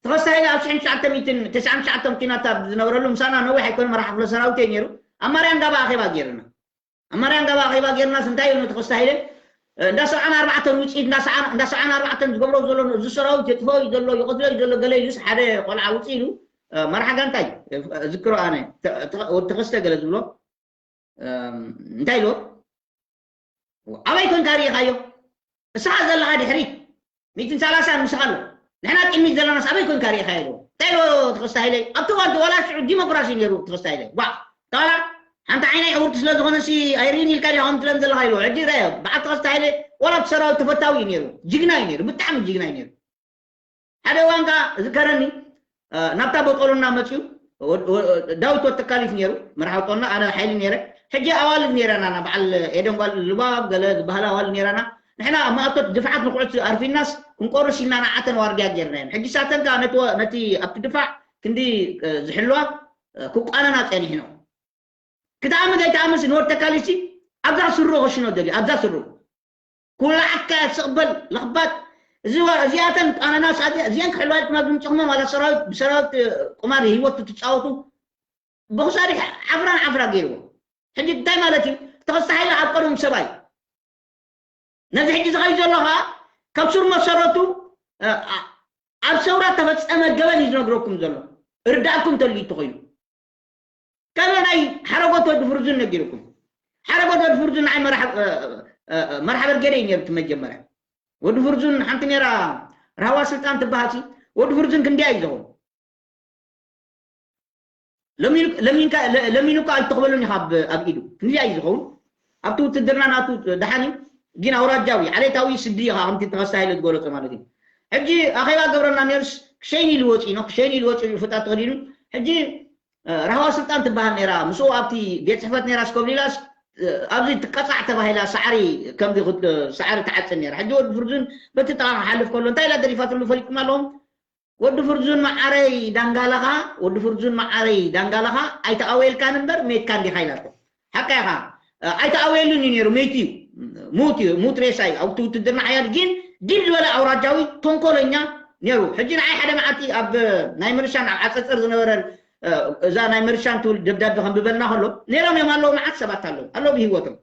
ተኸስተ ሃይለ ኣብ ሽሕን ትሽዓተ ሚእትን ተስዓን ትሽዓተን ኲናት ኣብ ዝነበረሉ ምሳና ነዊሕ ኣይኮነ መራሒ ክፍለ ሰራዊት እዩ ነይሩ ኣብ ማርያም ጋባ ኣኼባ ገይርና ኣብ ማርያም ጋባ ኣኼባ ገይርናስ እንታይ እዩ ተኸስተ ሃይለ እንዳ ሰብዓን ኣርባዕተን ውፅኢት እንዳ ሰብዓን ኣርባዕተን ዝገብሮ ዘሎ እዚ ሰራዊት የጥፍኦ እዩ ዘሎ ይቐትሎ እዩ ዘሎ ገለ ኢሉስ ሓደ ቆልዓ ውፅእ ኢሉ መርሓ ጋንታ እዩ ዝክሮ ኣነ ተኸስተ ገለ ዝብሎ እንታይ ኢልዎ ኣበይ ኮንካ ርኢኻዮ እስኻ ዘለኻ ድሕሪት ሚእትን ሰላሳን ምስኻ ኣሎ ንሕና ቅድሚት ዘለናስ ኣበይ ኮንካ ርኢኻዮ ኢልዎ እንታይ ኢልዎ ተኸስተ ሃይለ ኣብቲ ዋላ ሽዑ ዲሞክራሲ ነይሩ ተኸስተ ሃይለ ዋ ታላ ሓንቲ ዓይነይ ዕውርቲ ስለ ዝኾነ ሲ ኣይሪን ኢልካ ዲኻ ከምትለን ዘለኻ ኢልዎ ሕጂ ርኣዮ በዓል ተኸስተ ሃይለ ዋላ ኣብቲ ሰራዊት ተፈታዊ እዩ ነይሩ ጅግና እዩ ነይሩ ብጣዕሚ ጅግና እዩ ነይሩ ሓደ እዋን ከዓ ዝከረኒ ናብታ በጦሎና መፅዩ ዳዊት ወተካሊት ነይሩ መርሓዊ ጦና ኣነ ሓይሊ ነይረ ሕጂ ኣዋልድ ነይረና ና በዓል ኤደን ጓል ልባብ ገለ ዝበሃላ ኣዋልድ ነይረና ንሕና ኣብ ማእቶት ድፍዓት ንኩዕት ኣርፊናስ ክንቆርስ ኢልና ንዓተን ዋርድያ ገይርናየን ሕጂ ሳተን ከዓ ነቲ ኣብቲ ድፋዕ ክንዲ ዝሕልዋ ክቋነና ፀኒሕኖ ክትኣምን ዘይትኣምንሲ ንወድ ተካሊሲ ኣብዛ ስሩ ከሽኖ ደልዩ ኣብዛ ስሩ ኩላዓካ ስቕበል ለኽባጥ እዚኣተን ኣናናስ እዚአን ክሕልዋ ድማ ዝምፅኹሞ ማለት ሰራዊት ብሰራዊት ቁማር ህይወት ትፃወቱ ብክሳዲ ዓፍራን ዓፍራ ገይርዎ ሕጂ እንታይ ማለት እዩ ተኸስተ ሓይሊ ኣብ ቀደም ሰብኣይ ነዚ ሕጂ ዝኸዩ ዘሎ ከዓ ካብ ሱር መሰረቱ ኣብ ሰውራ ተፈፀመ ገበን እዩ ዝነግረኩም ዘሎ እርዳእኩም ተልዩ ተኮይኑ ከመ ናይ ሓረጎት ወዲ ፍርዙን ነጊርኩም ሓረጎት ወዲ ፍርዙን ንዓይ መርሓ በርጌደ እዩ ነይሩ እቲ መጀመርያ ወዲ ፍርዙን ሓንቲ ነይራ ራህዋ ስልጣን ትበሃል ወዲ ፍርዙን ክንዲያ እዩ ዝኸውን ለሚኑ እኳ ኣይተኽበሉን ኢኻ ኣብ ኢዱ ክንዲያ እዩ ዝኸውን ኣብቲ ውትድርና ናቱ ደሓን እዩ ግን ኣውራጃዊ ዓሌታዊ ስዲ ኢኻ ከምቲ ተኸስተ ሃይለ ዝገለፆ ማለት እዩ ሕጂ ኣኼባ ገብረና ኔርስ ክሸይን ኢሉ ወፂኡ ነው ክሸይን ኢሉ ወፂኡ ፍጣ ተኸዲኑ ሕጂ ራህዋ ስልጣን ትበሃል ነራ ምስኡ ኣብቲ ቤት ፅሕፈት ነራ ስኮብሊላስ ኣብዚ ትቀፃዕ ተባሂላ ሳዕሪ ከምዚ ሳዕሪ ትዓፅን ነራ ሕጂ ወዲ ፍርዙን በቲ ጠቓ ክሓልፍ ከሎ እንታይ ኢላ ደሪፋትሉ ፈሊጥኩም ኣለኹም ወዲ ፍርዙን መዓረይ ዳንጋላኻ ወዲ ፍርዙን መዓረይ ዳንጋላኻ ኣይተኣወየልካን እምበር ሜትካ እንዲኻ ኢላቶ ሓቃ ኢኻ ኣይተኣወየሉን እዩ ነይሩ መይቲ እዩ ሙት እዩ ሙት ሬሳ እዩ ኣብቲ ውትድርና ሓያል ግን ድል ዝበለ ኣውራጃዊ ተንኮለኛ ነይሩ ሕጂ ንዓይ ሓደ መዓልቲ ኣብ ናይ ምርሻን ኣብ ዓፀፅር ዝነበረ እዛ ናይ ምርሻን ትብል ደብዳቤ ከንብበልና ከሎ ነይሮም እዮም ኣለዉ መዓት ሰባት ኣለዉ ኣለዉ ብሂወቶም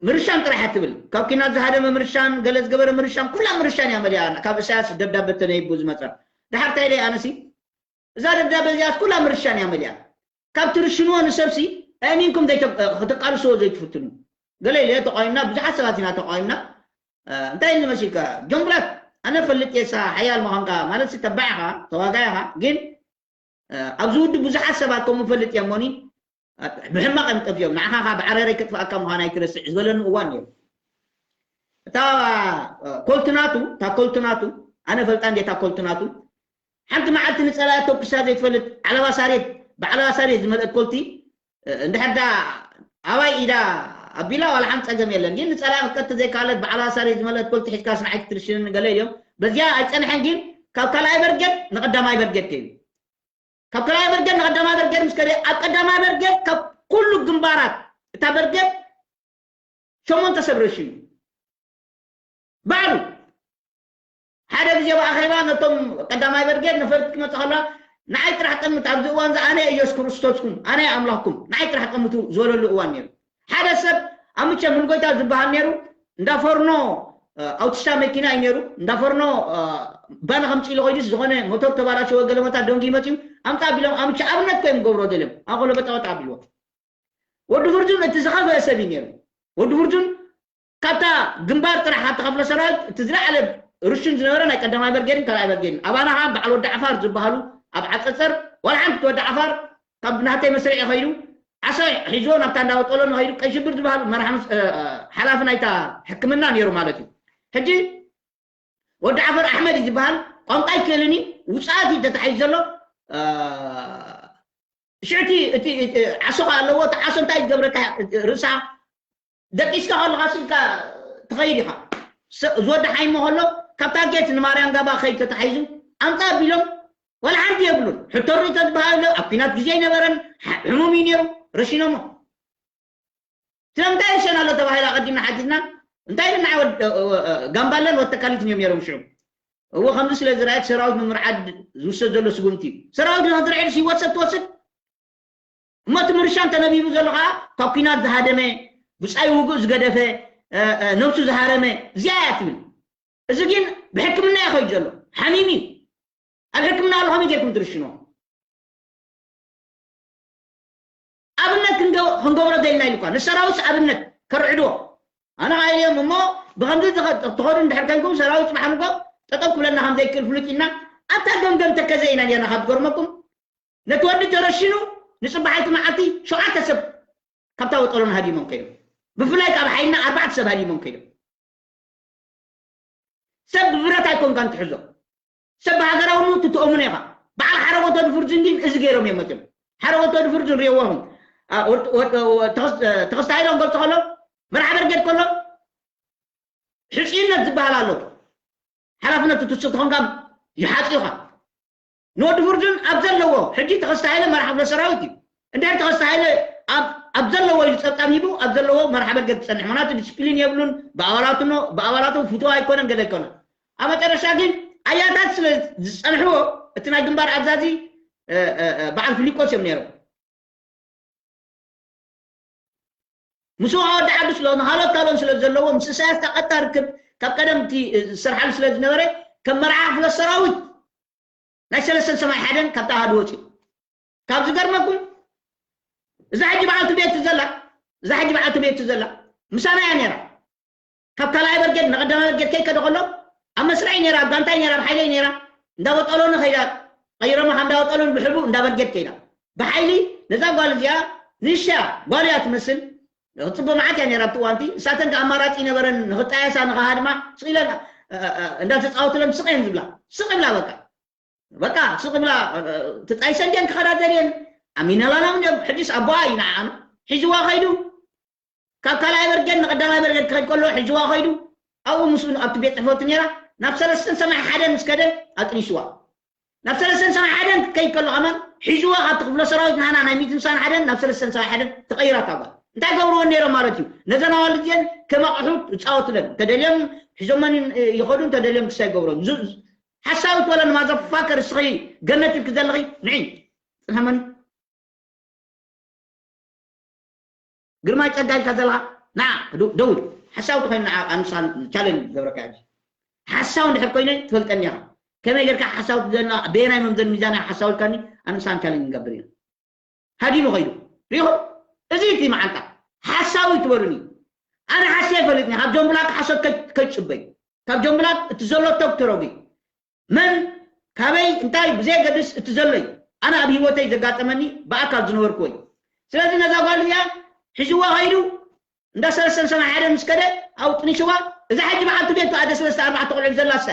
ምርሻን ጥራሕ ትብል ካብ ኪናት ዝሃደመ ምርሻን ገለ ዝገበረ ምርሻን ኩላ ምርሻን እያ መሊኣ ካብ እሳያስ ደብዳቤ ተነይቡ ዝመፀ ድሓር እንታይ ደይ ኣነሲ እዛ ደብዳቤ እዚኣስ ኩላ ምርሻን እያ መሊኣ ካብ ትርሽንዎ ንሰብሲ ኣእሚንኩም ክትቃልስዎ ዘይትፍትኑ ገለ ኢለ ተቃዊምና ብዙሓት ሰባት ኢና ተቃዊምና እንታይ ኢልኒ መሲልካ ጆን ብላክ ኣነ ፈልጥ የሳ ሓያል ምዃንካ ማለት ተባዕ ኢኻ ተዋጋይ ኢኻ ግን ኣብዚ ውድብ ብዙሓት ሰባት ከምኡ ፈልጥ እዮም ሞኒ ብሕማቕ እዮም ጠፊኦም ንዓኻ ኻ ብዓረረይ ክጥፍኣካ ምዃን ኣይትረስዕ ዝበለኒ እዋን ነይሩ እታ ኮልትናቱ እታ ኮልትናቱ ኣነ ፈልጣ እንዴታ ኮልትናቱ ሓንቲ መዓልቲ ንፀላእ ተኩሳ ዘይትፈልጥ ዓለባ ሳሬት ብዓለባ ሳሬት ዝመልአት ኮልቲ እንድሕር ዳ ኣባይ ኢዳ ኣቢላ ዋላ ሓንቲ ፀገም የለን ግን ንፀላእ ክትቀትል ዘይከኣለት ብዓለባ ሳሬት ዝመልአት ኮልቲ ሒዝካ ስንዓይ ክትርሽንን ገለ እዮም በዚኣ ኣይፀንሐን ግን ካብ ካልኣይ በርገድ ንቀዳማይ በርገድ ከይዱ ካብ ካልኣይ በርገድ ንቀዳማይ በርገድ ምስ ከደ ኣብ ቀዳማይ በርገድ ካብ ኩሉ ግንባራት እታ በርገድ ሸሞንተ ሰብ ረሽኑ ባዕሉ። ሓደ ግዜ ብኣኼባ ነቶም ቀዳማይ በርጌድ ነፈርቲ ክመጽእ ከሎ ንዓይ ጥራሕ ጠምት፣ ኣብዚ እዋን እዚ ኣነ ኢየሱስ ክርስቶስኩም ኣነ ኣምላኽኩም ንዓይ ጥራሕ ጠምቱ ዝበለሉ እዋን ነይሩ። ሓደ ሰብ ኣምቸ ምልጎይታ ዝበሃል ነይሩ። እንዳ ፈርኖ ኣውትስታ መኪና እዩ ነይሩ። እንዳ ፈርኖ ባና ከምፅእ ኢሉ ኮይዱስ ዝኾነ ሞተር ተባላሸወ፣ ገለ መታ ደንጉ ይመፅዩ ኣምፃ ቢሎም ኣምቸ ኣብነት ኮይም ገብሮ ደልዮም ኣኮሎ በጣወጣ ኣቢልዎ። ወዲ ፍርጁን እቲ ዝኸፍአ ሰብ እዩ ነይሩ። ወዲ ፍርጁን ካብታ ግንባር ጥራሕ ኣብቲ ክፍለ ሰራዊት እቲ ዝለዓለ ርሹን ዝነበረ ናይ ቀዳማይ በርጌድን ካልኣይ በርጌድን ኣባና ከዓ በዓል ወዲ ዓፋር ዝበሃሉ ኣብ ዓፀፀር ዋላ ሓንቲ ወዲ ዓፋር ካብ ናተይ መስርዒ ከይዱ ዓሳ ሒዞ ናብታ እንዳበጠሎ ንኸይዱ ቀይ ሽብር ዝበሃል መራሒ ምስ- እ፣ እ፣ ሓላፊ ናይታ ሕክምና ነይሩ ማለት እዩ። ሕጂ ወዲ ዓፈር ኣሕመድ እዩ ዝበሃል። ቋንቋ ኣይክእልን እዩ። ውፅኣት እዩ ተታሒዙ ዘሎ። እ፣ ሽዕቲ እቲ እቲ ዓሶ ከ ኣለዎ። እቲ ዓሶ እንታይ ዝገብረካ ርእሳ ደቂስካ ከለኻ ስልካ ትኸይድ ኢኻ። ዝወዲ ሓይሞ ከሎ ካብታ ጌት ንማርያም ጋባ ኸይድ ተታሒዙ ኣምፃ ኣቢሎም ዋላ ሓንቲ የብሉን። ሕቶ ርእቶ ዝበሃል ኣሎ። ኣብ ኲናት ግዜ ኣይነበረን። ሕሙም እዩ ነይሩ። ረሺኖሞ ስለምንታይ ይሸን ኣሎ ተባሂላ ቀዲምና ሓቲትና እንታይ ኢልና ጋምባለን ወተካሊትን እዮም ነይሮም ሽዑ። እዎ ከምዚ ስለ ዝረኣየት ሰራዊት ንምርዓድ ዝውሰድ ዘሎ ስጉምቲ እዩ። ሰራዊት ንክትርዕድ ይወሰድ ትወስድ እሞ እቲ ምርሻን ተነቢቡ ዘሎ ከዓ ካብ ኲናት ዝሃደመ ብፃይ ውጉእ ዝገደፈ ነብሱ ዝሃረመ እዚኣ እያ ትብል። እዚ ግን ብሕክምና እዩ ከይድ ዘሎ ሓሚም እዩ። ኣብ ሕክምና ኣሎ ከመይ ጌርኩም ትርሽኖ? ኣብነት ክንገብሮ ደልና ኢሉ እኳ ንሰራዊት ኣብነት ከርዕድዎ ኣነ ኢሎም እሞ ብከምዚ ትኸዱ እንድሕር ከንኩም ሰራዊት ጽባሕ ንጎ ጠጠው ክብለና ከም ዘይክእል ፍሉጥ ኢና። ኣብታ ገምገም ተከዘ ኢና ኔርና ካብ ዝገርመኩም ነቲ ወዲ ተረሽኑ ንጽባሓይቲ መዓልቲ ሸውዓተ ሰብ ካብታ ወጠሎን ሃዲሞም ከይዶም። ብፍላይ ካብ ሓይልና ኣርባዕተ ሰብ ሃዲሞም ከይዶም። ሰብ ብብረት ኣይኮንካን ትሕዞ። ሰብ ብሃገራውነቱ ትእምኖ ኢኻ። በዓል ሓረጎቶ ድፍርዝን ግን እዚ ገይሮም እዮም መፅዮም። ሓረጎቶ ድፍርዝን ርእይዎ ኢኹም። ተኸስተ ሃይሎም ገልፆ ከሎ መርሓ በርጌድ ከሎ ሕፅይነት ዝበሃል ኣሎ። ሓላፍነት ትውስድ ተኾንካ ይሓፅዩኻ። ንወዲ ፍርዱን ኣብ ዘለዎ ሕጂ ተኸስተ ሃይለ መራሒ ክፍለ ሰራዊት እዩ። እንድሕር ተኸስተ ሃይለ ኣብ ኣብ ዘለዎ ኢሉ ፀብፃብ ሂቡ ኣብ ዘለዎ መርሓ በርጌድ ትፀንሕ ምክንያቱ ዲስፕሊን የብሉን። ብኣባላቱ ብኣባላቱ ፍትዋ ኣይኮነን ገለ ኣይኮነን። ኣብ መጨረሻ ግን ኣያታት ስለ ዝፀንሕዎ እቲ ናይ ግንባር ኣዛዚ በዓል ፍሊቆስ እዮም ነይሮም። ምስኡ ኣወዲ ዓዱ ስለ ንኻልኦት ካልኦን ስለ ዘለዎ ምስ እሳያስ ታቐጥታ ርክብ ካብ ቀደም እቲ ዝሰርሓሉ ስለ ዝነበረ ከም መርሓ ክፍለ ሰራዊት ናይ ሰለስተን ሰማይ ሓደን ካብታ ሃዱ ወፂኡ። ካብ ዝገርመኩም እዛ ሕጂ በዓልቲ ቤት ዘላ እዛ ሕጂ በዓልቲ ቤት ዘላ ምሳና እያ ነይራ። ካብ ካልኣይ በርጌድ ንቐዳማይ በርጌድ ከይከደ ከሎ ኣብ መስርዐይ ነይራ፣ ኣብ ጋንታይ ነይራ፣ ኣብ ሓይለይ ነይራ። እንዳበጠሎኒ ከይዳ ቀይሮማ ካብ እንዳበጠሎኒ ብሕቡእ እንዳበርጌድ ከይዳ ብሓይሊ ነዛ ጓል እዚኣ ንሻ ጓል እያ ትመስል። ክፅቡ መዓት እያ ነይራ ኣብቲ እዋንቲ እሳተን ኣማራፂ ይነበረን ንክጣየሳ ንኸሃድማ ስቕ ኢለን እንዳተፃወትለን ስቕ እየን ዝብላ ስቕ ይብላ በቃ በቃ ስቕ ይብላ ትጣይሰን ድየን ክኸዳደር እየን ኣሚነላና እውን እዮም ሕጅስ ኣቦኣ እዩ ንዓኣኑ ሒዝዋ ከይዱ ካብ ካልኣይ በርገድ ንቐዳማይ በርገድ ክኸድ ከሎ ሒዝዋ ከይዱ ኣብኡ ምስኡ ኣብቲ ቤት ፅሕፈቱ ነይራ ናብ ሰለስተን ሰማይ ሓደን ምስ ከደ ኣጥኒስዋ ናብ ሰለስተን ሰማይ ሓደን ክትከይድ ከሎ ከማን ሒዝዋ ካብቲ ክፍለ ሰራዊት ናና ናይ ሚእትን ሓደን ናብ ሰለስተን ሰማይ ሓደን ተቐይራ እታ ጓል እንታይ ገብርወን ነይሮም ማለት እዩ ነዘን ኣዋልድ እዚአን ከም ኣቕሑ ይፃወቱለን እንተደልዮም ሒዞመን ይኸዱ እንተደልዮም ክሳይ ገብሮም ሓሳዊት ወለን ማዘፋከር እስኺ ገነት ኢልኪ ዘለኺ ንዒ ፅንሐመኒ ግርማይ ጸጋ ኢልካ ዘለኻ ንዓ ደውል ሓሳዊ ተኮይኑ ንዓ ኣንሳን ቻሌንጅ ገብረካ ሕጂ ሓሳዊ እንድሕር ኮይነ ትፈልጠኒ ኢኻ ከመይ ጌርካ ሓሳዊ ትዘና በየናይ መምዘን ሚዛን ሓሳዊ ኢልካኒ ኣንሳን ቻሌንጅ ንገብር ኢና ሃዲሙ ከይዱ ሪኹም እዚ እቲ መዓንጣ ሓሳዊ ትበሉኒ ኣነ ሓስየ ይፈልጥኒ ካብ ጆምብላክ ሓሶት ከይትጽበዩ ካብ ጆምብላክ እቲ ዘሎ ቶክ ትረጉ መን ካበይ እንታይ ብዘየገድስ እቲ ዘሎ እዩ ኣነ ኣብ ህይወተይ ዘጋጠመኒ ብኣካል ዝነበርኩዎ እዩ ስለዚ ነዛ ጓል እዚኣ ሒዝዋ ከይዱ እንዳ ሰለስተን ሰማይ ሓደ ምስ ከደ ኣብኡ ጥኒሽዋ እዛ ሕጂ በዓልቲ ቤቱ ኣደ ሰለስተ ኣርባዕተ ቆልዑ ዘላ እሳ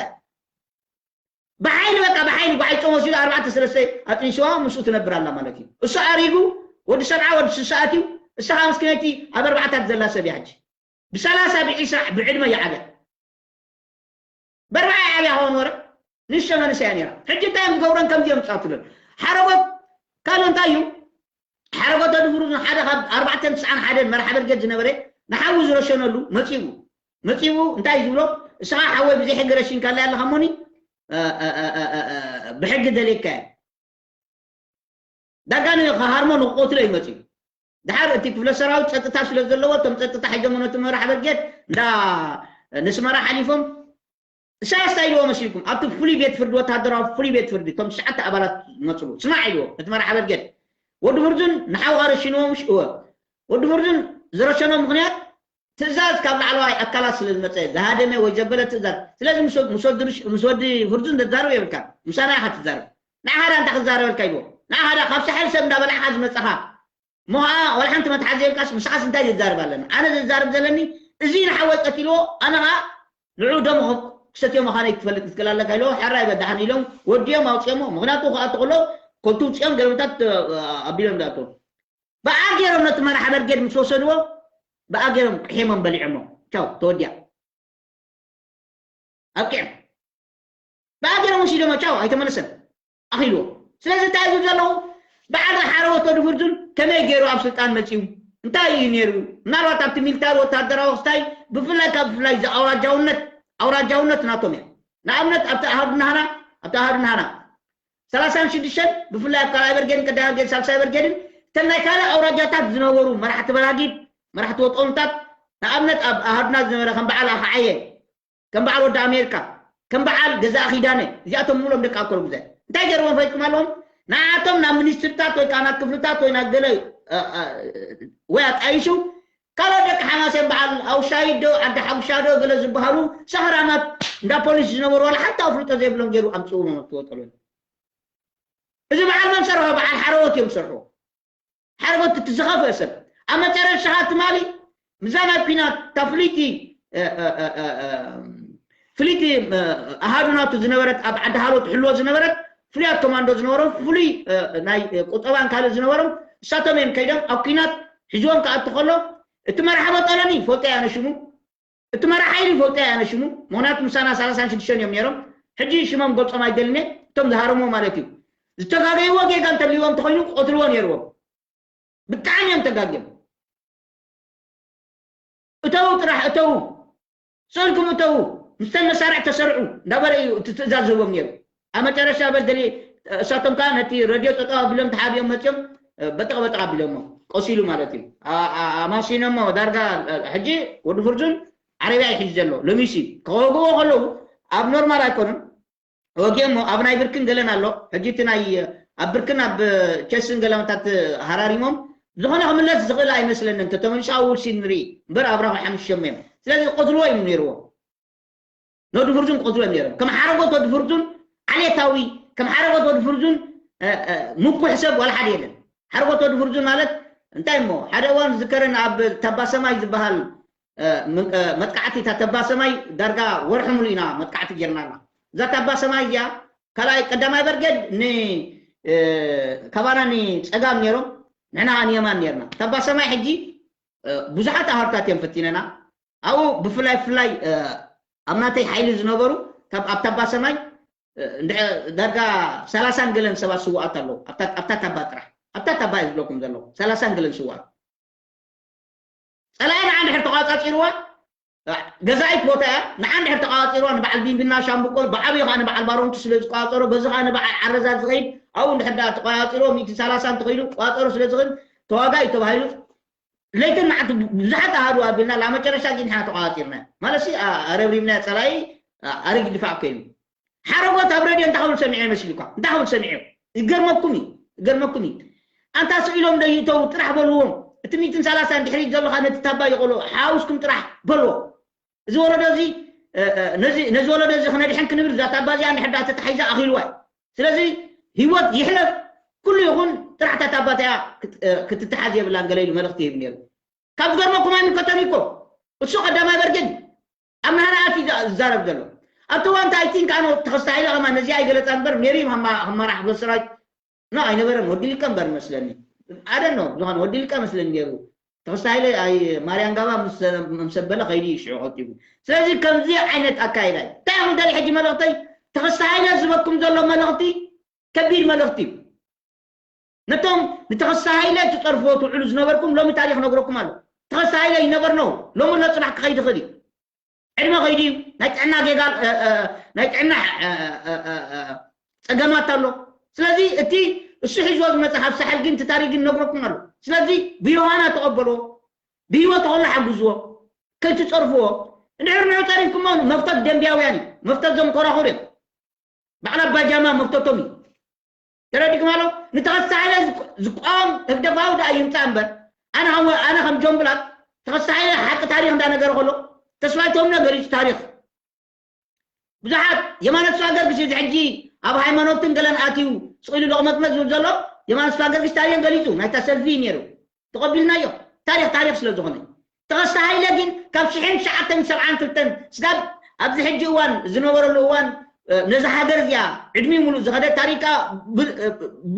ብሓይሊ በቃ ብሓይሊ ጓዓይ ጨም ወሲዱ ኣርባዕተ ሰለስተ ኣጥኒሽዋ ምስኡ ትነብር ኣላ ማለት እዩ እሱ ኣሪጉ ወዲ ሰብዓ ወዲ ስሳ ኣትዩ እሳ ከዓ ምስ ክነይቲ ኣብ ኣርባዕታት ዘላ ሰብ እያ ሕጂ ብሰላሳ ብዒስራ ብዕድመ ይዓብያ በርባዓ ዓብያ ኸውን ወረ ንሸ መንእሰያ ነይራ ሕጂ እንታይ እዮም ዝገብረን ከምዚ እዮም ዝፃወቱለን ሓረጎት ካልኦ እንታይ እዩ ሓረጎት ተድፍሩ ሓደ ካብ ኣርባዕተን ትስዓን ሓደን መርሓ በርጌድ ዝነበረ ንሓዊ ዝረሸነሉ መፂኡ መፂኡ እንታይ ዝብሎ? እስኻ ሓወይ ብዘይ ሕጊ ረሽንካላ ኣለኻ እሞኒ ብሕጊ ደልየካ እየ። ዳጋ ንኸሃርሞ ንክቆትሎ እዩ መፂኡ። ድሓር እቲ ክፍለ ሰራዊት ፀጥታ ስለ ዘለዎ እቶም ፀጥታ ሒዞሞ ነቲ መራሕ በርጌድ እንዳ ነስመራ ሓሊፎም እሳያስ እንታይ ኢልዎ መሲልኩም ኣብቲ ፍሉይ ቤት ፍርዲ ወታደራዊ ፍሉይ ቤት ፍርዲ እቶም ትሽዓተ ኣባላት ዝመፅሉ ስማዕ ኢልዎ እቲ መራሕ በርጌድ ወዲ ፍርዙን ንሓውኻ ረሽንዎም ሽእወ ወዲ ፍርዙን ዝረሸኖ ምክንያት ትእዛዝ ካብ ላዕለዋይ ኣካላት ስለ ዝመፀ ዝሃደመ ወይ ዘበለ ትእዛዝ ስለዚ ምስ ወዲ ፍርዙን ዘዛርብ የብልካ ምሳና ኢኻ ትዛረብ ንዓኻ ዳ እንታይ ክዛረበልካ ኢልዎ ንዓኻ ዳ ካብ ሳሕል ሰብ እንዳበላዕኻ ዝመፀኻ እሞ ከዓ ዋላ ሓንቲ መትሓዚ የብልካስ ምሳኻስ እንታይ ዘዛርብ ኣለና ኣነ ዘዛርብ ዘለኒ እዚ ንሓወይ ቀቲልዎ ኣነ ከዓ ንዑ ደሞ ክሰትዮ ምዃነይ ክፈልጥ ትክእል ኣለካ ኢልዎ ሕራይ በዳሕን ኢሎም ወዲኦም ኣውፅኦሞ ምክንያቱ ክኣቱ ከሎ ኮንቱ ውፅኦም ገለመታት ኣቢሎም ዳኣቶ ብኣ ገይሮም ነቲ መራሕ በርጌድ ምስ ወሰድዎ ብኣ ገይሮም ቅሒሞም በሊዖሞ ቻው ተወዲያ ኣብቂዖም ብኣ ገይሮም ወሲዶሞ ቻው ኣይተመለሰን ኣኺልዎ ስለዚ እንታይ ዝብ ዘለኹ በዓል ሓረወት ወዲ ፍርዙን ከመይ ገይሩ ኣብ ስልጣን መፂኡ እንታይ እዩ ነይሩ ምናልባት ኣብቲ ሚሊታሪ ወታደራዊ ክስታይ ብፍላይ ካብ ብፍላይ እዚ ኣውራጃውነት ኣውራጃውነት ናቶም እያ ንኣብነት ኣብቲ ኣሃዱ ናህና ኣብቲ ኣሃዱ ናህና ሰላሳን ሽዱሽተን ብፍላይ ኣብ ካልኣይ በርጌድን ቀዳማይ በርጌድን ሳልሳይ በርጌድን እተን ናይ ካልእ ኣውራጃታት ዝነበሩ መራሕቲ በራጊድ መራሕቲ ወጦምታት ንኣብነት ኣብ ኣሃዱና ዝነበረ ከም በዓል ኣኽዓየ ከም በዓል ወዲ ኣሜሪካ ከም በዓል ገዛእ ኪዳነ እዚኣቶም ምሎም ደቂ ኣኮር ጉዛይ እንታይ ገይርዎም ፈሊጥኩም ኣለዎም ንዓቶም ናብ ሚኒስትርታት ወይ ከዓ ናብ ክፍልታት ወይ ናብ ገለ ወይ ኣጣይሹ ካልኦት ደቂ ሓማሴን በዓል ኣውሻይት ዶ ዓዲ ሓጉሻ ዶ ገለ ዝበሃሉ ሰኽራማት እንዳ ፖሊስ ዝነበሩ ዋላ ሓንቲ ኣፍልጦ ዘይብሎም ገይሩ ኣምፅኡ መመትዎ ጠሎን እዚ በዓል መን ሰርሖ በዓል ሓረወት እዮም ሰርሖ ሓረጎት እቲ ዝኸፍአ ሰብ ኣብ መጨረሻ ትማሊ ምዛ ናይ ኲናት እታ ፍልይቲ ፍልይቲ ኣሃዱ ናቱ ዝነበረት ኣብ ዓዲ ሃሎ ትሕልዎ ዝነበረት ፍሉያት ኮማንዶ ዝነበሮም ፍሉይ ናይ ቁጠባን ካልእ ዝነበሮም እሳቶም እዮም ከይዶም ኣብ ኲናት ሒዝዎም ክኣቱ ከሎ እቲ መርሓ መጠነኒ ፈልጦ ኣነ ሽሙ እቲ መራሒ ሓይሊ ፈልጦ ኣነ ሽሙ ምክንያቱ ምሳና ሰላሳን ሽዱሽተን እዮም ነይሮም ሕጂ ሽሞም ገልፆም ኣይደልን እየ እቶም ዝሃረምዎ ማለት እዩ ዝተጋገይዎ ጌጋ እንተልይዎም እንተኮይኑ ክቀትልዎ ነይርዎም ብጣዕሚ እዮም ተጋግዮም እተው ጥራሕ እተው ስእልኩም እተው ምስተን መሳርዕ ተሰርዑ እንዳበለ እዩ እቲ ትእዛዝ ዝህቦም ነይሩ ኣብ መጨረሻ በደሊ እሳቶም ከዓ ነቲ ረድዮ ጠጠው ኣቢሎም ተሓቢኦም መፅኦም በጠቕ በጠቕ ኣቢሎሞ ቀሲሉ ማለት እዩ ኣማሲኖሞ ዳርጋ ሕጂ ወዲ ፍርዙን ዓረብያ ይሕዝ ዘሎ ሎሚሲ ክወግዎ ከለዉ ኣብ ኖርማል ኣይኮኑን ወጊኦሞ ኣብ ናይ ብርክን ገለን ኣሎ ሕጂ እቲ ናይ ኣብ ብርክን ኣብ ቸስን ገለመታት ሃራሪሞም ዝኾነ ክምለስ ዝኽእል ኣይመስለንን ተተመልሱ ኣብ ውልሲ ንርኢ እምበር ኣብራኹ ሓምሽሸም እዮም ስለዚ ቆትልዎ እዮም ነይርዎ ነወዲ ፍርዙን ቆትልዎ እዮም ነይሮም ከም ሓረጎት ወዲ ፍርዙን ዓሌታዊ ከም ሓረጎት ወዲ ፍርዙን ምኩሕ ሰብ ዋላ ሓደ የለን ሓረጎት ወዲ ፍርዙን ማለት እንታይ እሞ ሓደ እዋን ዝከረን ኣብ ተባ ሰማይ ዝበሃል መጥቃዕቲ እታ ተባ ሰማይ ዳርጋ ወርሒ ሙሉ ኢና መጥቃዕቲ ጌርና ኣለና እዛ ተባ ሰማይ እዚኣ ካልኣይ ቀዳማይ በርገድ ን ካባና ንፀጋም ነይሮም ንሕና ንየማን ነርና ተባ ሰማይ ሕጂ ብዙሓት ኣህርታት እዮም ፈቲነና ኣብኡ ብፍላይ ፍላይ ኣብ ናተይ ሓይሊ ዝነበሩ ኣብ ተባ ሰማይ ዳርጋ ሰላሳን ገለን ሰባት ስዋኣት ኣለዉ ኣብታ ተባ ጥራሕ ኣብታ ተባ እዩ ዝብለኩም ዘለኹ ሰላሳን ገለን ስዋኣት ፀላኢ ንዓ እንድሕር ተቋፃፂርዋ ገዛኢት ቦታ እያ ንዓ እንድሕር ተቋፂርዋ ንበዓል ቢንቢና ሻምብቆ ብዓብዩ ከዓ ንበዓል ባሮንቱ ስለ ዝቋፀሮ በዚ ከዓ ንበዓል ዓረዛ ዝኸይድ ኣብኡ እንድሕር ዳ ተቋፂርዎ ሚእቲ ሰላሳ እንተኸይዱ ቋፀሮ ስለ ዝኽእል ተዋጋኢ ተባሂሉ ለይትን መዓልቲ ብዙሓት ኣሃዱ ኣቢልና ላ መጨረሻ ግን ንሕና ተቋፂርና ማለት ኣረብሪብና ፀላኢ ኣረጊ ድፋዕ ኮይኑ ሓረጎት ኣብ ሬድዮ እንታይ ክብል ሰሚዐ ይመስልኳ እንታይ ክብል ሰሚዐ ይገርመኩም እዩ ይገርመኩም እዩ ኣንታ ስኢሎም ዶ ይእተው ጥራሕ በልዎም እቲ ሚእትን ሰላሳን ድሕሪት ዘለካ ነቲ ታባ ይቆሎ ሓውስኩም ጥራሕ በልዎ እዚ ወለዶ እዚ ነዚ ወለዶ እዚ ክነድሕን ክንብል እዛ ታባ እዚኣ እንድሕር ዳ ተታሒዛ ኣኺልዋ እዩ ስለዚ ህይወት ይሕለፍ ኩሉ ይኹን ጥራሕ እታ ታባ እቲኣ ክትትሓዝ የብላን ገለ ኢሉ መልእኽቲ ይህብ ነይሩ ካብ ዝገርመኩም ኣይምልከቶን እኮ እሱ ቀዳማይ በርጌድ ኣብ ናህና ኣትዩ ዝዛረብ ዘሎ ኣብቲ እዋን እንታይ ቲንክ ኣነ ተኸስተ ሃይለ ከማ ነዚኣ ኣይገለፃ እምበር ነይሩ እዩ ከማራሕ በስራጅ ኖ ኣይነበረን ወዲ ሊቀ እምበር መስለኒ ኣደን ነው ዝኾነ ወዲ ሊቀ መስለኒ ነይሩ ተኸስተ ሃይለ ኣይ ማርያም ጋባ ምስ ኣበለ ከይዱ እዩ ሽዑ ቀልጢፉ ስለዚ ከምዚ ዓይነት ኣካይዳ እዩ እንታይ ኢኹም ደሊ ሕጂ መልእኽተይ ተኸስተ ሃይለ ዝበኩም ዘሎ መልእኽቲ ከቢድ መልእኽቲ እዩ ነቶም ንተኸስተ ሃይለ ትፀርፍዎ ትውዕሉ ዝነበርኩም ሎሚ ታሪክ ነግረኩም ኣሎ ተኸስተ ሃይለ ይነበር ነው። ሎሚ ኣሎ ጽባሕ ክኸይድ ይኽእል እዩ። ዕድመ ከይዱ እዩ። ናይ ጥዕና ጌጋ፣ እ፣ እ፣ ናይ ጥዕና፣ እ፣ እ፣ እ፣ እ፣ ጸገማት ኣሎ። ስለዚ እቲ እሱ ሒዝዎ ዝመጽእ ካብ ሳሕል ግን እቲ ታሪክ ግን ነግረኩም ኣሎ። ስለዚ ብዮሃና ተቐበልዎ፣ ብህይወት ከሎ ሓግዝዎ፣ ከይትጸርፍዎ። እንድሕር ንዑ ጸሪፍኩሞ መፍተት ደንቢያውያን እዩ። መፍተት ዘም ኮራኹር እዮም። ባዕላ ባጃማ መፍተቶም እዩ። ተረዲእኩም ኣሎ? ንተኸስተ ሃይለ ዝቆ-፣ ዝቋወም ህግደፋዊ ደኣ ይምጻእ እምበር፣ ኣነ ከም፣ ኣነ ከም ጆን ብላክ ተኸስተ ሃይለ ሓቂ ታሪኽ እንዳነገረ ከሎ፣ ተስፋይቶም ነገር እዩ ታሪኽ። ብዙሓት የማነ ተስፋ ገርግሽ እዚ ሕጂ ኣብ ሃይማኖትን ገለን ኣትዩ ስቕ ኢሉ ሎቕመጽመጽ ዝብል ዘሎ፣ የማነ ተስፋ ገርግሽ ታሪኽ ገሊጹ፣ ናይታ ሰልፊ እዩ ነይሩ። ተቐቢልናዮ። ታሪኽ ታሪኽ ስለ ዝኾነ። ተኸስተ ሃይለ ግን ካብ ሽሕን ትሽዓተ ሚእትን ሰብዓን ክልተን ስጋብ ኣብዚ ሕጂ እዋን ዝነበረሉ እዋን፣ እ፣ ነዛ ሃገር እዚኣ ዕድሚኡ ሙሉእ ዝኸደ ታሪካ ብ-፣ እ፣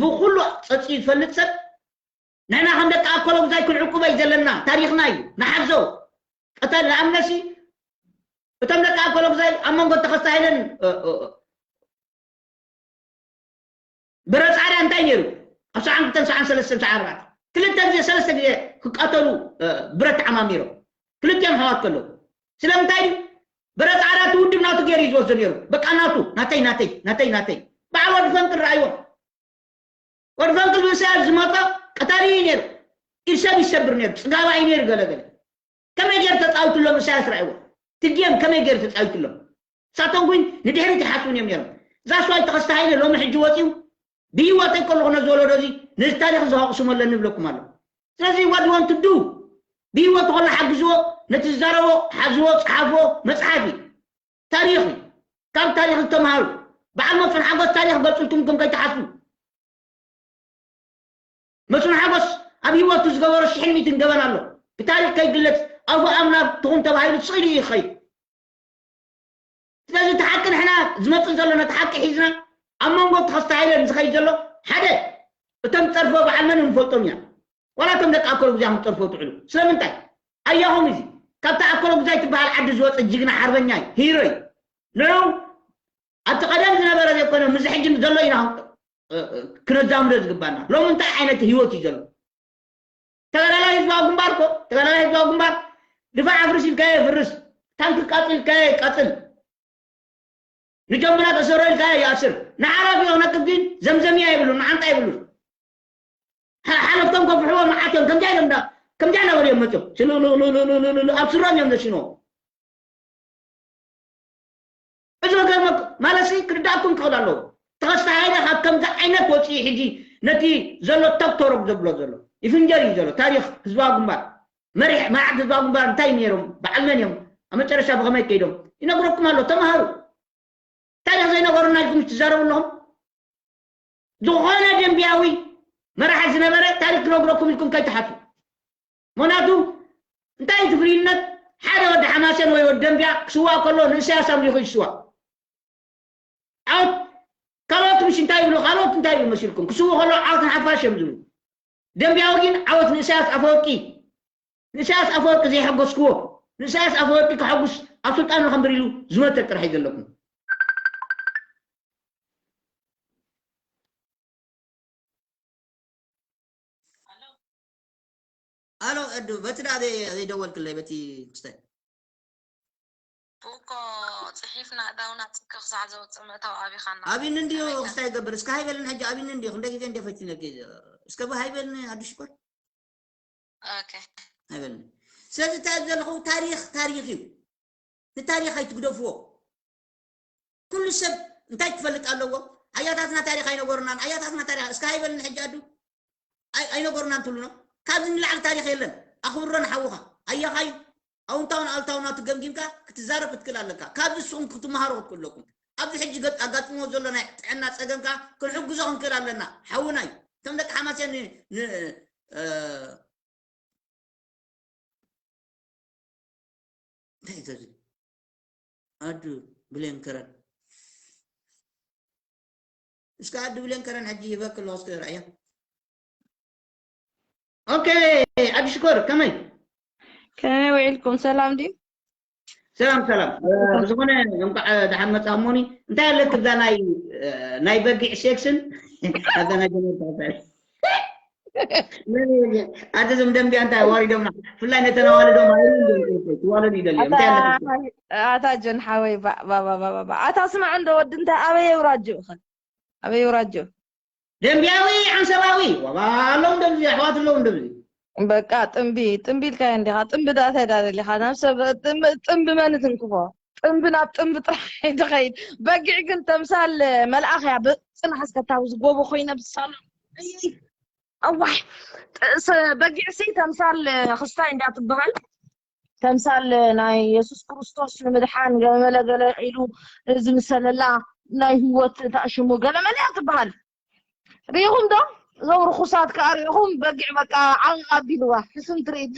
ብኹሉ ጸጽዩ ዝፈልጥ ሰብ፣ ንሕና ከም ደቂ ኣኮሎጉዛይ ክንዕቁበይ ዘለና ታሪኽና እዩ። ንሓዞ። ቀተል ንኣምነሲ እቶም ደቂ ኣኮሎጉዛይ ኣብ መንጎ ተኸስተ ሃይለን፣ እ፣ እ፣ ብረ ጻዕዳ እንታይ ነይሩ? ኣብ ሰብዓን ክልተን፣ ሰብዓን ሰለስተን፣ ሰብዓን ኣርባዕተን ክልተ ግዜ፣ ሰለስተ ግዜ ክቃተሉ፣ እ፣ ብረት ተዓማሚሮም። ክልቲኦም ኣሕዋት ከለዉ። ስለምንታይ ድዩ? ብረ ጻዕዳ እቲ ውድብ ናቱ ገይሩ እዩ ዝወስዶ ነይሩ። በቃ ናቱ፣ ናተይ፣ ናተይ፣ ናተይ፣ ናተይ። በዓል ወዲ ፈንቅል ረኣይዎ። ወዲ ፈንቅል ምስ ኢሳያስ ዝመጾ ቀታሊ እዩ ነይሩ። ኢድ ሰብ ይሰብር ነይሩ። ጽጋባይ ነይሩ ገለ ገለ። ከመይ ገይሩ ተጻዊቱሎም ኢሳያስ ረኣይዎ። እቲ ጌም ከመይ ገይሩ ተጻዊቱሎም። ንሳቶም ግን ንድሕሪት ይሓስቡን እዮም ነይሮም። እዛ ስዋይ ተኸስተ ሃይለ ሎሚ ሕጂ ወፂኡ ብህይወተይ ከለኹ ነዚ ወለዶ እዚ ነዚ ታሪኽ እዚ ከቕስሞ ኣለኒ ይብለኩም ኣሎ። ስለዚ what you want to do ብህይወቱ ከሎ ሓግዝዎ፣ ነቲ ዝዛረቦ ሓዝዎ፣ ጸሓፍዎ፣ መጽሓፍ እዩ። ታሪኽ እዩ። ካብ ታሪኽ ዝተምሃሩ በዓል መስፍን ሓጎስ ታሪኽ ገልጹልኩም ኢልኩም ከይትሓስቡ። መስፍን ሓጎስ ኣብ ህይወቱ ዝገበሮ ሽሕን ሚእትን ገበን ኣሎ። ብታሪኽ ከይግለጽ ኣፉ ኣምላኽ ትኹን ተባሂሉ ስቕ ኢሉ እዩ ይኸይድ። ስለዚ እቲ ሓቂ ንሕና ዝመጽእ ዘሎ ነቲ ሓቂ ሒዝና ኣብ መንጎ ተኸስተ ሃይለን ዝኸይድ ዘሎ ሓደ እቶም ዝጸርፍዎ በዓል መን ንፈልጦም ኢና። ዋላ እቶም ደቂ ኣኮሎ ጉዛይ ክጸርፍዎ ትዕሉ። ስለምንታይ? ኣያኹም እዚ ካብታ ኣኮሎ ጉዛይ ትበሃል ዓዲ ዝወጸ ጅግና ሓርበኛ እዩ። ሂሮ እዩ። ንዑ ኣብቲ ቀደም ዝነበረ ዘይኮነ፣ ምስዚ ሕጂ ዘሎ ኢና፣ እ፣ እ፣ ክነዛምዶ ዝግባና። ሎሚ እንታይ ዓይነት ህይወት እዩ ዘሎ? ተጋዳላይ ህዝባዊ ግንባር እኮ፣ ተጋዳላይ ህዝባዊ ግንባር ድፋዕ ኣፍርስ ኢልካዮ የፍርስ፣ ታንክ ቃጽል ኢልካዮ ይቃጽል፣ ንጀምብላ ተሰሮ ኢልካዮ ይኣስር፣ ንዓራቢ ክነቅብ ግን ዘምዘምያ የብሉን፣ መዓንጣ የብሉን። ሓ-፣ ሓለፍቶም ከፍሕዎ መዓት እዮም። ከምዚኣ ኢሎም እንዳ-፣ ከምዚኣ እናበሉ እዮም መፅዮም። ስልልልልልልልል ኣብ ስሮም እዮም ዘሽንዎ። እዚ ነገር መ-፣ ማለት ሲ ክርዳእኩም ክኽእል ኣለዎ። ተኸስተ ሃይለ ካብ ከምዚ ዓይነት ወፅኢ ሕጂ ነቲ ዘሎ ቶክቶሮክ ዘብሎ ዘሎ ይፍንጀር እዩ ዘሎ። ታሪኽ ህዝባዊ ግንባር፣ መሪሕ መራሕቲ ህዝባዊ ግንባር እንታይ ነይሮም፣ በዓል መን እዮም፣ ኣብ መጨረሻ ብኸመይ ከይዶም ይነግረኩም ኣሎ። ተምሃሩ። ታሪኽ ዘይነገሩና ኢልኩም ትዛረቡ ኣለኹም። ዝኾነ ደንቢያዊ መራሒ ዝነበረ ታሪኽ ክነግረኩም ኢልኩም ከይትሓቱ። ምኽንያቱ እንታይ እዩ እቲ ፍልይነት? ሓደ ወዲ ሓማሴን ወይ ወዲ ደንቢያ ክስዋእ ከሎ ንእሳያስ ኣምሊኹ እዩ ዝስዋእ። ዓወት ካልኦት ምሽ እንታይ ይብሉ? ካልኦት እንታይ ይብሉ መሲልኩም? ክስዉ ከሎ ዓወት ንሓፋሽ እዮም ዝብሉ። ደንቢያዊ ግን ዓወት ንእሳያስ ኣፈወርቂ። ንእሳያስ ኣፈወርቂ ዘይሐጎስክዎ፣ ንእሳያስ ኣፈወርቂ ከሐጉስ ኣብ ስልጣን ንኸንብር ኢሉ ዝመተ ጥራሕ እዩ ዘለኩም። ኣሎ፣ ኣዶ፣ በቲ ደኣ ዘይ-፣ ዘይደወልክለይ፣ በቲ ክስታይ። እኮ ጽሒፍና እዳውና ጽከ ክሳዕ ዘውጽእ ምእታው ኣቢኻና። ኣቢኒ እንድዩ ከመይ ከ? ክስታይ ይገብር። እስከ ሃይበልን ሕጂ ኣቢኒ እንድዩ። ክንደይ ግዜ እንደ ፈቲነኪ። እስከ ብሃይበልን ኣዱ ሽኮር። ኦኬ። ሃይበልን። ስለዚ እንታይ ዘለኹ ታሪኽ፣ ታሪኽ እዩ። ንታሪኽ ኣይትግደፍዎ። ኩሉ ሰብ እንታይ ክፈልጥ ኣለዎ? ኣያታትና ታሪኽ ኣይነገሩናን፣ ኣያታትና ታሪኽ፣ እስከ ሃይበልን ሕጂ ኣዱ። ኣይ-፣ ኣይነገሩናን ትብሉ ነው? ካብዚ ንላዕሊ ታሪኽ የለን። ኣኽብሮ ንሓውኻ። ኣያኻ እዩ። ኣውንታውን ኣልታውን ናቱ ገምጊምካ ክትዛረብ ክትክእል ኣለካ። ካብዚ ንስኹም ክትመሃሩ ክትክእሉ ኣለኩም። ኣብዚ ሕጂ ገ-፣ ኣጋጢምዎ ዘሎ ናይ ጥዕና ጸገም ከኣ ክንሕግዞ ክንክእል ኣለና። ሓውና እዩ። እቶም ደቂ ሓማሴን ን-፣ ን-፣ እ፣ እንታይ እዩ እዚ? ኣዱ ብሌን ከረን። እስከ ኣዱ ብሌን ከረን ሕጂ ይበክ ኣለኹ፣ እስከ ይርኣያ። ኦኬ፣ ኣዱ ሽኮር፣ ከመይ? ከመይ ውዒልኩም? ሰላም ድዩ? ሰላም፣ ሰላም። እ፣ ብዝኾነ እንቋዕ ደሓን መጻኹሞኒ። እንታይ ኣለኪ እዛ ናይ፣ እ፣ ናይ በጊዕ ሴክስን ኣብዛ ናይ ጀመርታ? ኣቲ ዝም ደንቢያ እንታይ ዋሪዶምና? ብፍላይ ነተን ኣዋልዶም ኣይሩን ደንቆ ትዋለዱ ይደልዮም። እንታይ ኣለኩም? ኣታ ጀን ሓወይ፣ ባእ፣ ባእ፣ ባእ፣ ባእ፣ ባእ። ኣታ ስማዕ እንዶ ወዲ እንታይ ኣበይ የውራጆ ኢኸ? ኣበይ የውራጆ? ደንቢያዊ፣ ዓንሰባዊ፣ ዋባ ኣለዉ እንደዚ፣ ኣሕዋት ኣለዉ እንደዚ። በቃ ጥምቢ፣ ጥምቢ ኢልካዮ እንዲኻ። ጥምቢ ዳእታይ ዳ ደሊኻ? ናብ ሰብ ጥምቢ፣ ጥምቢ መን ትንክፎ? ጥምቢ ናብ ጥምቢ ጥራሕ ትኸይድ። በጊዕ ግን ተምሳል መልኣኽ እያ። ብጽናሕ እስከታዊ ዝጎቦ ኮይነ ብሳሎም። እይ፣ ኣዋሕ። ጥ-፣ ስ-፣ በጊዕ ሲ ተምሳል ክስታይ እንዳ ትበሃል። ተምሳል ናይ የሱስ ክርስቶስ ንምድሓን ገመለ ገለ ኢሉ ዝምሰለላ ናይ ህይወት ተኣሽሙ ገለመለ እያ ትበሃል። ርኢኹም ዶ? እዞም ርኹሳት ከኣ ርኢኹም በጊዕ በቃ ዓቕቕ ኣቢልዋ። ሕሱም ትርኢት።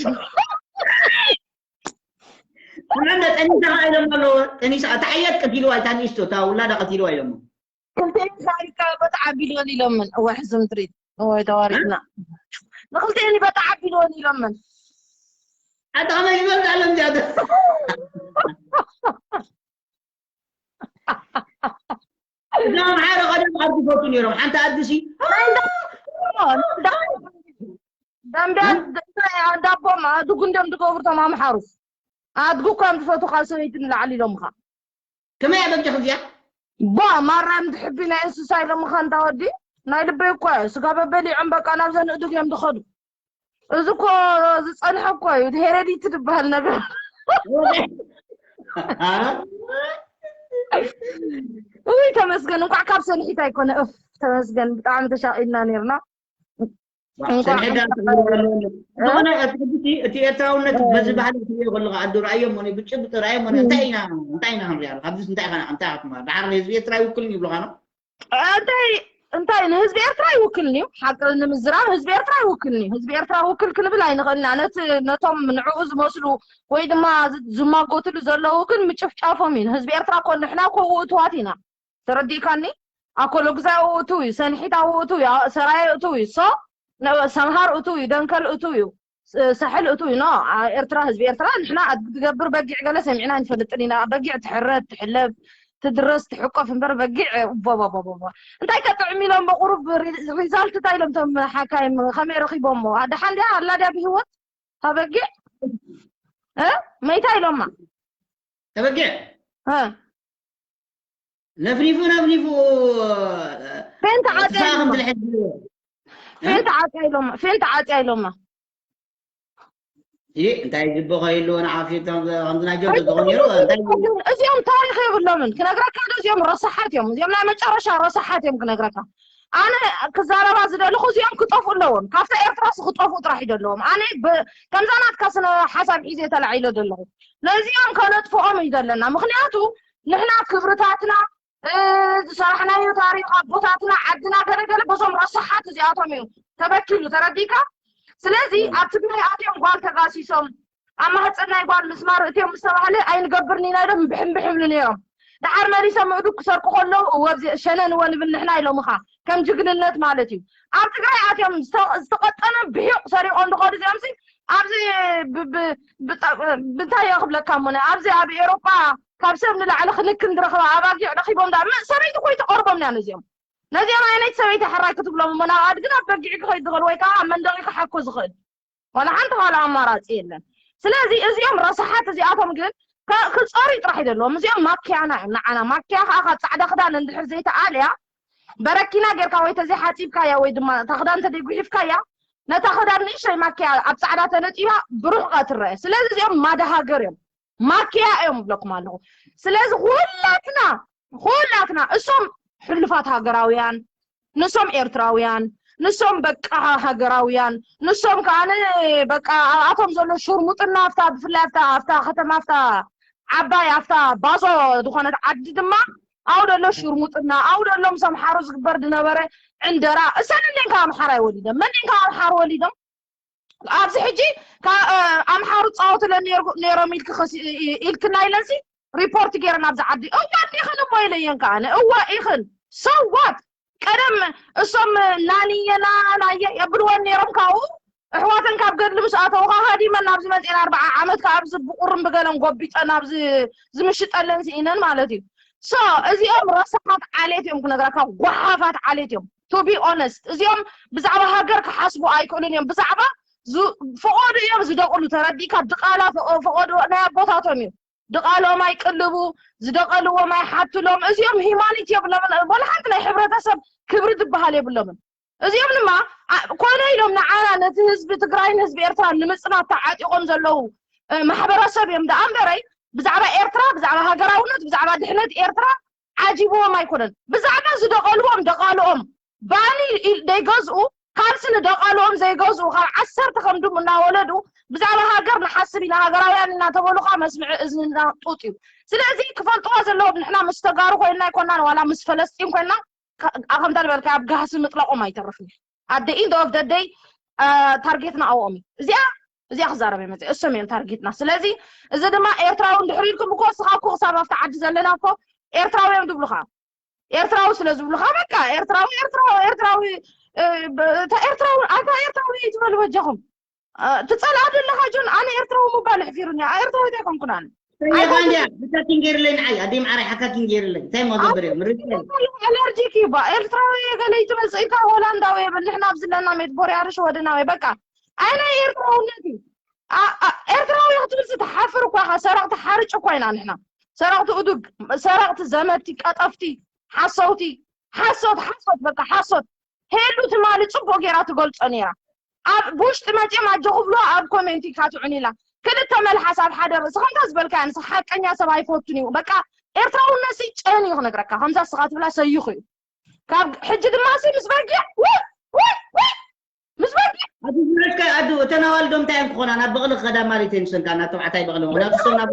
ኩለን ጠኒሳ ኢሎም ኣለዎ። ጠኒሳ፣ እታ ሓያት ቀቲልዋ፣ እታ ንእሽቶ፣ እታ ውላዳ ቀቲልዋ ኢሎሞ። ክልቲኤን ሻሪካ በጣዕ ኣቢልወን ኢሎምን። እወ ሕሱም ትርኢት። እወ ተዋሪድና። ንክልቲኤን በጣዕ ኣቢልወን ኢሎምን። ኣታ ከመይ ዝበልት ኣለም እዚኣ? እዞም ኣምሓሩ ቀደም ዓዲ ይፈቱ ነይሮም። ሓንቲ ዓዲ ሲ ደምቢያ እንዳቦም ኣድጉ እንደም ዝገብሩ እቶም ኣምሓሩ። ኣድጉ እኳ እዮም ዝፈቱ ካብ ሰበይቲ ንላዕሊ ኢሎምኻ። ከመይ ኣበጃ ከምዚኣ? ቧ ማራም ድሕቢ ናይ እንስሳ ኢሎምኻ እንዳ ወዲ ናይ ልበይ እኳ እዩ። ስጋ በበሊዖም በቃ ናብዘን እድግ እዮም ዝኸዱ። እዚ እኮ ዝጸንሐ እኮ እዩ። ሄሬዲቲ ዝበሃል ነገር። ውይ ተመስገን፣ እንኳዕ ካብ ሰንሒት ኣይኮነ። እፍ ተመስገን፣ ብጣዕሚ ተሻቒልና ነርና። እንኳዕ ሰንሒት ዳ ትብሉ ዘለዉ። ዝኾነ እቲ ሕጂ እቲ ኤርትራውነት በዚ ባህሊ ትብዮ ከለኻ ኣዱ ረኣዮም ሆነ ብጭብጢ ረኣዮም ሆነ እንታይ ኢና እንታይ ኢና ክንሪኣ ኣለኻ? ኣብዚ እንታይ ኢኻ እንታይ ኢኻ ትማር? ደሓር ህዝቢ ኤርትራ ይውክልኒ ይብሉኻ ነው? እንታይ እንታይ ንህዝቢ ኤርትራ ይውክልኒ እዩ። ሓቂ ንምዝራብ ህዝቢ ኤርትራ ይውክልኒ እዩ። ህዝቢ ኤርትራ ውክል ክንብል ኣይንኽእልና። ነቲ ነቶም ንዕኡ ዝመስሉ ወይ ድማ ዝ- ዝማጎትሉ ዘለዉ ግን ምጭፍጫፎም እዩ። ህዝቢ ኤርትራ እኮ ንሕና እኮ ውእቱዋት ኢና። ተረዲእካኒ? ኣኮሎግዛይ ውእቱ እዩ። ሰንሒታ ውእቱ እዩ። ሰራየ እቱ እዩ። ሶ ነ- ሰምሃር እቱ እዩ። ደንከል እቱ እዩ። ስ- ሳሕል እቱ እዩ። ኖ ኣ- ኤርትራ ህዝቢ ኤርትራ ንሕና ኣድጊ ትገብር በጊዕ ገለ ሰሚዕና ኣይንፈልጥን ኢና። በጊዕ ትሕረድ ትሕለብ ትድረስ ትሕቆፍ እምበር በጊዕ ቦቦቦቦቦ እንታይ ከጥዕም ኢሎም ብቁሩብ ሪ- ሪዛልት እንታይ ኢሎም ቶም ሓካይም ከመይ ረኺቦሞ ኣደሓን ድያ ኣላ ድያ ብህይወት እታ በጊዕ እ መይታ ኢሎማ ተበጊዕ እ ነፍኒፉ ነፍኒፉ ፌንት ዓጽያ ትፋ ከም ኢሎማ ትልሕድ ፌንት ዓጽያ ኢሎማ ፌንት ዓጽያ ኢሎማ ይህ እንታይ ዝበኸ የለዎ ንዓፊ ከምዚ ናይ ጀርጆ ዝኾን ነይሩ እንታይ እዚኦም ታሪክ የብሎምን ክነግረካ ዶ እዚኦም ረሳሓት እዮም እዚኦም ናይ መጨረሻ ረሳሓት እዮም ክነግረካ ኣነ ክዛረባ ዝደለኹ እዚኦም ክጠፍኡ ኣለዎም ካብታ ኤርትራ ስ ክጠፍኡ ጥራሕ እዩ ዘለዎም ኣነ ብ- ከምዛ ናትካ ስነ ሓሳብ ሒዘ ተላዒለ ዘለኹ ነዚኦም ከነጥፍኦም እዩ ዘለና ምክንያቱ ንሕና ክብርታትና እ፣ ዝሰራሕናዮ ታሪክ ኣቦታትና ዓድና ገለገለ በዞም ረሳሓት እዚኣቶም እዩ ተበኪሉ ተረዲእካ ስለዚ ኣብ ትግራይ ኣትዮም ጓል ተጋሲሶም ኣብ ማህፀን ናይ ጓል ምስማር እትዮም ዝተባህለ ኣይንገብርን ኢና ኢሎም ብሕምብሕምሉ ነይሮም ደሓር መሊሶም ምእዱግ ክሰርቁ ከለዉ እወ ሸነን እወ ንብል ንሕና ኢሎምኻ ከም ጅግንነት ማለት እዩ ኣብ ትግራይ ኣትዮም ዝተቐጠነ ብሒቕ ሰሪቖም ዝኸዱ እዚኦም ኣብዚ ብታይ ክብለካ ሞነ ኣብዚ ኣብ ኤሮጳ ካብ ሰብ ንላዕሊ ክንክን ዝረኽባ ኣባጊዕ ረኺቦም ዳ ሰበይቲ ኮይ ተቐርቦም ና ነዚኦም ነዚኦም ኣይነት ሰበይቲ ሕራይ ክትብሎም እሞ ናብ ኣድግን ኣብ በጊዕ ክኸይድ ዝኽእል ወይ ከዓ ኣብ መንደቂ ክሓኮ ዝኽእል ዋላ ሓንቲ ካልእ ኣማራፂ የለን ስለዚ እዚኦም ረሳሓት እዚኣቶም ግን ክፀሩ ጥራሕ ይደለዎም እዚኦም ማክያና እዮም ንዓና ማክያ ከዓ ካብ ፃዕዳ ክዳን እንድሕር ዘይተኣልያ በረኪና ጌርካ ወይ ተዘይሓፂብካያ ወይ ድማ እታ ክዳን ተደጉሒፍካያ ነታ ክዳን ንእሽተይ ማክያ ኣብ ፃዕዳ ተነፂባ ብሩሕ ቃ ትረአ ስለዚ እዚኦም ማዳ ሃገር እዮም ማክያ እዮም ብለኩም ኣለኹ ስለዚ ኩላትና ኩላትና እሶም ሕሉፋት ሃገራውያን ንሶም ኤርትራውያን ንሶም በቃ ሃገራውያን ንሶም ከዓ በቃ ኣብኣቶም ዘሎ ሽርሙጥና ኣብታ ብፍላይ ኣብታ ኣብታ ከተማ ኣብታ ዓባይ ኣብታ ባዞ ዝኾነት ዓዲ ድማ ኣብኡ ዘሎ ሽርሙጥና ኣብኡ ዘሎ ምስ ኣምሓሩ ዝግበር ዝነበረ ዕንደራ እሰን እንዴን ካብ ኣምሓራይ ወሊዶም መን ካብ ኣምሓሩ ወሊዶም ኣብዚ ሕጂ ኣምሓሩ ፃወትለን ነይሮም ኢልክና ኢለንሲ ሪፖርት ገይረን ኣብዚ ዓዲ እዋ እንዲኽን እሞ ኢለየን ከዓ እዋ ኢኽን ሰዋት ቀደም እሶም ናንየና ናየ የብልወን ነይሮም ካብኡ ኣሕዋተን ካብ ገድሊ ምስ ኣተውኻ ሃዲመን ናብዚ መፅኤን ኣርባዓ ዓመት ከ ኣብዚ ብቁርን ብገለን ጎቢጠን ኣብዚ ዝምሽጠለን ስኢነን ማለት እዩ ሶ እዚኦም ረሳሓት ዓሌት እዮም ክነግረካ ጓሓፋት ዓሌት እዮም to be honest እዚኦም ብዛዕባ ሃገር ክሓስቡ ኣይክእሉን እዮም። ብዛዕባ ዝ- ፈቐዶ እዮም ዝደቕሉ። ተረዲእካ? ድቓላ ፈቐ- ፈቐዶ ናይ ኣቦታቶም እዩ። ድቓሎም ኣይቅልቡ፣ ዝደቐልዎም ኣይሓትሎም። እዚኦም ሂማኒቲ የብሎምን። ወላ ሓንቲ ናይ ሕብረተሰብ ክብሪ ዝበሃል የብሎምን። እዚኦም ድማ ኣ- ኮነ ኢሎም ንዓና ነቲ ህዝቢ ትግራይን ህዝቢ ኤርትራን ንምፅናት ተዓጢቖም ዘለዉ እ፣ ማሕበረሰብ እዮም። ደኣ እምበረይ ብዛዕባ ኤርትራ፣ ብዛዕባ ሃገራውነት፣ ብዛዕባ ድሕነት ኤርትራ ዓጂብዎም ኣይኮነን። ብዛዕባ ዝደቐልዎም ደቓልኦም ባኒ ኢል- ዘይገዝኡ ካልሲ ንደቓልኦም ዘይገዝኡ ካብ ዓሰርተ ከም ድሙ እናወለዱ ብዛዕባ ሃገር ንሓስብ ኢና ሃገራውያን እናተበሉኻ መስምዒ እዝንና ጡጥ እዩ። ስለዚ ክፈልጥዋ ዘለዎም ንሕና ምስ ተጋሩ ኮይንና ኣይኮናን ዋላ ምስ ፈለስጢን ኮይንና ከምታ ዝበልካ ኣብ ጋህሲ ምጥላቖም ኣይተርፍን። At the end of the day ታርጌትና ኣብኦም እዩ። እዚኣ እዚኣ ክዛረብ እየ መፅእ እሶም እዮም ታርጌትና። ስለዚ እዚ ድማ ኤርትራዊ እንድሕር ኢልኩም እኮ እስኻ እኮ ክሳብ ኣብቲ ዓዲ ዘለና እኮ ኤርትራዊ እዮም ዝብሉኻ። ኤርትራዊ ስለ ዝብሉኻ በቃ ኤርትራዊ ኤርትራዊ ኤርትራዊ እ፣ ብ- እታ ኤርትራዊ ኣታ ኤርትራዊ እዩ ትበሉ በጃኹም። እ፣ ትጸልኣ ዘለኻ ጆን ኣነ ኤርትራዊ ምባል ኣሕፊሩኒ። ኣ- ኤርትራዊት ኣይኮንኩን ኣነ። ሰሚዕኻ እንድያ ሓካኪን ገይርለይ ንዓይ ኣደይ መዓረይ ሓካኪን ገይርለይ እንታይ ሞ ገብር እዮም ርግጸ ኣለርጂክ እዩ ባ ኤርትራዊ ገለ ይትበል ጽኢካ ሆላንዳዊ የብል ንሕና ኣብዚ ኣለና ሜት ቦርያሪ ሽወደናዊ በቃ ኣይ ናይ ኤርትራውነት እዩ። ኣ- ኣ- ኤርትራዊ ክትብል ዝተሓፍር እኳ ኢኻ ሰረቕቲ ሓርጭ እኳ ኢና ንሕና ሰረቕቲ እዱግ ሰረቕቲ ዘመድቲ ቀጠፍቲ ሓሰውቲ ሓሶት ሓሶት በቃ ሓሶት ሄሉ ትማሊ ጽቡቕ ገይራ ትገልጾ ነይራ ኣብ ብውሽጢ መጺኦም ኣጆኹ ብሎ ኣብ ኮሜንቲ ኢልካ ትዑን ኢላ ክልተ መልሓስ ኣብ ሓደ ርእሲ ከምታ ዝበልካያ ንስ ሓቀኛ ሰብ ኣይፈቱን እዩ በቃ ኤርትራውነት ሲ ጨን እዩ ክነግረካ ከምዛ ስኻ ትብላ ሰይኹ እዩ ካብ ሕጂ ድማ ሲ ምስ በጊዕ ወይ ወይ ወይ ምስ በጊዕ ኣዱ ዝናሽካ ኣዱ እተን ኣዋልዶም እንታይ እዮም ክኾና ናብ በቕሊ ክኸዳ ማለት እየን ዝሰንካ ናብ ተባዕታይ በቕሊ ምክንያቱ እሶም ናብ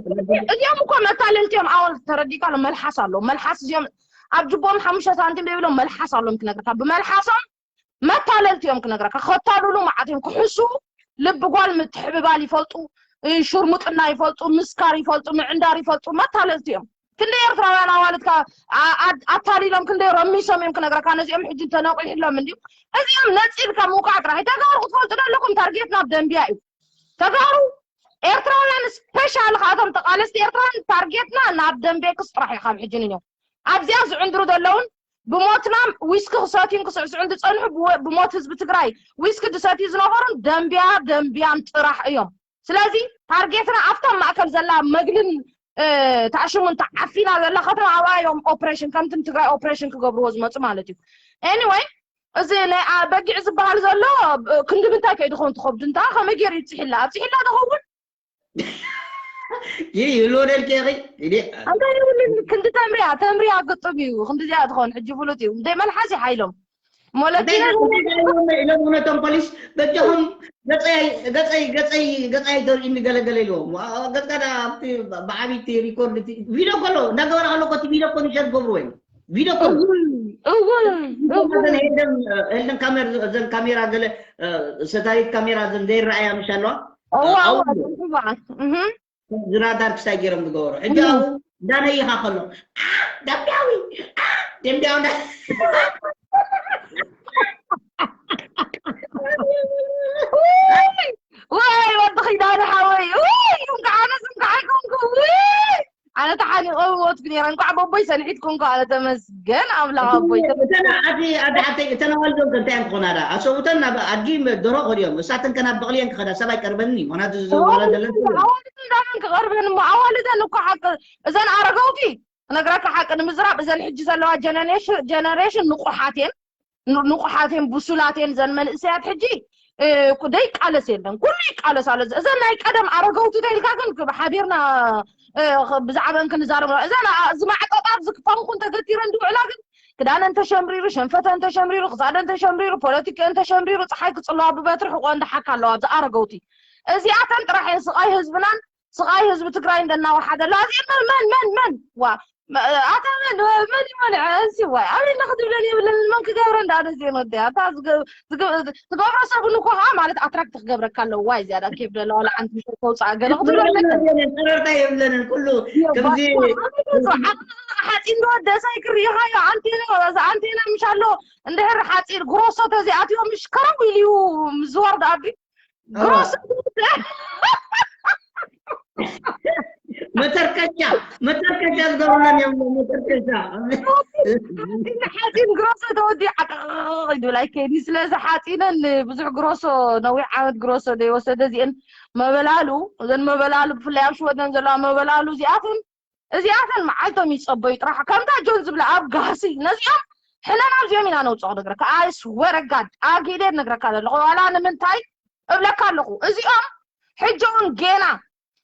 እዚኦም እኮ መታለልቲ እዮም ኣወል ተረዲካ ኣሎ መልሓስ ኣሎ መልሓስ እዚኦም ኣብ ጅቦም ሓሙሽተ ሳንቲም ዘይብሎም መልሓስ ኣሎም ክነግርካ ብመልሓሶም መታለልቲ እዮም ክነግረካ ከታልሉ መዓት እዮም ክሕሱ ልቢ ጓል ምትሕብባል ይፈልጡ ሹርሙጥና ይፈልጡ ምስካር ይፈልጡ ምዕንዳር ይፈልጡ መታለልቲ እዮም ክንደይ ኤርትራውያን ኣዋልድካ ኣታሊሎም ክንደይ ረሚሶም እዮም ክነግረካ ነዚኦም ሕጂ ተነቂሕሎም እንድዩ እዚኦም ነፂልካ ምውቃዕ ጥራሕ ተጋሩ ክትፈልጡ ዘለኩም ታርጌት ናብ ደንቢያ እዩ ተጋሩ ኤርትራውያን ስፔሻል ካቶም ተቃለስቲ ኤርትራን ታርጌትና ናብ ደንቤክስ ጥራሕ እዩ ካብ ሕጂ ንንዮም ኣብዚኣ ዝዕንድሩ ዘለውን ብሞትና ዊስኪ ክሰትዩን ክስዕስዑን ዝፀንሑ ብሞት ህዝቢ ትግራይ ዊስኪ ዝሰትዩ ዝነበሩን ደንቢያ ደንቢያን ጥራሕ እዮም ስለዚ ታርጌትና ኣብታ ማእከል ዘላ መግልን ተዓሽሙን ተዓፊና ዘላ ከተማ ኣብኣ እዮም ኦፕሬሽን ከምቲ ትግራይ ኦፕሬሽን ክገብርዎ ዝመፁ ማለት እዩ anyway እዚ ናይ በጊዕ ዝበሃል ዘሎ ክንዲ ምንታይ ከይዱ ኸውን ትኸብዱ እንታ ከመይ ገይሩ ይብፅሒላ ኣብፅሒላ ትኸውን ይህ ይህልዎ ደልኪ ኢኺ እንታይ ይብልን ክንዲ ተምሪያ ተምሪያ ግጡም እዩ ክንዲ እዚኣ ትኸውን ሕጂ ፍሉጥ እዩ እንደ መልሓስ ይሓይሎም ሞለኪና ኢሎም እውነቶም ፖሊስ በጃኹም ገፀይ ገፀይ ገፀይ ገፀይ ተርእኒ ገለገለ ኢልዎም ገፅካ ኣብቲ ብዓብይቲ ሪኮርድ ቪዲዮ ከሎ እንዳገበረ ከሎ ኮቲ ቪዲዮ ኮ ንሸር ገብርዎ እዮም ቪዲዮ ኮ እውይ እውይ ሄደን ካሜራ ዘን ካሜራ ገለ ሰታሪት ካሜራ ዘን ዘይረኣያ ምሽ ኣለዋ እዋ እዋ እዋ እህ ዝራዳር ክሳይ ገይሮም ዝገበሩ ሕጂ ኣብኡ እንዳነይኻ ከሎ ደምቢያዊ ደምቢያዊ ወይ ወዲ ኺዳነ ሓወይ ወይ እንኳዓነስ እንኳዓ ይኮንኩ ወይ ኣነ ተሓኒቆ ወትኩ ነረ እንኳዕ በቦይ ሰንሒት ኮንኩ ኣነ ተመስገን ኣምላኽ ኣቦይ እተን ኣዲ ኣዲ ሓተይ እተን ኣዋልዶም ከ እንታይ እዮም ክኾና ዳ ኣሰቡተን ናብ ኣድጊ ደሮ ከድዮም እሳተን ከ ናብ በቕልየን ክኸዳ ሰብ ኣይቀርበኒ ምክንያቱ ዝዘውራ ዘለን ኣዋልደን ዳመን ክቐርበን እሞ ኣዋልደን እኮ ሓቂ እዘን ኣረገውቲ ክነግረካ ሓቂ ንምዝራብ እዘን ሕጂ ዘለዋ ጀነሬሽን ንቑሓት እየን ንቑሓት እየን ብሱላት እየን እዘን መንእሰያት ሕጂ ደይቃለስ የለን ኩሉ ይቃለስ ኣሎ እዘን ናይ ቀደም ኣረገውቲ ተይልካ ግን ሓቢርና ብዛዕበን ክንዛረብ እዘን ዝማዕጠጣ ኣብዚ ክፋንኩን ተገቲረን ዝውዕላ ግን ክዳነን ተሸምሪሩ ሸንፈተን ተሸምሪሩ ክሳደን ተሸምሪሩ ፖለቲከን ተሸምሪሩ ፀሓይ ክፅለዋ ብበትሪ ሕቆ እንዳሓካ ኣለዋ ኣብዚ ኣረገውቲ እዚኣተን ጥራሕ እየን ስቃይ ህዝብናን ስቃይ ህዝቢ ትግራይ እንደናወሓደ ኣለዋ እዚአን መን መን መን መን ዋ ኣታ መን መን ይመልዐ እንሲ ዋይ ኣበይ እና ክትብለን የብለን መን ክገብረ እንዳ ኣነ እዚአን ወደ ኣታ ትገብሮ ሰብ ንኮ ከዓ ማለት ኣትራክት ክገብረካ ኣለዎ ዋይ ዝያዳ ኬፍ ደለ ዋላ ሓንቲ ምሽ ከውፅኣ ገለ ክትብለለካ ቀረርታ የብለንን ኩሉ ከምዚ ሓፂን ዝወደሰ ኣይክርኢኻዮ ኣንቴና ኣንቴና ምሽ ኣሎ እንድሕር ሓፂን ግሮሶ ተዚኣትዮ ምሽ ከረው ኢሉ እዩ ዝወርድ ኣቢ ግሮሶ መተርከቻ መተርከሻ ዝገብሩለን እዮም። መተርከሻ ሓፂን ግሮሶ ተወዲኡ ዓቀቕ ኢሉ ኣይከይድን። ስለዚ ሓፂነን ብዙሕ ግሮሶ፣ ነዊሕ ዓመት ግሮሶ ዘይወሰደ እዚአን መበላሉ፣ እዘን መበላሉ ብፍላይ ኣብ ሽወደን ዘለዋ መበላሉ እዚኣተን እዚኣተን መዓልቶም ይፀበዩ ጥራሕ። ከምታ ጆን ዝብላ ኣብ ጋሲ ነዚኦም ሕነ ናብዚኦም ኢና ነውፅኦ ክነግረካ። I swear to God ኣጊደ ነግረካ ዘለኹ ዋላ ንምንታይ እብለካ ኣለኹ። እዚኦም ሕጂ እውን ጌና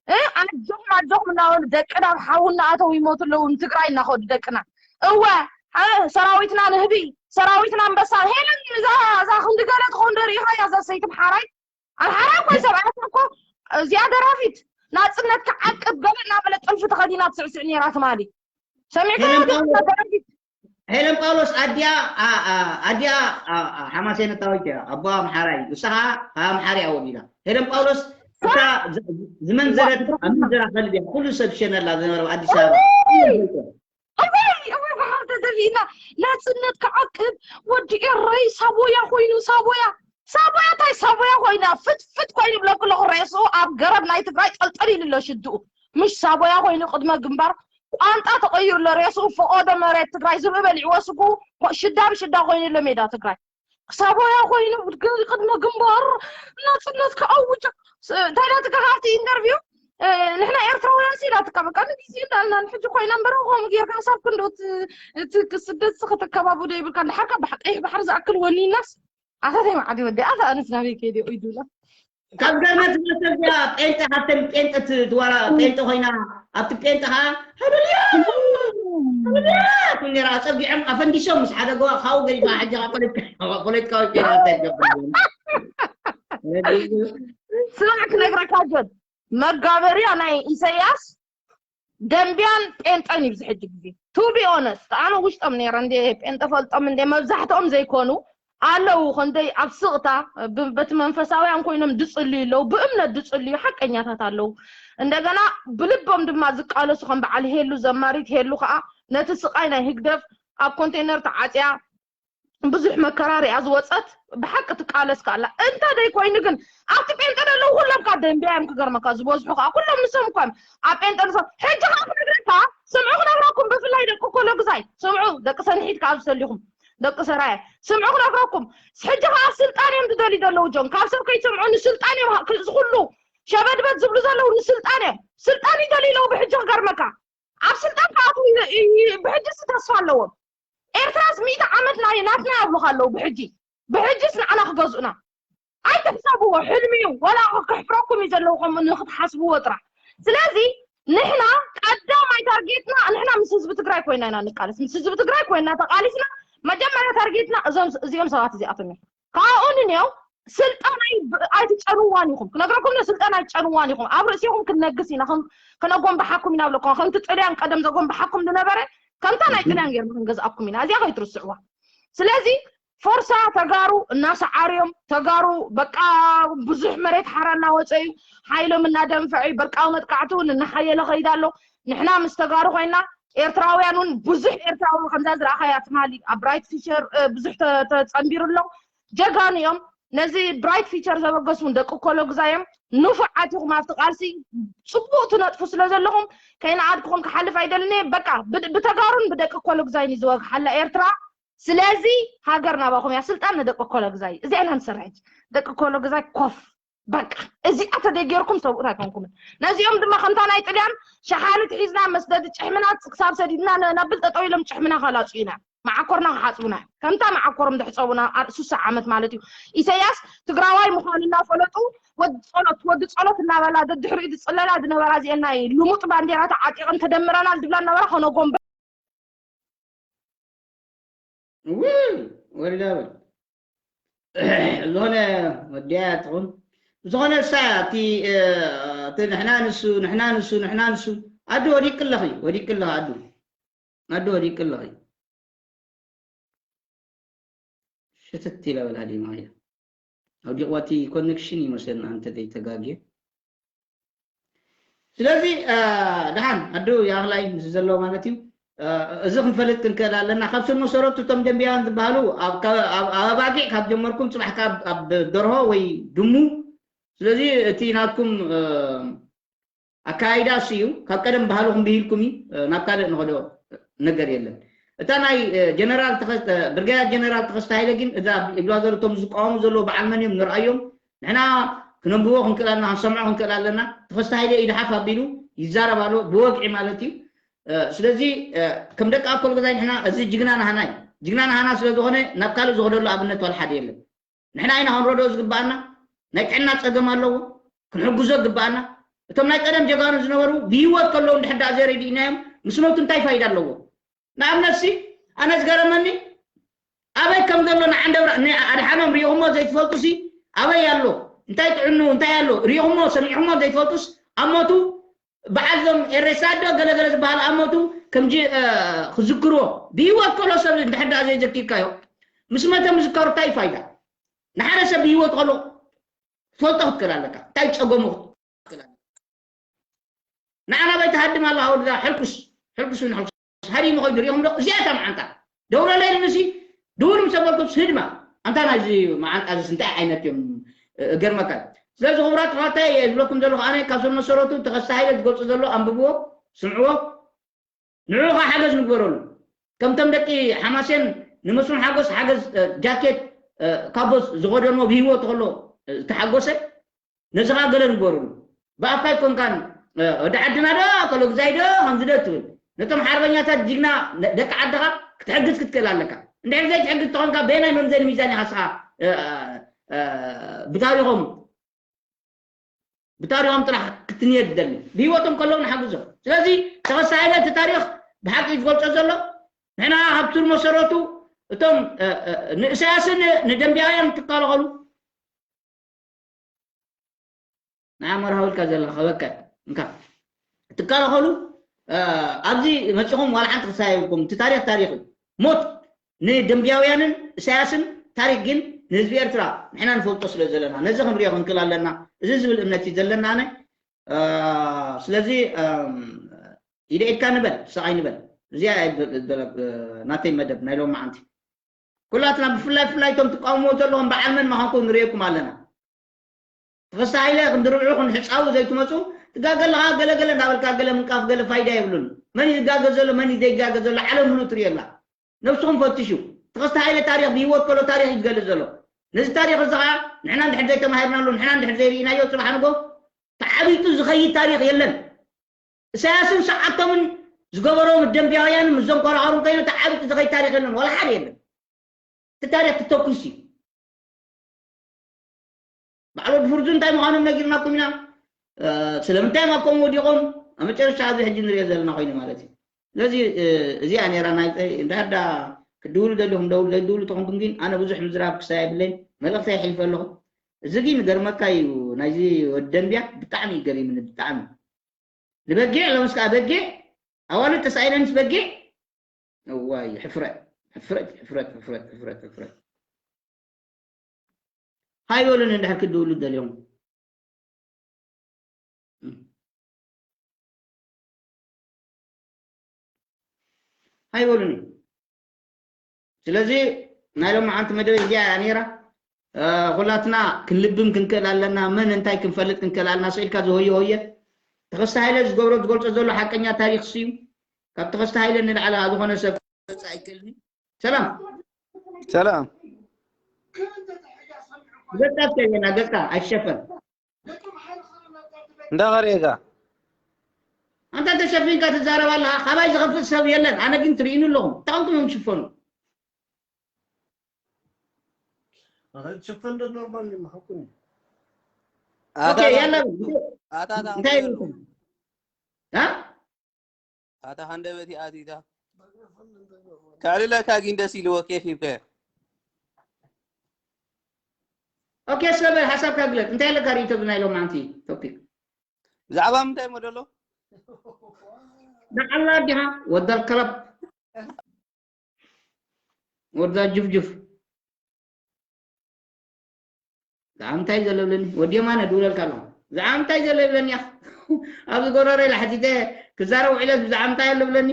እ ኣጆኹም ኣጆኹም እናበሉ ደቅና ኣብ ሓዊ እናኣተው ይሞቱ ኣለዉ። ንትግራይ እናኸዱ ደቅና እወ እ ሰራዊትና ንህቢ ሰራዊትና ኣንበሳ ሄለን እዛ እዛ ክንዲ ገለ ትኸውን ዶ ርኢኻያ እዛ ሰይቲ ኣምሓራይ ኣምሓራይ እኮ ሰብኣያ እኮ እዚኣ ደራፊት ናፅነት ክዓቅብ ገለ እናበለ ጥልፊ ተኸዲና ትስዕስዕ ነይራ ትማሊ ሰሚዕካ ሄለን ዶ ጳውሎስ- ደራፊት ሄለን ጳውሎስ ኣዲኣ ኣ- ኣ- ኣዲኣ ኣ- ኣ- ሓማሴን እታወት እያ ኣቦ ኣምሓራይ ንስኻ ኣምሓሪ ኣወሊዳ ሄለን ጳውሎስ እታ ዝ- ዝመንዘረት ኣመንዘራ ከልቢ ኩሉ ሰብ ሸነላ ዝነበረ ኣዲስ ኣበባ እወይ እወይ ብሓር ተደሊና ናፅነት ክዓቅብ ወዲ ኤረይ ሳቦያ ኮይኑ ሳቦያ ሳቦያ እንታይ ሳቦያ ኮይና ፍትፍት ኮይኑ ብለኩ ኣለኹ ሬስኡ ኣብ ገረብ ናይ ትግራይ ጠልጠል ኢሉ ኣሎ ሽድኡ ምሽ ሳቦያ ኮይኑ ቅድመ ግንባር ቋንጣ ተቐይሩ ኣሎ ሬስኡ ፈቐዶ መሬት ትግራይ ዝብኢ በሊዕዎ ስጉ ሽዳ ብሽዳ ኮይኑ ኣሎ ሜዳ ትግራይ ሳቦያ ኮይኑ ቅድመ ግንባር ናፅነት ክኣውጅ እንታይ ዳትካ ካብቲ ኢንተርቪው ንሕና ኤርትራውያን ሲ ዳትካ በቃ ንግዜ እንዳልና ንሕጂ ኮይና እምበር ከምኡ ጌርካ ክሳብ ክንዶ እቲ ስደት ሲ ከተከባብዶ ይብልካ እንዳሓርካ ቀይሕ ባሕሪ ዝኣክል ወኒናስ ኣታተይ መዓዲ ወዲ ኣታ ኣነስ ናበይ ከይደ ኢዱላ ካብ ገርመት ዝመስል እዚኣ ጴንጠ ካብተን ጴንጠ ትዋራ ጴንጠ ኮይና ኣብቲ ጴንጠ ከዓ ሀዱልያ ሀዱልያ ትብል ነራ ኣፀጊዖም ኣፈንዲሶም ምስ ሓደገዋ ካብኡ ገዲፋ ሕጂ ፖለቲካዊ ፔናታ ይገብር ስማዕ ክነግረካ ጆን መጋበርያ ናይ ኢሳያስ ደንቢያን ጴንጠን እዩ ብዚ ሕጂ ግዜ to be honest ኣነ ውሽጦም ነይረ እንደ ጴንጠ ፈልጦም እንደ መብዛሕትኦም ዘይኮኑ ኣለዉ ከንደይ ኣብ ስቕታ በቲ መንፈሳውያን ኮይኖም ድፅልዩ ኣለዉ ብእምነት ድፅልዩ ሓቀኛታት ኣለዉ እንደገና ብልቦም ድማ ዝቃለሱ ከም በዓል ሄሉ ዘማሪት ሄሉ ከዓ ነቲ ስቃይ ናይ ህግደፍ ኣብ ኮንቴነር ተዓፅያ ብዙሕ መከራ ሪኣ ዝወፀት ብሓቂ ትቃለስ ካላ እንተ ደይ ኮይኑ ግን ኣብቲ ጴንጠ ዘለዉ ኩሎም ካብ ደንቢያ እዮም ክገርመካ ዝበዝሑ ከዓ ኩሎም ንሶም እኳ እዮም ኣብ ጴንጠ ንሶም ሕጂ ከዓ ክነግረካ ስምዑ ክነግረኩም ብፍላይ ደቂ ኮሎ ግዛይ ስምዑ ደቂ ሰንሒት ከዓ ዝሰሊኹም ደቂ ሰራየ ስምዑ ክነግረኩም ሕጂ ከዓ ስልጣን እዮም ዝደልዩ ዘለዉ ጆን ካብ ሰብ ከይሰምዑ ንስልጣን እዮም ዝኩሉ ሸበድበድ ዝብሉ ዘለዉ ንስልጣን እዮም ስልጣን ይደልዩ ኣለዉ ብሕጂ ክገርመካ ኣብ ስልጣን ከኣትዉ ብሕጂ ተስፋ ኣለዎም ኤርትራስ ሚእቲ ዓመት ናይ ናትና ይብሉኻ ኣለዉ ብሕጂ ብሕጂስ ንዓና ክገዝኡና ኣይትሕሰብዎ ሕልሚ እዩ ወላ ክሕፍረኩም እዩ ዘለዉ ከምኡ ንክትሓስብዎ ጥራሕ ስለዚ ንሕና ቀዳማይ ታርጌትና ንሕና ምስ ህዝቢ ትግራይ ኮይና ኢና ንቃለስ ምስ ህዝቢ ትግራይ ኮይና ተቃሊስና መጀመርያ ታርጌትና እዞም እዚኦም ሰባት እዚኣቶም እዮም ካብኡ ንንየው ስልጣን ኣይትጨንዋን ኢኹም ክነግረኩም ስልጣን ኣይትጨንዋን ኢኹም ኣብ ርእሲኹም ክንነግስ ኢና ከነጎንብሓኩም ኢና ብለኩም ከምቲ ጥልያን ቀደም ዘጎንብሓኩም ዝነበረ ከምታ ናይ ጥልያን ጌርና ክንገዝኣኩም ኢና እዚኣ ከይትርስዕዋ ስለዚ ፎርሳ ተጋሩ እናሰዓርዮም ተጋሩ በቃ ብዙሕ መሬት ሓራ እናወፀ እዩ ሓይሎም እናደንፈዐ እዩ በርቃዊ መጥቃዕቲ እውን እናሓየለ ከይዳ ኣሎ ንሕና ምስ ተጋሩ ኮይና ኤርትራውያን እውን ብዙሕ ኤርትራዊ ከምዛ ዝረኣኻያ ትማሊ ኣብ ብራይት ፊቸር ብዙሕ ተፀንቢሩ ኣሎ ጀጋኑ እዮም ነዚ ብራይት ፊቸር ዘበገሱ እውን ደቂ ኮሎ ግዛ እዮም ንፉዓት ኢኹም ኣብቲ ቃልሲ ፅቡቅ ትነጥፉ ስለ ዘለኹም ከይንዓድኩኹም ክሓልፍ ኣይደልን እየ በቃ ብተጋሩን ብደቂ ኮሎ ግዛይን እዩ ዝወግሓላ ኤርትራ ስለዚ ሃገር ናባኹም እያ ስልጣን ንደቂ ኮሎ ግዛይ እዚኣ ኢና ንሰርሕ ደቂ ኮሎ ግዛይ ኮፍ በቃ እዚኣ ተደይ ጌርኩም ሰብኡት ኣይኮንኩምን ነዚኦም ድማ ከምታ ናይ ጥልያን ሸሓሊት ሒዝና መስደዲ ጭሕምና ክሳብ ሰዲድና ነብል ጠጠው ኢሎም ጭሕምና ከላፁ ኢና መዓኮርና ክሓፅቡና ከምታ መዓኮሮም ዝሕፀቡና ሱሳ ዓመት ማለት እዩ ኢሰያስ ትግራዋይ ምዃኑ እናፈለጡ ወዲ ፀሎት ወዲ ፀሎት እናበላ ደድሕሪኡ ዝፅለላ ዝነበራ እዚአን ናይ ልሙጥ ባንዴራ ተዓጢቐን ተደምረናል ዝብላ እናበራ ከነጎንበ ወሪዳ በል ዝኾነ ወዲያ ትኹን ዝኾነ እሳ እቲ እቲ ንሕና ንሱ ንሕና ንሱ ንሕና ንሱ ኣዱ ወዲቅ ኣለኺ ወዲቅ ኣለኺ ኣዱ ኣዱ ወዲቅ ኣለኺ ሽትት ኢለ በላ ዲማ እያ ኣውዲቕዋ እቲ ኮኔክሽን ይመስለና እንተ ዘይተጋግየ ስለዚ ደሓን ኣዱ ይኣኽላይ ምስ ዘለዎ ማለት እዩ እዚ ክንፈልጥ ክንክእል ኣለና ካብቶም መሰረቱ እቶም ደንቢያን ዝበሃሉ ኣብ ኣባጊዕ ካብ ጀመርኩም ፅባሕካ ኣብ ደርሆ ወይ ድሙ ስለዚ እቲ ናትኩም ኣካይዳ እሱ እዩ። ካብ ቀደም ባህልኹም ብሂልኩም እዩ። እ፣ ናብ ካልእ ንኸዶ ነገር የለን። እታ ናይ፣ እ፣ ጀነራል ተኸስ-፣ እ፣ ብርጋዴር ጀነራል ተኸስተ ሃይለ ግን እዛ ይብላ ዘሎ እቶም ዝቃወሙ ዘለዉ በዓል መን እዮም ንርኣዮም። ንሕና ክነንብቦ ክንክእል ኣለና፣ ክንሰምዖ ክንክእል ኣለና። ተኸስተ ሃይለ ኢድሓፍ ኣቢሉ ይዛረብ ኣሎ፣ ብወግዒ ማለት እዩ። እ፣ ስለዚ፣ እ፣ ከም ደቂ ኣኮል ገዛይ ንሕና እዚ ጅግና ናህና እዩ። ጅግና ናህና ስለ ዝኾነ ናብ ካልእ ዝኸደሉ ኣብነት ዋላ ሓደ የለን። ንሕና ኢና ክንረድኦ ዝግባኣና። ናይ ጥዕና ጸገም ኣለዎ፣ ክንሕግዞ ዝግባኣና። እቶም ናይ ቀደም ጀጋኑ ዝነበሩ ብህይወት ከለዉ እንድሕር ደኣ ዘይረዲእናዮም፣ ምስ ሞቱ እንታይ ፋይዳ ኣለዎ? ንኣብነት ሲ፣ ኣነ ዝገረመኒ፣ ኣበይ ከም ዘሎ ንዓንደብራ-፣ ንኣድሓኖም ሪኢኹሞ ዘይትፈልጡ ሲ፣ ኣበይ ኣሎ? እንታይ ጥዕኑ፣ እንታይ ኣሎ? ሪኢኹሞ፣ ሰሚዕኹሞ ዘይትፈልጡስ፣ ኣብ ሞቱ በዓል ዞም ኤሬሳ ዶ ገለ ገለ ዝበሃል ኣብ ሞቱ ከምጂ፣ እ፣ ክዝክርዎ። ብህይወት ከሎ ሰብ እንድሕር ደኣ ዘይዘኪርካዮ፣ ምስ መተ ምዝካሩ እንታይ ፋይዳ? ንሓደ ሰብ ብህይወት ከሎ ክትፈልጦ ክትክእል ኣለካ። እንታይ ጸገሙ ክትክእል ኣለካ። ንዓና በይ ትሃድም ኣለኻ ወድዛ ሕልኩስ፣ ሕልኩስ ውን ሕልኩስ። ሃዲሙ ኸይዱ ሪኢኹም ዶ? እዚኣ እታ መዓንጣ። ደውረለይ ንሲ፣ ድውር ምስ ኣበልኩስ ህድማ። ኣንታ ናይዚ መዓንጣ እዚስ እንታይ ዓይነት እዮም? እ፣ እገርመካ። ስለዚ ክቡራት ተኸታታይ እየ ዝብለኩም ዘለኹ ኣነ ካብ ስር መሰረቱ ተኸስተ ሃይለ ዝገልጾ ዘሎ ኣንብብዎ፣ ስምዕዎ። ንዕኡ ኸዓ ሓገዝ ንግበረሉ። ከምቶም ደቂ ሓማሴን ንመስፍን ሓጎስ ሓገዝ፣ እ፣ ጃኬት፣ እ፣ ካቦት ዝኸደንዎ ብህይወቱ ከሎ፣ እ፣ ዝተሓጎሰ፣ ነዚ ኸዓ ገለ ንግበረሉ። ብኣፍካ ኣይኮንካን፣ እ፣ ወዲ ዓድና ዶ፣ ኣከለ ግዛይ ዶ፣ ከምዚ ዶ ትብል። ነቶም ሓርበኛታት ጅግና ነ-፣ ደቂ ዓድኻ ክትሕግዝ ክትክእል ኣለካ። እንድሕር ዘይትሕግዝ ተኾንካ፣ በየናይ መምዘኒ ሚዛን ኢኻ ንስኻ፣ እ፣ እ፣ ብታሪኾም ብታሪኾም ጥራሕ ክትንየድ ትደሊ። ብህይወቶም ከለዉ ንሓግዞም። ስለዚ ተኸስተ ሃይለ እቲ ታሪኽ ብሓቂ እዩ ዝገልጾ ዘሎ። ንሕና ካብ ስር መሰረቱ እቶም፣ እ፣ እ፣ ንእሳያስን ንደንቢያውያን ትቃለኸሉ። ንዓ መርሃዊ ኢልካ ዘለኻ በቃ እንካ ትቃለኸሉ፣ እ፣ ኣብዚ መጺኹም ዋላ ሓንቲ ክሳየብኩም። እቲ ታሪኽ ታሪኽ እዩ። ሞት ንደንቢያውያንን እሳያስን ታሪኽ ግን ንህዝቢ ኤርትራ ንሕና ንፈልጦ ስለ ዘለና ነዚ ክንሪኦ ክንክእል ኣለና። እዚ ዝብል እምነት እዩ ዘለና ኣነ። እ፣ ስለዚ፣ እም፣ ኢደ ኢድካ ንበል፣ ስቕ ኣይንበል። እዚኣ እያ ብ-፣ ብ-፣ ብ-፣ ናተይ መደብ ናይ ሎማዓንቲ። ኩላትና ብፍላይ፣ ብፍላይ እቶም ትቃወምዎ ዘለኹም በዓል መን ምዃንኩም ንርእየኩም ኣለና። ተኸስተ ሃይለ ክንዲ ርብዑ ክንሕጻቡ ዘይትመጹ፣ ትጋገ ኣለኻ ገለ ገለ እንዳበልካ ገለ ምንቃፍ ገለ ፋይዳ የብሉን። መን እዩ ዝጋገ ዘሎ፣ መን እዩ ዘይጋገ ዘሎ፣ ዓለም ምሉእ ትርእዮ ኣላ። ነብስኹም ፈትሹ። ተኸስተ ሃይለ ታሪኽ ብህይወት ከሎ ታሪኽ እዩ ዝገልጽ ዘሎ። ነዚ ታሪኽ እዚ ኸዓ ንሕና እንድሕር ዘይተማሂርናሉ፣ ንሕና እንድሕር ዘይርኢናዮ፣ ጽባሕ ንጎ ተዓቢጡ ዝኸይድ ታሪኽ የለን። ኢሳያስን ሰዓብቶምን ዝገበሮ ምስ ደንቢያውያንን ምስ ዘንኮራኸሩን ከይኑ ተዓቢጡ ዝኸይድ ታሪኽ የለን፣ ዋላ ሓደ የለን። እቲ ታሪኽ ትተኩስ እዩ። በዓል ወዲ ፍርዙ እንታይ ምዃኖም ነጊርናኩም ኢና። እ፣ ስለምንታይ እዮም ኣብ ከምኡ ወዲቖም? ኣብ መጨረሻ ኣብዚ ሕጂ ንሪኦ ዘለና ኮይኑ ማለት እዩ። ስለዚ፣ እ፣ እዚኣ ነይራ ናይ፣ እንድሕር ዳ ክድውሉ ደሊኹም ደውሉ፣ ዘይድውሉ ተኾንኩም ግን ኣነ ብዙሕ ምዝራብ ክሳይ የብለይን። መልእኽተይ የሕልፈ ኣለኹ። እዚ ግን ገርመካ እዩ፣ ናይዚ ወዲ ደንቢያ ብጣዕሚ እዩ ገሪምኒ፣ ብጣዕሚ። ንበጊዕ ሎምስ ከኣ በጊዕ፣ ኣዋልድ ተሳኢነንስ በጊዕ። እዋይ፣ ሕፍረት፣ ሕፍረት፣ ሕፍረት፣ ሕፍረት፣ ሕፍረት፣ ሕፍረት። ሃይ በሉኒ እንድሕር ክድውሉ ደልዮም። ሃይ በሉኒ። ስለዚ ናይ ሎማዓንቲ መደብ እዚኣ እያ ነይራ። እ፣ ኩላትና ክንልብም ክንክእል ኣለና። መን እንታይ ክንፈልጥ ክንክእል ኣለና። ስኢልካ ዝሆየ ሆየ። ተኸስተ ሃይለ ዝገብሮ ዝገልጾ ዘሎ ሓቀኛ ታሪኽ እዩ። ካብ ተኸስተ ሃይለ ንላዕሊ ዝኾነ ሰብ ክገልጽ ኣይክእልን እዩ። ሰላም። ሰላም። ገጽካ ትከየና፣ ገጽካ ኣይትሸፈን። እንዳ ኸሪኤካ። ኣንታ ተሸፊንካ ትዛረብ ኣለኻ። ካባይ ዝኸፍእ ሰብ የለን። ኣነ ግን ትርእዩኒ ኣለኹም። እንታይ ኮንኩም እዮም ትሽፈኑ? ኣኸ ትሽፈን ዶ ኖርማል እዩ፣ ምሓኩኒ። ኣታ ኦኬ፣ ታ-፣ ያላ። ኣታ ታ እንታይ ታ-፣ ይሉኩም? እ? ኣታ ሃንደበት ይኣትዩታ። ከዕልለካ ግን ደስ ኢልዎ ኬፍ ይብከ። ኦኬ፣ እስከ በል ሓሳብካ ግለጽ። እንታይ ኣለካ ርእይቶ ብናይ ሎማዓንቲ ቶፒክ? ብዛዕባ ምንታይ እሞ ደሎ? ንዓላ ዲኻ ወዳል ከለብ። ወዳ ጅፍጅፍ። ብዛዕባ እንታይ ዘሎ ብለኒ? ወዲ የማነ ድውለልካ ኣለኹ። ብዛዕባ እንታይ ዘሎ ይብለኒ? ኣብዚ ጎረረ ኢለ ሓቲተ ክዛረብ ውዒለስ ብዛዕባ እንታይ ኣሎ ብለኒ?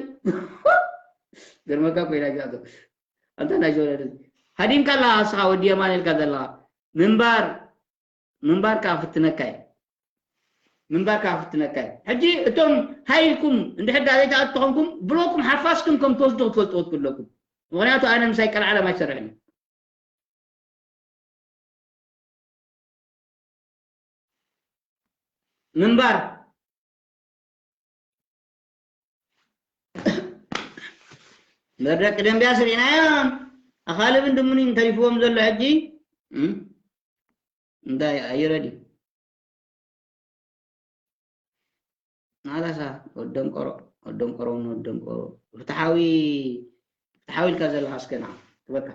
ገርመካ ኮይና እዚኣቶ። ኣንታ ናይ ጆረር። ሃዲምካ ኣለኻ እስኻ ወዲ የማነ ኢልካ ዘለኻ። ምንባር፣ ምንባር ከኣ ፍትነካ እዩ። ምንባር ካብ ፍትነካ እዩ። ሕጂ እቶም ሃይ ኢልኩም እንድሕር ዳኣ ዘይትኣቱ ተኾንኩም ብሎኩም ሓፋስኩም ከም ትወስዱ ክትፈልጥዎ ትክእሉ ኣለኩም። ምኽንያቱ ኣነ ምሳይ ቀልዓለም ኣይሰርሕን እዩ። ምንባር መርደቂ ደንቢያ ስሪናዮም ኣኻልብን ድሙኒን ተሪፍዎም ዘሎ ሕጂ እንታይ ኣይረዲ ናላሳ ወደንቆሮ ወደንቆሮ ወደንቆሮ ፍትሓዊ ፍትሓዊ ኢልካ ዘለካ እስከ ንዓ ትበካ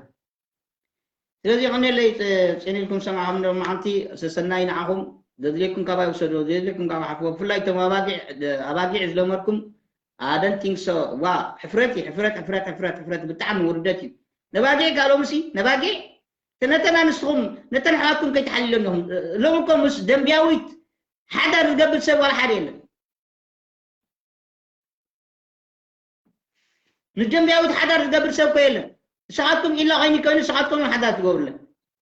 ስለዚ ይቐንየለይ ጽን ኢልኩም ሰማዕኹም ዶ መዓንቲ ሰሰናይ ንዓኹም ዘድልየኩም ካባይ ውሰዶ ዘድልየኩም ካባ ሓፍዎ ብፍላይ እቶም ኣባጊዕ ኣባጊዕ ዝለመድኩም ኣደንቲንግ ሶ ዋ ሕፍረት እዩ ሕፍረት ሕፍረት ሕፍረት ሕፍረት ብጣዕሚ ውርደት እዩ ነባጊዕ ካልኦምሲ ነባጊዕ ነተን ኣንስትኹም ነተን ኣሕዋትኩም ከይትሓልሉ ኣለኹም ሎም እኮ ምስ ደንብያዊት ሓዳር ዝገብር ሰብ ዋላ ሓደ የለን ምስ ደንብያዊት ሓዳር ዝገብር ሰብ እኮ የለን ንስኻትኩም ኢላ ኮይኑ ኮይኑ ንስኻትኩም ሓዳር ትገብርለን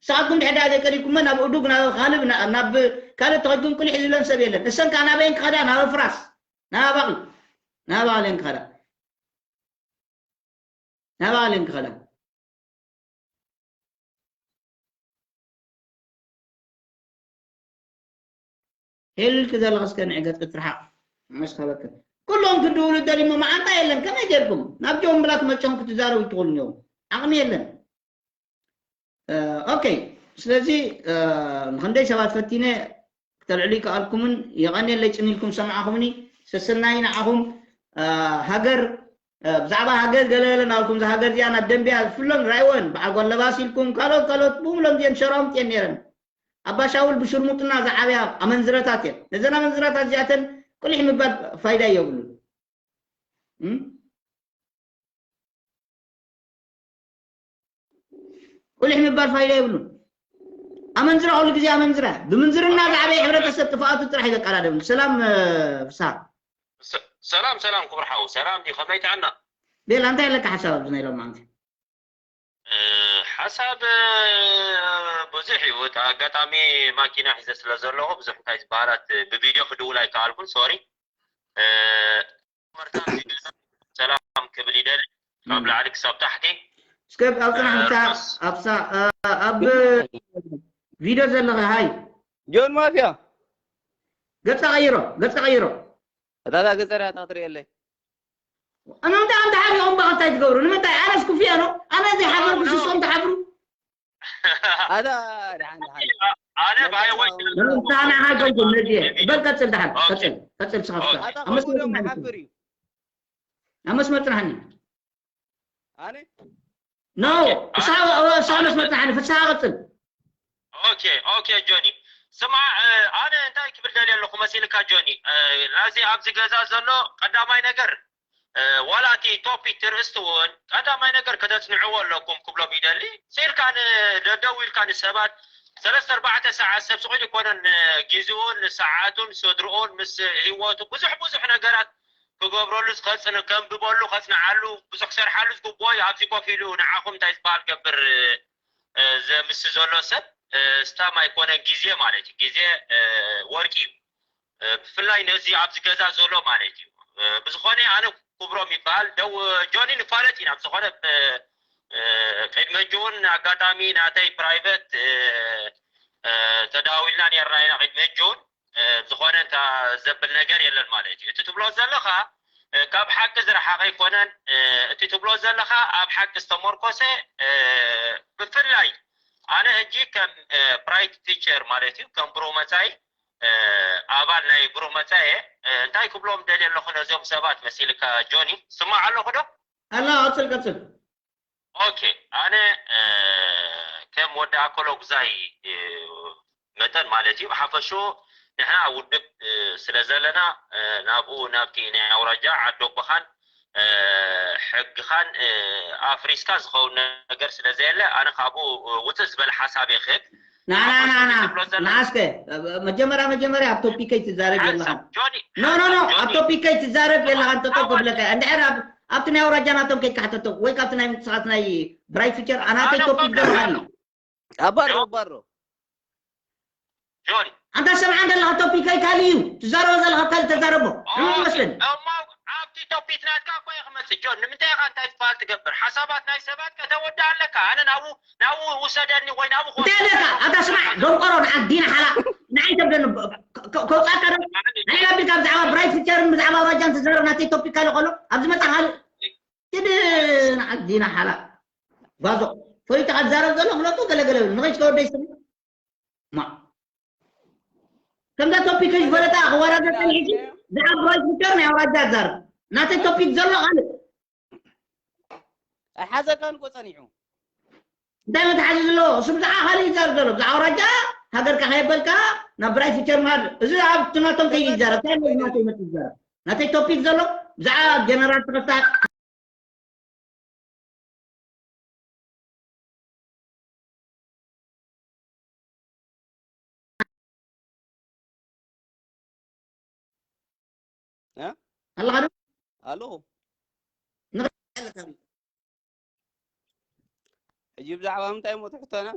ንስኻትኩም ድሕዳ ዘይቀሪብኩሞ ናብ እዱግ ናብ ካልብ ናብ ካልብ ተኸድኩም ቁሊሕ ዝብለን ሰብ የለን እሰን ከዓ ናበይን ክኸዳ ናብ ፍራስ ናብ ኣባቕል ናብ ኣባቕል እየን ክኸዳ ናብኣ ሊንክ ኸዳ ሄልክ ዘለኸ እስከ ንዕገት ክትርሓቕ መስከበከ ኩሎም ክድውሉ ደሊሞ መዓንጣ የለን ከመይ ጌርኩም ናብ ጆን ብላት መጨም ክትዛረቡ ትኽእሉ እዮም ዓቕሚ የለን ኦኬ ስለዚ ንክንደይ ሰባት ፈቲነ ክተልዕሉ ይከኣልኩምን የቐንየለይ ጽን ኢልኩም ሰማዕኹምኒ ሰሰናይ ንዓኹም ሃገር ብዛዕባ ሃገር ገለለ ናልኩም እዛ ሃገር እዚኣ ናብ ደንቢያ ዝፍሎን ራይወን በዓል ጓል ለባስ ኢልኩም ካልኦት ካልኦት ብምሎም እዚአን ሸራሙጥ እየን ነይረን ኣባ ሻውል ብሽርሙጥና ዝዓብያ ኣመንዝረታት እየን ነዘን ኣመንዝረታት እዚኣተን ቁሊሕ ምባል ፋይዳ የብሉን ቁሊሕ ምባል ፋይዳ የብሉን። ኣመንዝራ ኩሉ ግዜ ኣመንዝራ። ብምንዝርና ዝዓበየ ሕብረተሰብ ጥፍኣቱ ጥራሕ እዩ ዘቀዳድም። ሰላም ፍስሃ። ሰላም ሰላም ክቡር ሓው፣ ሰላም ድዩ? ከመይ ጥዕና? ቤላ እንታይ ኣለካ ሓሳብ ኣብዚ ናይ ሎማዓንቲ? ሓሳብ ብዙሕ እዩ። እቲ ኣጋጣሚ ማኪና ሒዘ ስለ ዘለኹ ብዙሕ እንታይ ዝበሃላት ብቪድዮ ክድውል ኣይከኣልኩን፣ ሶሪ። መርታ ሰላም ክብል ይደሊ ካብ ላዕሊ ክሳብ ታሕቲ እስከ ኣብ ጽናሕ ብታ ኣብሳ ኣብ ቪድዮ ዘለኸ ሃይ ጆን ማፍያ ገጽ ቀይሮ ገጽ ቀይሮ እታታ ገጸ ርያ ታትርእየለይ ኣነ እንታይ እንታይ ሓሪኦም ባኸታይ ትገብሩ ንምንታይ ኣነስ ኩፍያ ነው ኣነ ዘይሓፈርኩ ስሶም ትሓፍሩ ኣታ ደሓን ደሓን ኣነ ብሃይወይ ንስኻ ንዓኻ ኣይኮንኩም ነድየ በል ቀጽል ደሓን ቀጽል ቀጽል ስኻ ኣታ ኣብ መስመር ከበዶም ጽንሓኒ። ይሓፍር እዩ ኣብ መስመር ጽንሓኒ ኣነ ኖ እሳ እሳ መስመር ጽንሓኒ ፍስሃ ቀጽል ኦኬ ኦኬ ጆኒ ስማዕ ኣነ እንታይ ክብል ደልየ ኣለኹ መሲልካ ጆኒ ናዚ ኣብዚ ገዛ ዘሎ ቀዳማይ ነገር ዋላ እቲ ቶፒክ ትርእስቲ እውን ቀዳማይ ነገር ከተፅንዕዎ ኣለኩም ክብሎም ይደሊ። ስኢልካ ንደደው ኢልካ ንሰባት ሰለስተ ኣርባዕተ ሰዓት ሰብ ስቑል ይኮነን ግዜኡን ሰዓቱን ስድርኡን ምስ ህይወቱ ብዙሕ ብዙሕ ነገራት ክገብረሉ ዝኸፅን ከንብበሉ ከፅንዓሉ ብዙሕ ክሰርሓሉ ዝግብኦ እዩ። ኣብዚ ኮፍ ኢሉ ንዓኹም እንታይ ዝበሃል ገብር ዘምስ ዘሎ ሰብ ስታም ኣይኮነን ግዜ ማለት እዩ። ግዜ ወርቂ እዩ። ብፍላይ ነዚ ኣብዚ ገዛ ዘሎ ማለት እዩ። ብዝኾነ ኣነ ክብሮም ይበሃል። ደው ጆኒ ንፋለጥ ኢና። ብዝኾነ ቅድሚ ሕጂ እውን ኣጋጣሚ ናተይ ፕራይቨት ተዳዊልና ነርና ኢና። ቅድሚ ሕጂ እውን ዝኾነ እንታ ዘብል ነገር የለን ማለት እዩ። እቲ ትብሎ ዘለኻ ካብ ሓቂ ዝረሓቐ ኣይኮነን። እቲ ትብሎ ዘለኻ ኣብ ሓቂ ዝተመርኮሰ ብፍላይ ኣነ ሕጂ ከም ብራይት ፊቸር ማለት እዩ ከም ብሩህ መፃኢ ኣባል ናይ ብሩህ መፃኢ እንታይ ክብሎም ደልየ ኣለኹ ነዚኦም ሰባት መሲልካ ጆኒ ስማዕ ኣለኹ ዶ ኣላ ቀፅል ቀፅል ኦኬ ኣነ ከም ወዲ ኣኮሎ ጉዛይ መጠን ማለት እዩ ሓፈሹ ንሕና ውድብ ስለ ዘለና ናብኡ ናብቲ ናይ ኣውራጃ ዓዲ ኣቦኻን ሕግኻን ኣፍሪስካ ዝኸውን ነገር ስለ ዘየለ ኣነ ካብኡ ውፅእ ዝበለ ሓሳብ ይኽእል ናናናና ንዓስከ መጀመርያ መጀመርያ ኣብ ቶፒከይ ትዛረብ የለኻን ኖ ኖ ኖ ኣብ ቶፒከይ ትዛረብ የለኻን ጠጠው ክብለካ እንድሕር ኣብቲ ናይ ኣውራጃ ናቶም ከይካሕተቶ ወይ ካብቲ ናይ ምንቅስቃስ ናይ ብራይት ፊቸር ኣናተይ ቶፒክ ዘለኻን እዩ ኣባሮ ኣባሮ ጆኒ። ኣንታ ሰምዓ ዘለኻ ቶፒከይ ካልእ እዩ ትዛረቦ ዘለኻ ካልእ ተዛረቦ። ሕሙም መስለኒ። እሞ ኣብቲ ቶፒክ ናትካ እኮ እየ ክመፅእ። ጆን ንምንታይ ኢኻ እንታይ ዝበሃል ትገብር? ሓሳባት ናይ ሰባት ከተወድእ ኣለካ። ኣነ ናብኡ ናብኡ ውሰደኒ ወይ ናብኡ እንታይ ኣለካ? ኣታ ስማዕ ደንቆሮ ንዓል ዲና ሓላ ንዓይ ከብደኒ ከውፃካ ዶ ንዓይ ኣቢልካ ብዛዕባ ብራይት ፊቸርን ብዛዕባ ኣውራጃን ትዛረብ ናተይ ቶፒክ ካልእ ከሎ ኣብዚ መፅኣ ካልእ ኪድ ንዓል ዲና ሓላ ባዞ ፈሊጥካ ትዛረብ ዘሎ ፍለጦ ገለገለ ንኸይሽ ከወደይ ስሙ ማ ከምዛ ቶፒክ ዝፈለጣ ክወራዘ ጸኒሕኪ ብዓብ ራይት ፊቸር ናይ ኣውራጃ ትዛረብ ናተይ ቶፒክ ዘሎ ካልእ ኣይሓዘካን እኮ ጸኒሑ። እንታይ መትሓዚ ዘለዎ? እሱ ብዛዕባ ካልእ ይዛረብ ዘሎ። ብዛዕባ ኣውራጃ ሃገርካ ከየበልካ ናብ ብራይ ፊቸር ምሃድ። እዚ ኣብ ትናቶም ከይዲ ይዛረብ። እንታይ ናይ ናተይ መት ይዛረብ? ናተይ ቶፒክ ዘሎ ብዛዕባ ጀነራል ተኸስታ ኣለኻ ዶ? ኣሎ። ሕጂ ብዛዕባ ምንታይ እሞ ትሕቶና?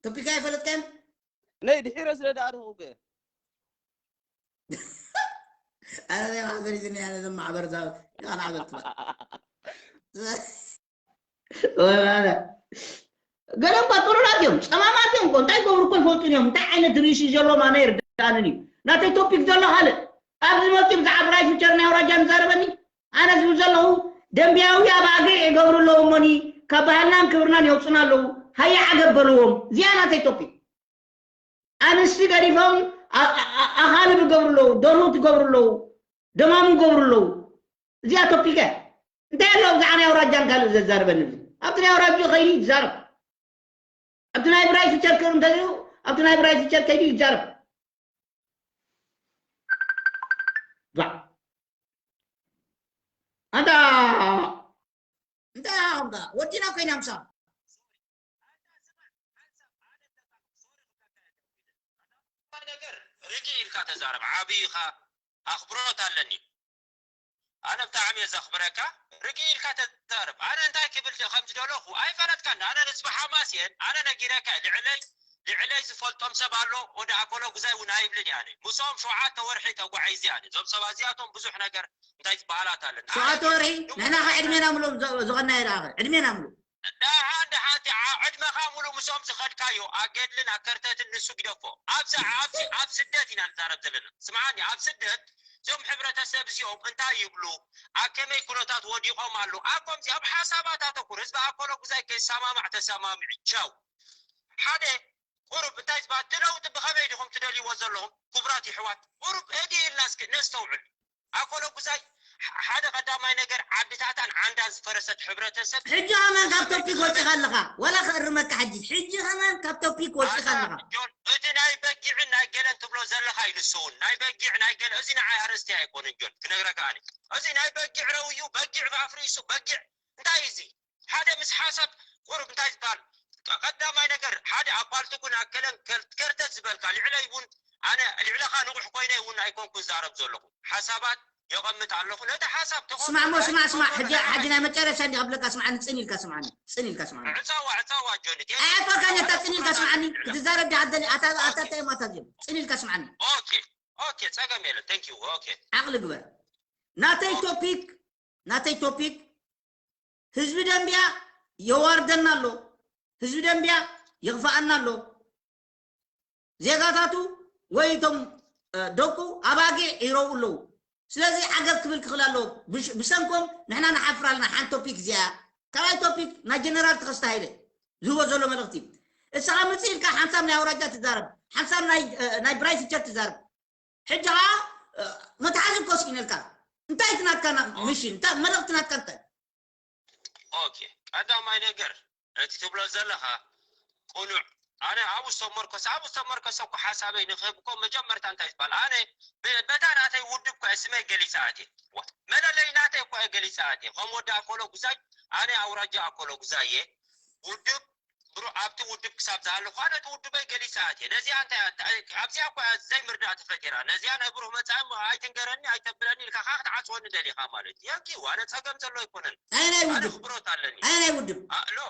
ቶፒካ ኣይፈለጥካን? ነይ ድሒረ ስለ ደኣ ረኸብኩ እየ። ኣነ ናይ ማሕበር ይዝኒ ኣነ ዘም ማሕበር ዛ ኣነ ዓበልቲ ገለ እኳ ጥሩራት እዮም፣ ጸማማት እዮም እኮ እንታይ ገብሩ እኮ ይፈልጡን እዮም። እንታይ ዓይነት ርእሲ ዘለዎም ኣነ ይርዳእንን እዩ። ናተይ ቶፒክ ዘሎ ካልእ ኣብዚ መፂኡ ብዛዕባ ብራይ ፊቸር ናይ ኣውራጃ ንዛረበኒ ኣነ ዝብል ዘለኹ ደንቢያዊ ኣባጊዕ ይገብሩ ኣለዉ እሞኒ ካብ ባህልናን ክብርናን የውፅና ኣለዉ ሃየ ዓገብ በልዎም። እዚኣ ናተይ ቶፒክ። ኣንስቲ ገዲፎም ኣኻልብ ይገብሩ ኣለዉ፣ ደርሁት ይገብሩ ኣለዉ፣ ደማሙ ይገብሩ ኣለዉ። እዚኣ ቶፒክ እያ። እንታይ ኣለዎ ብዛዕባ ናይ ኣውራጃን ካልእ ዘዛርበኒ ኣብዚ ኣብቲ ናይ ኣውራጅኡ ከይዱ ይዛረብ ኣብቲ ናይ ብራይ ፊቸር ክር እንተዚኡ ኣብቲ ናይ ብራይ ፊቸር ከይዱ ይዛረብ ባ ኣንታ እንታይ ኣኹምካ ወዲና ኮይና ምሳ ነገር ርግእ ኢልካ ተዛረብ ዓብይኻ ኣኽብሮት ኣለኒ ኣነ ብጣዕሚ እየ ዘኽብረካ ርግእ ኢልካ ተዛረብ ኣነ እንታይ ክብል ከም ዝደለኹ ኣይፈለጥካን ኣነ ህዝቢ ሓማስ እየን ኣነ ነጊረካ ልዕለይ ልዕለይ ዝፈልጦም ሰብ ኣሎ ወደ ኣኮሎ ጉዛይ እውን ኣይብልን እየ ኣነ ምሶም ሸውዓተ ወርሒ ተጓዒዘ እየ ኣነ እዞም ሰባት እዚኣቶም ብዙሕ ነገር እንታይ ዝበሃላት ኣለና ሸውዓተ ወርሒ ንሕና ከ ዕድሜና ምሉእ ዝኾናዮ ደኣ ዕድሜና ምሉእ ደሓን ደሓንቲ ዕድመኻ ሙሉ ምሶም ዝኸድካዮ ኣገድልን ኣከርተትን ንሱ ግደፎ ኣብዚ ኣብዚ ኣብ ስደት ኢና ንዛረብ ዘለና ስምዓኒ ኣብ ስደት እዞም ሕብረተሰብ እዚኦም እንታይ ይብሉ ኣብ ከመይ ኩነታት ወዲቖም ኣለዉ ኣብ ከምዚ ኣብ ሓሳባት ኣተኩር ህዝቢ ኣኮሎ ጉዛይ ከይሰማማዕ ተሰማምዒ ቻው ሓደ ቁሩብ እንታይ ዝበሃል እቲ ለውጢ ብኸመይ ዲኹም ትደልይዎ ዘለኹም ክቡራት ይሕዋት ቁሩብ ህድእ ኢልና እስኪ ነስተውዕል ኣኮሎ ጉዛይ ሓደ ቀዳማይ ነገር ዓድታታን ዓንዳን ዝፈረሰት ሕብረተሰብ ሕጂ ከመን ካብ ቶፒክ ወፂኻ ኣለኻ ዋላ ክእርመካ ሕጂ ሕጂ ከመን ካብ ቶፒክ ወፂኻ ኣለኻ እቲ ናይ በጊዕን ናይ ገለን ትብሎ ዘለኻ እዩ ንሱ እውን ናይ በጊዕ ናይ ገለ እዚ ንዓይ ኣርእስቲ ኣይኮነን ጆን ክነግረካ ኣነ እዚ ናይ በጊዕ ረውዩ በጊዕ ኣፍሪሱ በጊዕ እንታይ እዚ ሓደ ምስ ሓሳብ ቁሩብ እንታይ ዝበሃል ቀዳማይ ነገር ሓደ ኣባልቲ ኩን ኣከለን ከርተት ዝበልካ ልዕለይ እውን ኣነ ልዕለኻ ንቑሕ ኮይነ እውን ኣይኮንኩ ዝዛረብ ዘለኹ ሓሳባት የቐምጥ ኣለኹ ነቲ ሓሳብ ተቐ- ስማዕ ሞ ስማዕ ስማዕ ሕጂ ሕጂ ናይ መጨረሻ እንዲ ከብለካ ስማዕኒ ጽን ኢልካ ስማዕኒ ጽን ኢልካ ስማዕኒ ዕፃዋ ዕፃዋ ጆኒ ኣይኣኮልካን እታ ጽን ኢልካ ስማዕኒ ክትዛረብ ዲሓ ደሊ ኣታ ኣታ እንታይ ማታ ዝብል ጽን ኢልካ ስማዕኒ ኦኬ ኦኬ ጸገም የለን thank you ኦኬ ዓቕሊ ግበር ናተይ ቶፒክ ናተይ ቶፒክ ህዝቢ ደንቢያ የዋርደና ኣሎ ህዝቢ ደንቢያ የኽፍኣና ኣሎ ዜጋታቱ ወይ እቶም ደቁ ኣባጊዕ ይረብኡ ኣለዉ ስለዚ ዓገብ ክብል ክኽእል ኣለዎ ብሰንኮም ንሕና ንሓፍር ኣለና ሓንቲ ቶፒክ እዚኣ ካልኣይ ቶፒክ ናይ ጀነራል ተኸስተ ሃይለ ዝህቦ ዘሎ መልእኽቲ እስኻ ምፅእ ኢልካ ሓንሳብ ናይ ኣውራጃ ትዛረብ ሓንሳብ ናይ ብራይ ፊቸር ትዛረብ ሕጂ ኸዓ መትሓዚ ኮስ ኢነልካ እንታይ እቲ ናትካ ሚሽን እንታይ መልእኽቲ ናትካ እንታይ ኦኬ ቀዳማይ ነገር እቲ ትብሎ ዘለኻ ቁኑዕ ኣነ ኣብ ዝተመርኮሰ ኣብ ዝተመርኮሰ እኮ ሓሳበይ ንክህብ እኮ መጀመርታ እንታይ ዝበሃል ኣነ በታ ናተይ ውድብ እኮ ስመይ ገሊፀ ኣትየ መለለይ ናተይ እኮ ገሊፀ ኣትየ ከም ወዲ ኣኮሎ ጉዛይ ኣነ ኣውራጃ ኣኮሎ ጉዛይ እየ ውድብ ብሩህ ኣብቲ ውድብ ክሳብ ዝሃለኹ ኣነ እቲ ውድበይ ገሊፀ ኣትየ ነዚኣ እንታይ ኣብዚኣ እኳ ዘይምርዳእ ተፈጢራ ነዚኣ ናይ ብሩህ መፃኢ ኣይትንገረኒ ኣይተብለኒ ኢልካ ከዓ ክትዓፅወኒ ደሊኻ ማለት እዩ የጊው ኣነ ፀገም ዘሎ ኣይኮነን ኣነ ናይ ውድብ ክብሮት ኣለኒ ኣነ ናይ ውድብ ሎ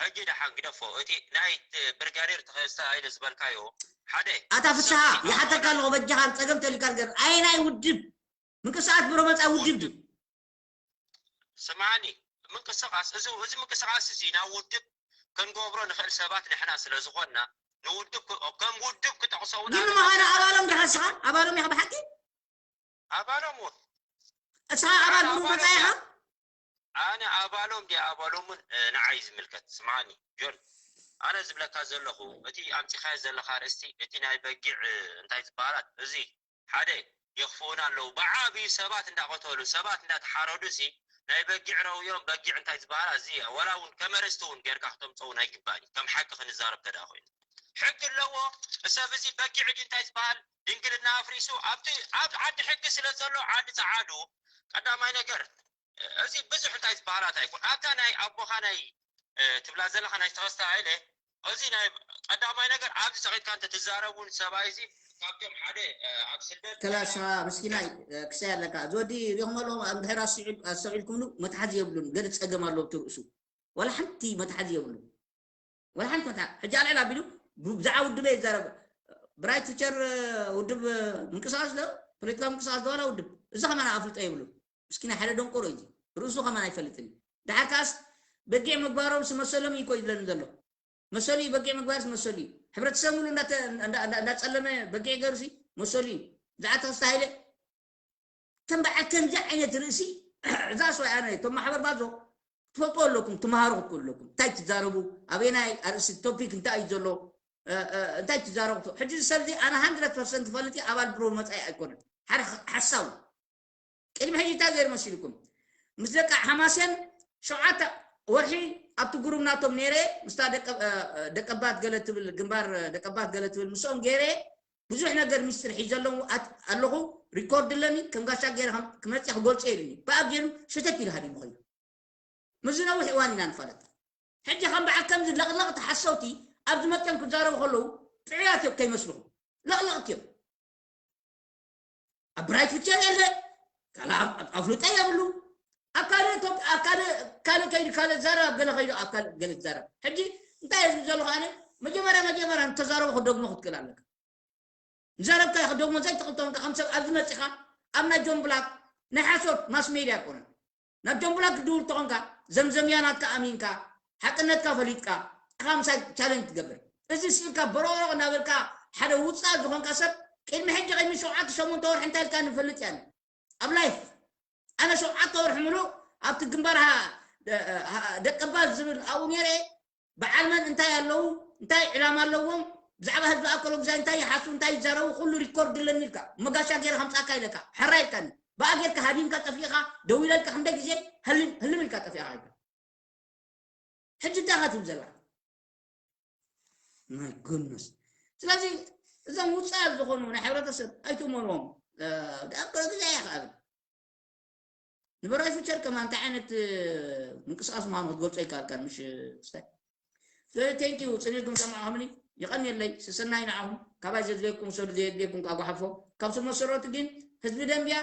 ሕጂ ደሓን ግደፎ። እቲ ናይ ብርጋዴር ተኸስተ ኣይለ ዝበልካዮ ሓደ ኣታ ፍስሓ ይሓተካ ኣለኹ በጃኻ ጸገም ተልካ ነገር ኣይ ናይ ውድብ ምንቅስቃስ ብሮ መጻ ውድብ ድዩ ስማኒ ምንቅስቃስ እዚ እዚ ምንቅስቃስ እዚ ናብ ውድብ ክንገብሮ ንኽእል ሰባት ንሕና ስለ ዝኾንና ንውድብ ከም ውድብ ክጠቕሰውና ግን ምዃነ ኣባሎም ዲኻ ንስኻ ኣባሎም ኢኻ ብሓቂ ኣባሎም እውን እስኻ ኣባል ብሮ መጻ ኢኻ ኣነ ኣባሎም ዲ ኣባሎምን ንዓይ ዝምልከት ስማኒ ጆን ኣነ ዝብለካ ዘለኹ እቲ ኣምፂኻዮ ዘለኻ ርእስቲ እቲ ናይ በጊዕ እንታይ ዝበሃላት እዚ ሓደ የኽፍኡና ኣለዉ ብዓብዩ ሰባት እንዳቐተሉ ሰባት እንዳተሓረዱ ሲ ናይ በጊዕ ረውዮም በጊዕ እንታይ ዝበሃላ እዚ ወላ እውን ከመርስቲ እውን ጌርካ ክተምፀውን ኣይግባእን እዩ ከም ሓቂ ክንዛረብ ተዳ ኮይኑ ሕጊ ኣለዎ ሰብ እዚ በጊዕ ድዩ እንታይ ዝበሃል ድንግልና ኣፍሪሱ ኣብቲ ኣብ ዓዲ ሕጊ ስለ ዘሎ ዓዲ ፀዓዱ ቀዳማይ ነገር እዚ ብዙሕ እንታይ ዝበሃላት ኣይኮን ኣብታ ናይ ኣቦኻ ናይ ትብላ ዘለኻ ናይ ዝተኸስተ ሃይለ እዚ ናይ ቀዳማይ ነገር ኣብዚ ፀቂጥካ እንተ ትዛረቡን ሰብኣይ እዚ ካብቶም ሓደ ኣብ ስደት ከላሻ ምስኪናይ ክሳይ ኣለካ እዚ ወዲ ሪኹም ኣለዎ እንድሕር ኣስተውዒልኩምሉ መትሓዚ የብሉን ገለ ፀገም ኣለዎ ብቲ ርእሱ ዋላ ሓንቲ መትሓዚ የብሉን ዋላ ሓንቲ መትሓዚ ሕጂ ኣልዕል ኣቢሉ ብዛዕባ ውድበ ይዛረብ ብራይት ፊቸር ውድብ ምንቅስቃስ ዶ ፖለቲካ ምንቅስቃስ ዶ ዋላ ውድብ እዚ ከማን ኣፍልጦ የብሉን ምስኪና ሓደ ደንቆሮ እዩ ርእሱ ከማን ኣይፈልጥን እዩ። ድሓር ከኣስ በጊዕ ምግባሮም ስመሰሎም እዩ ኮ ይብለኒ ዘሎ። መሰሉ እዩ በጊዕ ምግባርስ መሰሉ እዩ። ሕብረተሰብ ሙሉ እንዳጸለመ በጊዕ ገርሲ መሰሉ እዩ። ብዛዕባ ተኸስተ ሃይለ ከም በዓል ከምዚ ዓይነት ርእሲ እዛ ሰው ኣነ እቶም ማሕበር ባዞ ትፈልጡ ኣለኩም ትመሃሩ ክትክእሉ ኣለኩም እንታይ ትዛረቡ ኣበናይ ኣርእስቲ ቶፒክ እንታይ እዩ ዘሎ እንታይ ትዛረቡ ሕጂ ሰብዚ ኣነ 100 ፈልጥ ኣባል ብሮ መጻኢ ኣይኮነን ሓደ ሓሳቡ ቅድሚ ሕጂ እንታይ ገይሩ መሲልኩም ምስ ደቂ ሓማሴን ሸውዓተ ወርሒ ኣብቲ ግሩብ ናቶም ነይረ ምስታ ደቀባት ገለ ትብል ግንባር ደቀባት ገለ ትብል ምስኦም ገይረ ብዙሕ ነገር ሚስጥር ሒዘ ኣለኹ ሪኮርድ ኣለኒ ከም ጋሻ ገይረ ክመፅእ ክገልፆ ኢሉኒ ብኣብ ገይሩ ሸተት ኢሉ ሃዲሙ ኸይዱ ምስዚ ነዊሕ እዋን ኢና ንፋለጥ ሕጂ ከም በዓል ከምዚ ለቕለቕቲ ሓሰውቲ ኣብዚ መፅኦም ክዛረቡ ከለዉ ጥዑያት እዮም ከይመስልኹም ለቕለቕቲ እዮም ኣብ ብራይት ፊቸር የለ ካልእ ኣፍልጦ የብሉ ኣብ ካልእ ካልእ ከይዱ ካልእ ዛረብ ኣብ ገለ ከይዱ ኣብ ካልእ ገለ ዛረብ ሕጂ እንታይ እየ ዝብል ዘለኹ ኣነ መጀመርያ መጀመርያ ንተዛረቡ ክደግሞ ክትክእል ኣለካ ንዛረብካ ክደግሞ ዘይትኽእል ተኾንካ ከም ሰብ ኣብዚ መፂኻ ኣብ ናይ ጆን ብላክ ናይ ሓሶት ማስ ሜድያ ኣይኮነን ናብ ጆን ብላክ ክድውል ተኾንካ ዘምዘምያ ናትካ ኣሚንካ ሓቅነትካ ፈሊጥካ ኢኻ ምሳይ ቻለንጅ ትገብር እዚ ስኢልካ በሮቕ እናበልካ ሓደ ውፃእ ዝኾንካ ሰብ ቅድሚ ሕጂ ቅድሚ ሸውዓተ ሸሞንተ ወርሒ እንታይ ኢልካ ንፈልጥ ያኒ ኣብ ላይፍ ኣነ ሸውዓተ ወርሒ ምሉእ ኣብቲ ግንባር ደቀባት ዝብል ኣብኡ ነይረ በዓል መን እንታይ ኣለዉ እንታይ ዕላማ ኣለዎም ብዛዕባ ህዝቢ ኣከሎ ግዛይ እንታይ ይሓስቡ እንታይ ይዛረቡ ኩሉ ሪኮርድ ኣለኒ ኢልካ መጋሻ ገይረ ከምፃካ ኢለካ ሕራ ኢልካኒ ብኣ ጌርካ ሃዲምካ ጠፊእኻ ደው ኢለልካ ክንደይ ግዜ ህልም ኢልካ ጠፊእኻ ኢልካ ሕጂ እንታይ ኢኻ ትብል ዘለኻ my goodness ስለዚ እዞም ውፃእ ዝኾኑ ናይ ሕብረተሰብ ኣይትእመንዎም ግዜ ኢኻ ንበራይ ፊቸር ከማ እንታይ ዓይነት ምንቅስቃስ ምዃኑ ክትገልፆ ይከኣልካ ምሽ ስታይ ስለዚ ቴንኪዩ ፅኒልኩም ሰማዕኹምኒ ይቐንየለይ ስሰናይ ንዓኹም ካባይ ዘድልየኩም ሰዱ ዘየድልየኩም ካጓሓፎ ካብ ስመሰረቱ ግን ህዝቢ ደንብያ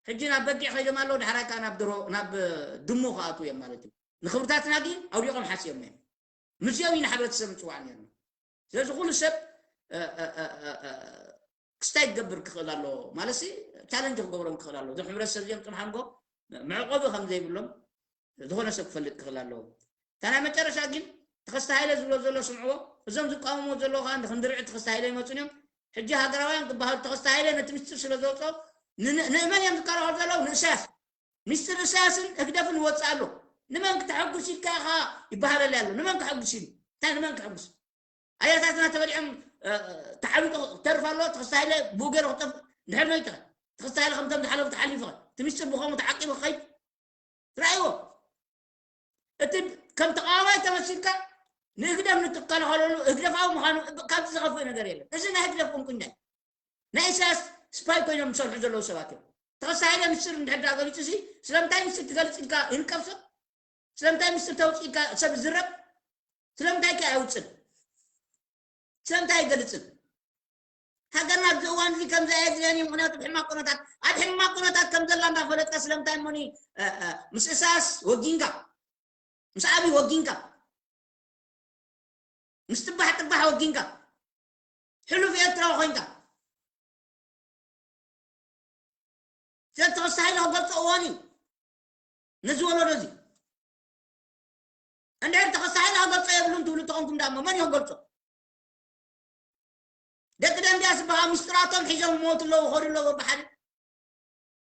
ሕጂ ናብ በጊዕ ከይዶም ኣለዉ ዳሕራይ ከዓ ናብ ድሮ ናብ ድሙ ክኣትዉ እዮም ማለት እዩ ንክብርታትና ግን ኣውዲቖም ሓስዮም እዮም ምስኦም ኢና ሕብረተሰብ ንፅዋዕ ነርና ስለዚ ኩሉ ሰብ ክስታይ ክገብር ክኽእል ኣለዎ ማለት ቻለንጅ ክገብሮም ክኽእል ኣለዎ እዞም ሕብረተሰብ እዚኦም ጥምሓንጎ መዕቆቢ ከም ዘይብሎም ዝኾነ ሰብ ክፈልጥ ክኽእል ኣለዎ እታ ናይ መጨረሻ ግን ተኸስተ ሃይለ ዝብሎ ዘሎ ስምዕዎ እዞም ዝቃወምዎ ዘለዉ ከዓ ንክንድርዒ ተኸስተ ሃይለ ይመፁን እዮም ሕጂ ሃገራውያን ዝበሃሉ ተኸስተ ሃይለ ነቲ ምስጢር ስለ ዘውፅኦ ንእመን እዮም ዝከራኸሩ ዘለዉ ንእሳያስ ምስጢር እሳያስን ህግደፍን ይወፅእ ኣሎ ንመን ክተሐጉስ ኢልካ ኢኻ ይበሃለለይ ኣሎ ንመን ክሐጉስ ኢሉ እንታይ ንመን ክሐጉስ ኣያታትና ተበሊዖም ተዓቢጡ ክተርፍ ኣለዎ ተኸስተ ሃይለ ብኡ ገይሩ ክጠፍ እንድሕር መይትኸ ተኸስተ ሃይለ ከምቶም ዝሓለፉ ተሓሊፉኸ እቲ ምስጢር ብኸምኡ ተዓቂቡ ክኸይድ ትረኣይዎ እቲ ከም ተቃዋማይ ተመሲልካ ንህግደፍ ንትከላኸለሉ ህግደፋዊ ምዃኑ ካብዚ ዝኸፍእ ነገር የለን እዚ ናይ ህግደፍ ቁንቁኛ እዩ ናይ ኢሳያስ ስፓይ ኮይኖም ዝሰርሑ ዘለዉ ሰባት እዮም ተኸስተ ሃይለ ምስጢር እንድሕር ዳኣ ገሊፁ ሲ ስለምንታይ ምስጢር ትገልፅ ኢልካ ይንቀፍ ሰብ ስለምንታይ ምስጢር ተውፅእ ኢልካ ሰብ ይዝረብ ስለምንታይ ከ ኣይውፅን ስለምንታይ ኣይገልፅን ሃገርና ኣብዚ እዋን እዚ ከምዚ ኣየድልያን እዩ ምክንያቱ ሕማቅ ኩነታት ኣብ ሕማቅ ኩነታት ከም ዘላ እንዳፈለጥካ ስለምንታይ እሞኒ ምስ እሳያስ ወጊንካ ምስ ኣብይ ወጊንካ ምስ ጥባሕ ጥባሕ ወጊንካ፣ ሕሉፍ ኤርትራዊ ኮይንካ። ስለዚ ተኸስተ ሃይለ ክገልጾ እዋን እዩ። ነዚ ወለዶ እዚ እንድሕር ተኸስተ ሃይለ ክገልጾ የብሉን ትብሉ ተኾንኩም፣ ዳሞ መን እዩ ክገልጾ? ደቂ ደንቢያ ዝበሃሉ ምስጢራቶም ሒዞም ይሞቱ ኣለዉ፣ ይኸዱ ኣለዉ በብሓደ።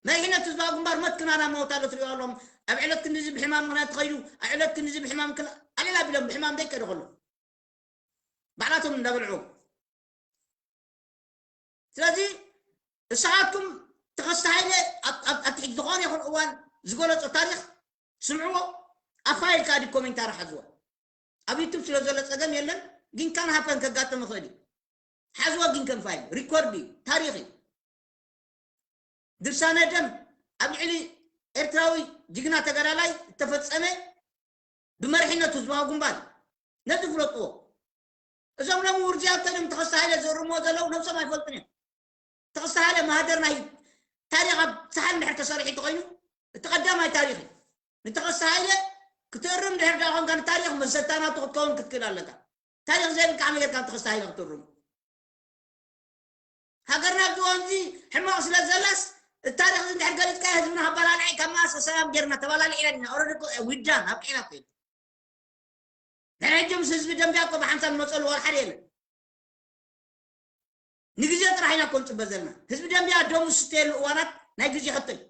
መሪሕነት ህዝባዊ ግንባር ሞት ክናና ሞት ኣሎ ትሪኦ ኣለዎም። ኣብ ዕለት ክንድዚ ብሕማም ምኽንያት ተኸይዱ፣ ኣብ ዕለት ክንድዚ ብሕማም ክና-፣ ኣሌላ ቢሎም ብሕማም ዘይከደ ከሎ ባዕላቶም እንዳበልዑ። ስለዚ ንስኻትኩም ተኸስተ ሃይለ ኣብ፣ ኣብ፣ ኣብ ትሕቲ ዝኾነ ይኹን እዋን ዝገለጾ ታሪኽ ስምዕዎ፣ ኣብ ፋይል ከኣ ዲኮሜንታሪ ሓዝዎ። ኣብ ዩቱብ ስለ ዘሎ ጸገም የለን፣ ግን ካን ሃፐን ከጋጥም ይኽእል እዩ። ሓዝዎ ግን ከም ፋይል፣ ሪኮርድ እዩ፣ ታሪኽ እዩ። ድርሳነ ደም ኣብ ልዕሊ ኤርትራዊ ጅግና ተጋዳላይ እተፈጸመ ብመሪሕነቱ ህዝባዊ ግንባር እዩ። ነዚ ፍለጥዎ። እዞም ሎሚ ውርዝያት ኮይኖም ተኸስተ ሃይለ ዘርምዎ ዘለዉ ነብሶም ኣይፈልጡን እዮም። ተኸስተ ሃይለ ማህደር ናይ ታሪኽ ኣብ ሳሕል እንድሕር ተሰሪሑ እንተኾይኑ፣ እቲ ቀዳማይ ታሪኽ እዩ። ንተኸስተ ሃይለ ክትእርም እንድሕር ደኣ ኮንካ ንታሪኽ መዘንታ ናቱ ክትከውን ክትክእል ኣለካ። ታሪኽ ዘይብልካ ከመይ ጌርካ ንተኸስተ ሃይለ ክትእርሞ? ሃገርና ኣብዚ እዋን እዚ ሕማቕ ስለ ዘላስ፣ እቲ ታሪኽ እዚ እንድሕር ገሊጽካዮ ህዝብና ከባላልዐ፣ ካብ መኣስ ሰላም ጌርና ተባላሊዕና ዲና? ኦረዲ እኮ፣ እ፣ ዊዳን ኣብቂዕና እኮ ኢና። ናይ ሕጂ ምስ ህዝቢ ደንቢያ እኮ ብሓንሳብ ንመጸሉ ዋላ ሓደ የለን። ንግዜ ጥራሕ ኢና እኮ ንጽበ ዘለና። ህዝቢ ደንቢያ ደሙ ዝስተየሉ እዋናት ናይ ግዜ ሕቶ እዩ።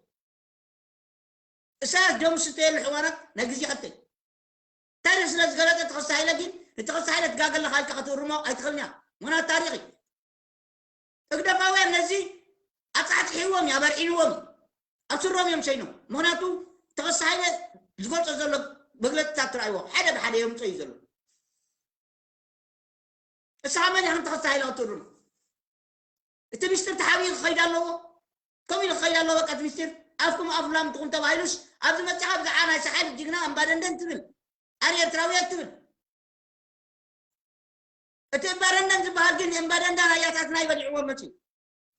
እሳያስ ደሙ ዝስተየሉ እዋናት ናይ ግዜ ሕቶ እዩ። ታሪኽ ስለ ዝገለጸ ተኸስተ ሃይለ ግን፣ ንተኸስተ ሃይለ ትጋገ ኣለኻ ኢልካ ክትእርሞ ኣይትኽእልን ኢኻ። ምኽንያቱ ታሪኽ እዩ። ህግደፋውያን ነዚ ኣጻሕጺሕዎም እዩ፣ ኣበርዒንዎም እዩ። ኣብ ስሮም እዮም ሸይኖም። ምኽንያቱ ተኸስተ ሃይለ ዝገልጾ ዘሎ መግለጽታት ትረኣይዎ፣ ሓደ ብሓደ የምጾ እዩ ዘሎ። ንስኻ መን ኢኻ ንተኸስተ ሃይለ ክትእርሞ? እቲ ሚስጥር ተሓቢኡ ክኸይድ ኣለዎ። ከምኡ ኢሉ ክኸይድ ኣለዎ። በቃ እቲ ሚስጥር ኣፍኩም ኣፍ ላም ትኹን ተባሂሉስ፣ ኣብዚ መጺኻ ብዛዕባ ናይ ሳሕል ጅግና እምባደንደን ትብል፣ ኣነ ኤርትራዊ እየ ትብል። እቲ እምባደንደን ዝበሃል ግን እምባደንደን ኣያታትና ይበልዕዎ መጺኡ።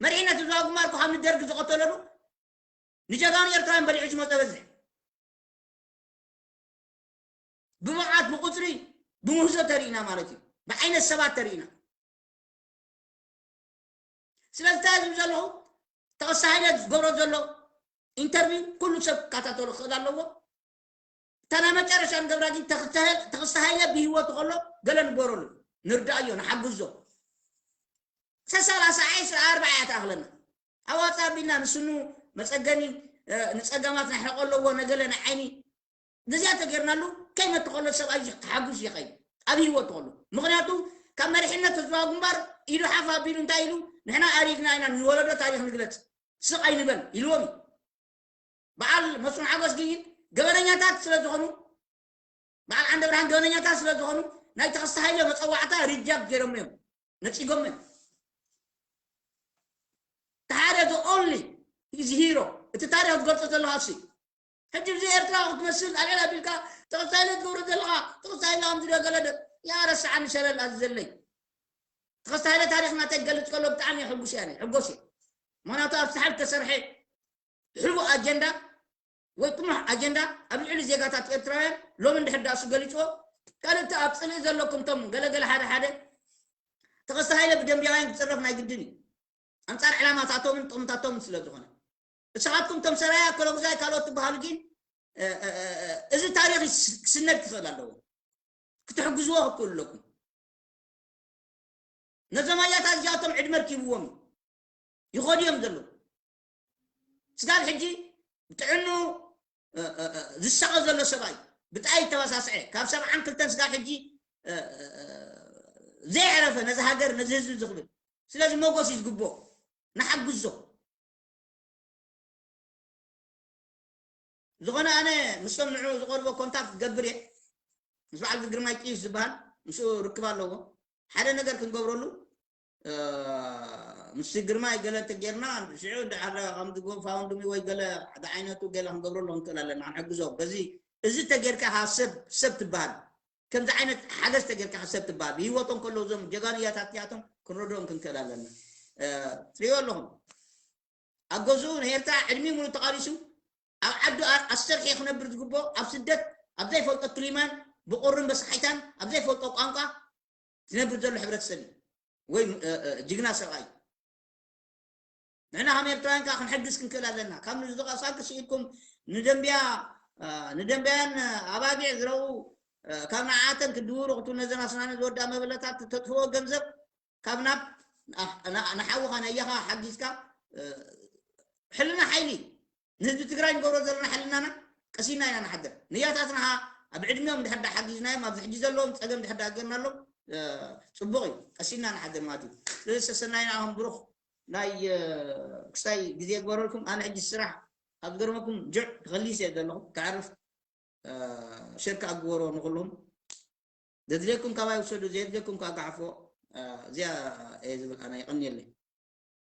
መሪሕነት ህዝባዊ ግንባር እኮ ካብ ንደርጊ ዝቐተለሉ ንጀጋኑ ኤርትራውያን በሊዑ ዝመጸ በዝሕ። ብመዓት፣ ብቁጽሪ፣ ብምህዞ ተሪእና ማለት እዩ። ብዓይነት ሰባት ተሪእና። ስለዚ እንታይ ዝብል ዘለኹ፣ ተኸስተ ሃይለ ዝገብሮ ዘሎ ኢንተርቪው ኩሉ ሰብ ክከታተሎ ክኽእል ኣለዎ። እታ ናይ መጨረሻ ንገብራ ግን ተኽተ-፣ ተኸስተ ሃይለ ብህይወቱ ከሎ ገለ ንግበረሉ፣ ንርዳእዮ፣ ንሓግዞ። ሰላሳ ዓስራ ኣርባዓ እያ ትኣኽለና። ኣዋጽእ ኣቢልና ንስኑ መጸገኒ፣ እ፣ ንጸገማት ናይ ሕቖ ኣለዎ፣ ነገለ ናይ ዓይኒ፣ ነዚኣ ተጌርናሉ ከይመት ከሎ ሰብኣይ ተሓጉስ ይኸይድ ኣብ ህይወት ከሎ። ምኽንያቱ ካብ መሪሕነት ህዝባዊ ግንባር ኢዱ ሓፍ ኣቢሉ እንታይ ኢሉ፣ "ንሕና ኣሪግና ኢና፣ ንወለዶ ታሪኽ ንግለጽ፣ ስቕ ኣይንበል" ኢልዎም እዩ። በዓል መስፍን ሓጎስ ግን ገበነኛታት ስለ ዝኾኑ፣ በዓል ዓንደ ብርሃን ገበነኛታት ስለ ዝኾኑ፣ ናይ ተኸስተ ሃይለ መጸዋዕታ ሪጃክት ገይሮም እዮም፣ ነጺጎም እዮም። ተሓደ the only is hero። እቲ ታሪኽ ዝገልጾ ዘለኻ እሱ እዩ። ሕጂ ብዚ ኤርትራ ክትመስል ኣልዕል ኣቢልካ ተኸስተ ሃይለ ትገብሮ ዘለኻ፣ ተኸስተ ሃይለ ከምዚ ዶ ገለ ዶ፣ ያ ረስዓኒ ሸለል ኣዚ ዘለይ። ተኸስተ ሃይለ ታሪኽ ናተይ ክገልጽ ከሎ ብጣዕሚ ሕጉስ እየ፣ ኣነ ሕጎስ እየ። ምኽንያቱ ኣብ ሳሕል ተሰርሐ ሕቡእ ኣጀንዳ ወይ ጥሙሕ ኣጀንዳ ኣብ ልዕሊ ዜጋታት ኤርትራውያን ሎሚ እንድሕር ዳእሱ ገሊጽዎ፣ ካልእቲ ኣብ ጽልኢ ዘለኩም እቶም ገለገለ ሓደ ሓደ ተኸስተ ሃይለ ብደንቢያውያን ክጽረፍ ናይ ግድን እዩ። ኣንጻር ዕላማታቶምን ጥቕምታቶምን ስለ ዝኾነ። ንስኻትኩም እቶም ሰራያ፣ ኣከለጉዛይ፣ ካልኦት ትበሃሉ ግን፣ እ፣ እ፣ እ፣ እ፣ እዚ ታሪኽ ይስ-፣ ክስነድ ክኽእል ኣለዎ። ክትሕግዝዎ ክትክእሉ ኣለኩም። ነዞም ኣያታት እዚኣቶም ዕድመ ርኪብዎም እዩ። ይኸዱ እዮም ዘለዉ። ስጋብ ሕጂ ብጥዕኑ፣ እ፣ እ፣ እ፣ ዝሳቐ ዘሎ ሰብኣይ ብጣይ ተበሳስዐ። ካብ ሰብዓን ክልተን ስጋብ ሕጂ፣ እ፣ እ፣ እ፣ ዘየዕረፈ ነዚ ሃገር፣ ነዚ ህዝቢ ዝኽብል። ስለዚ መጎስ እዩ ዝግብኦ። ንሓግዞ። ዝኾነ ኣነ ምስቶም ንዑ ዝቐርቦ ኮንታክት ክገብር እየ። ምስ በዓል ግርማይ ጥዩስ ዝበሃል ምስኡ ርክብ ኣለዎ። ሓደ ነገር ክንገብረሉ፣ እ፣ ምስ ግርማይ ገለ እንተጌርና፣ ሽዑ እንድሕር ከምዚ ጎፋውንድሚ ወይ ገለ ሓደ ዓይነቱ ገለ ክንገብረሉ ክንክእል ኣለና፣ ክንሕግዞ። በዚ፣ እዚ ተጌርካ ኢኻ ሰብ፣ ሰብ ትበሃል። ከምዚ ዓይነት ሓገዝ ተጌርካ ኢኻ ሰብ ትበሃል። ብህይወቶም ከለዉ እዞም ጀጋኑ እያታት እዚኣቶም ክንረድኦም ክንክእል ኣለና። እ፣ ትሪእዎ ኣለኹም። ኣብ ገዝኡ ንኤርትራ ዕድሚኡ ሙሉእ ተቓሊሱ፣ ኣብ ዓዱ ኣ-፣ ኣስተርሕዩ ክነብር ዝግብኦ፣ ኣብ ስደት፣ ኣብ ዘይፈልጦ ክሊማን ብቑርን በስሓይታን፣ ኣብ ዘይፈልጦ ቋንቋ፣ ዝነብር ዘሎ ሕብረተሰብ እዩ። ወይ እ፣ እ፣ ጅግና ሰብኣይ። ንሕና ከም ኤርትራውያን ከዓ ክንሕግዝ ክንክእል ኣለና። ካብ ንዝተቐሳቅስ ኢድኩም ንደንብያ እ፣ ንደንብያን ኣባጊዕ ዝረኡ እ፣ ካብ ንዓተን ክድውሩ ክቱ ነዘን ኣስናነ ዝወዳ መበለታት ተጥፍዎ ገንዘብ ካብ ናብ ኣ- ና- ንሓውኻ ነያኻ ሓጊዝካ እ፣ ሕልና ሓይሊ ንህዝቢ ትግራይ ንገብሮ ዘለና ሕልናና ቀሲና ኢና ንሓድር። ንያታትና ኣብ ዕድሚኦም ድሕር ዳ ሓጊዝናዮም ኣብዚ ሕጂ ዘለዎም ፀገም ድሕር ዳ ኣገርናሎም እ፣ ፅቡቕ እዩ። ቀሲና ንሓድር ማለት እዩ። ስለዚ ሰሰናይና ኣኹም ብሩኽ ናይ እ፣ ክስታይ ግዜ ግበረልኩም። ኣነ ሕጂ ስራሕ ኣብ ዝገርመኩም ጅዕ ተኸሊሰ ዘለኹ ክዓርፍ እ፣ ሸር ክኣግበሮ ንኹልኹም ዘድልየኩም ካባይ ውሰዱ፣ ዘየድልየኩም ከዓ ጋዕፎ። እ፣ እዚኣ እየ ዝብል ኣነ። የቐንየለይ።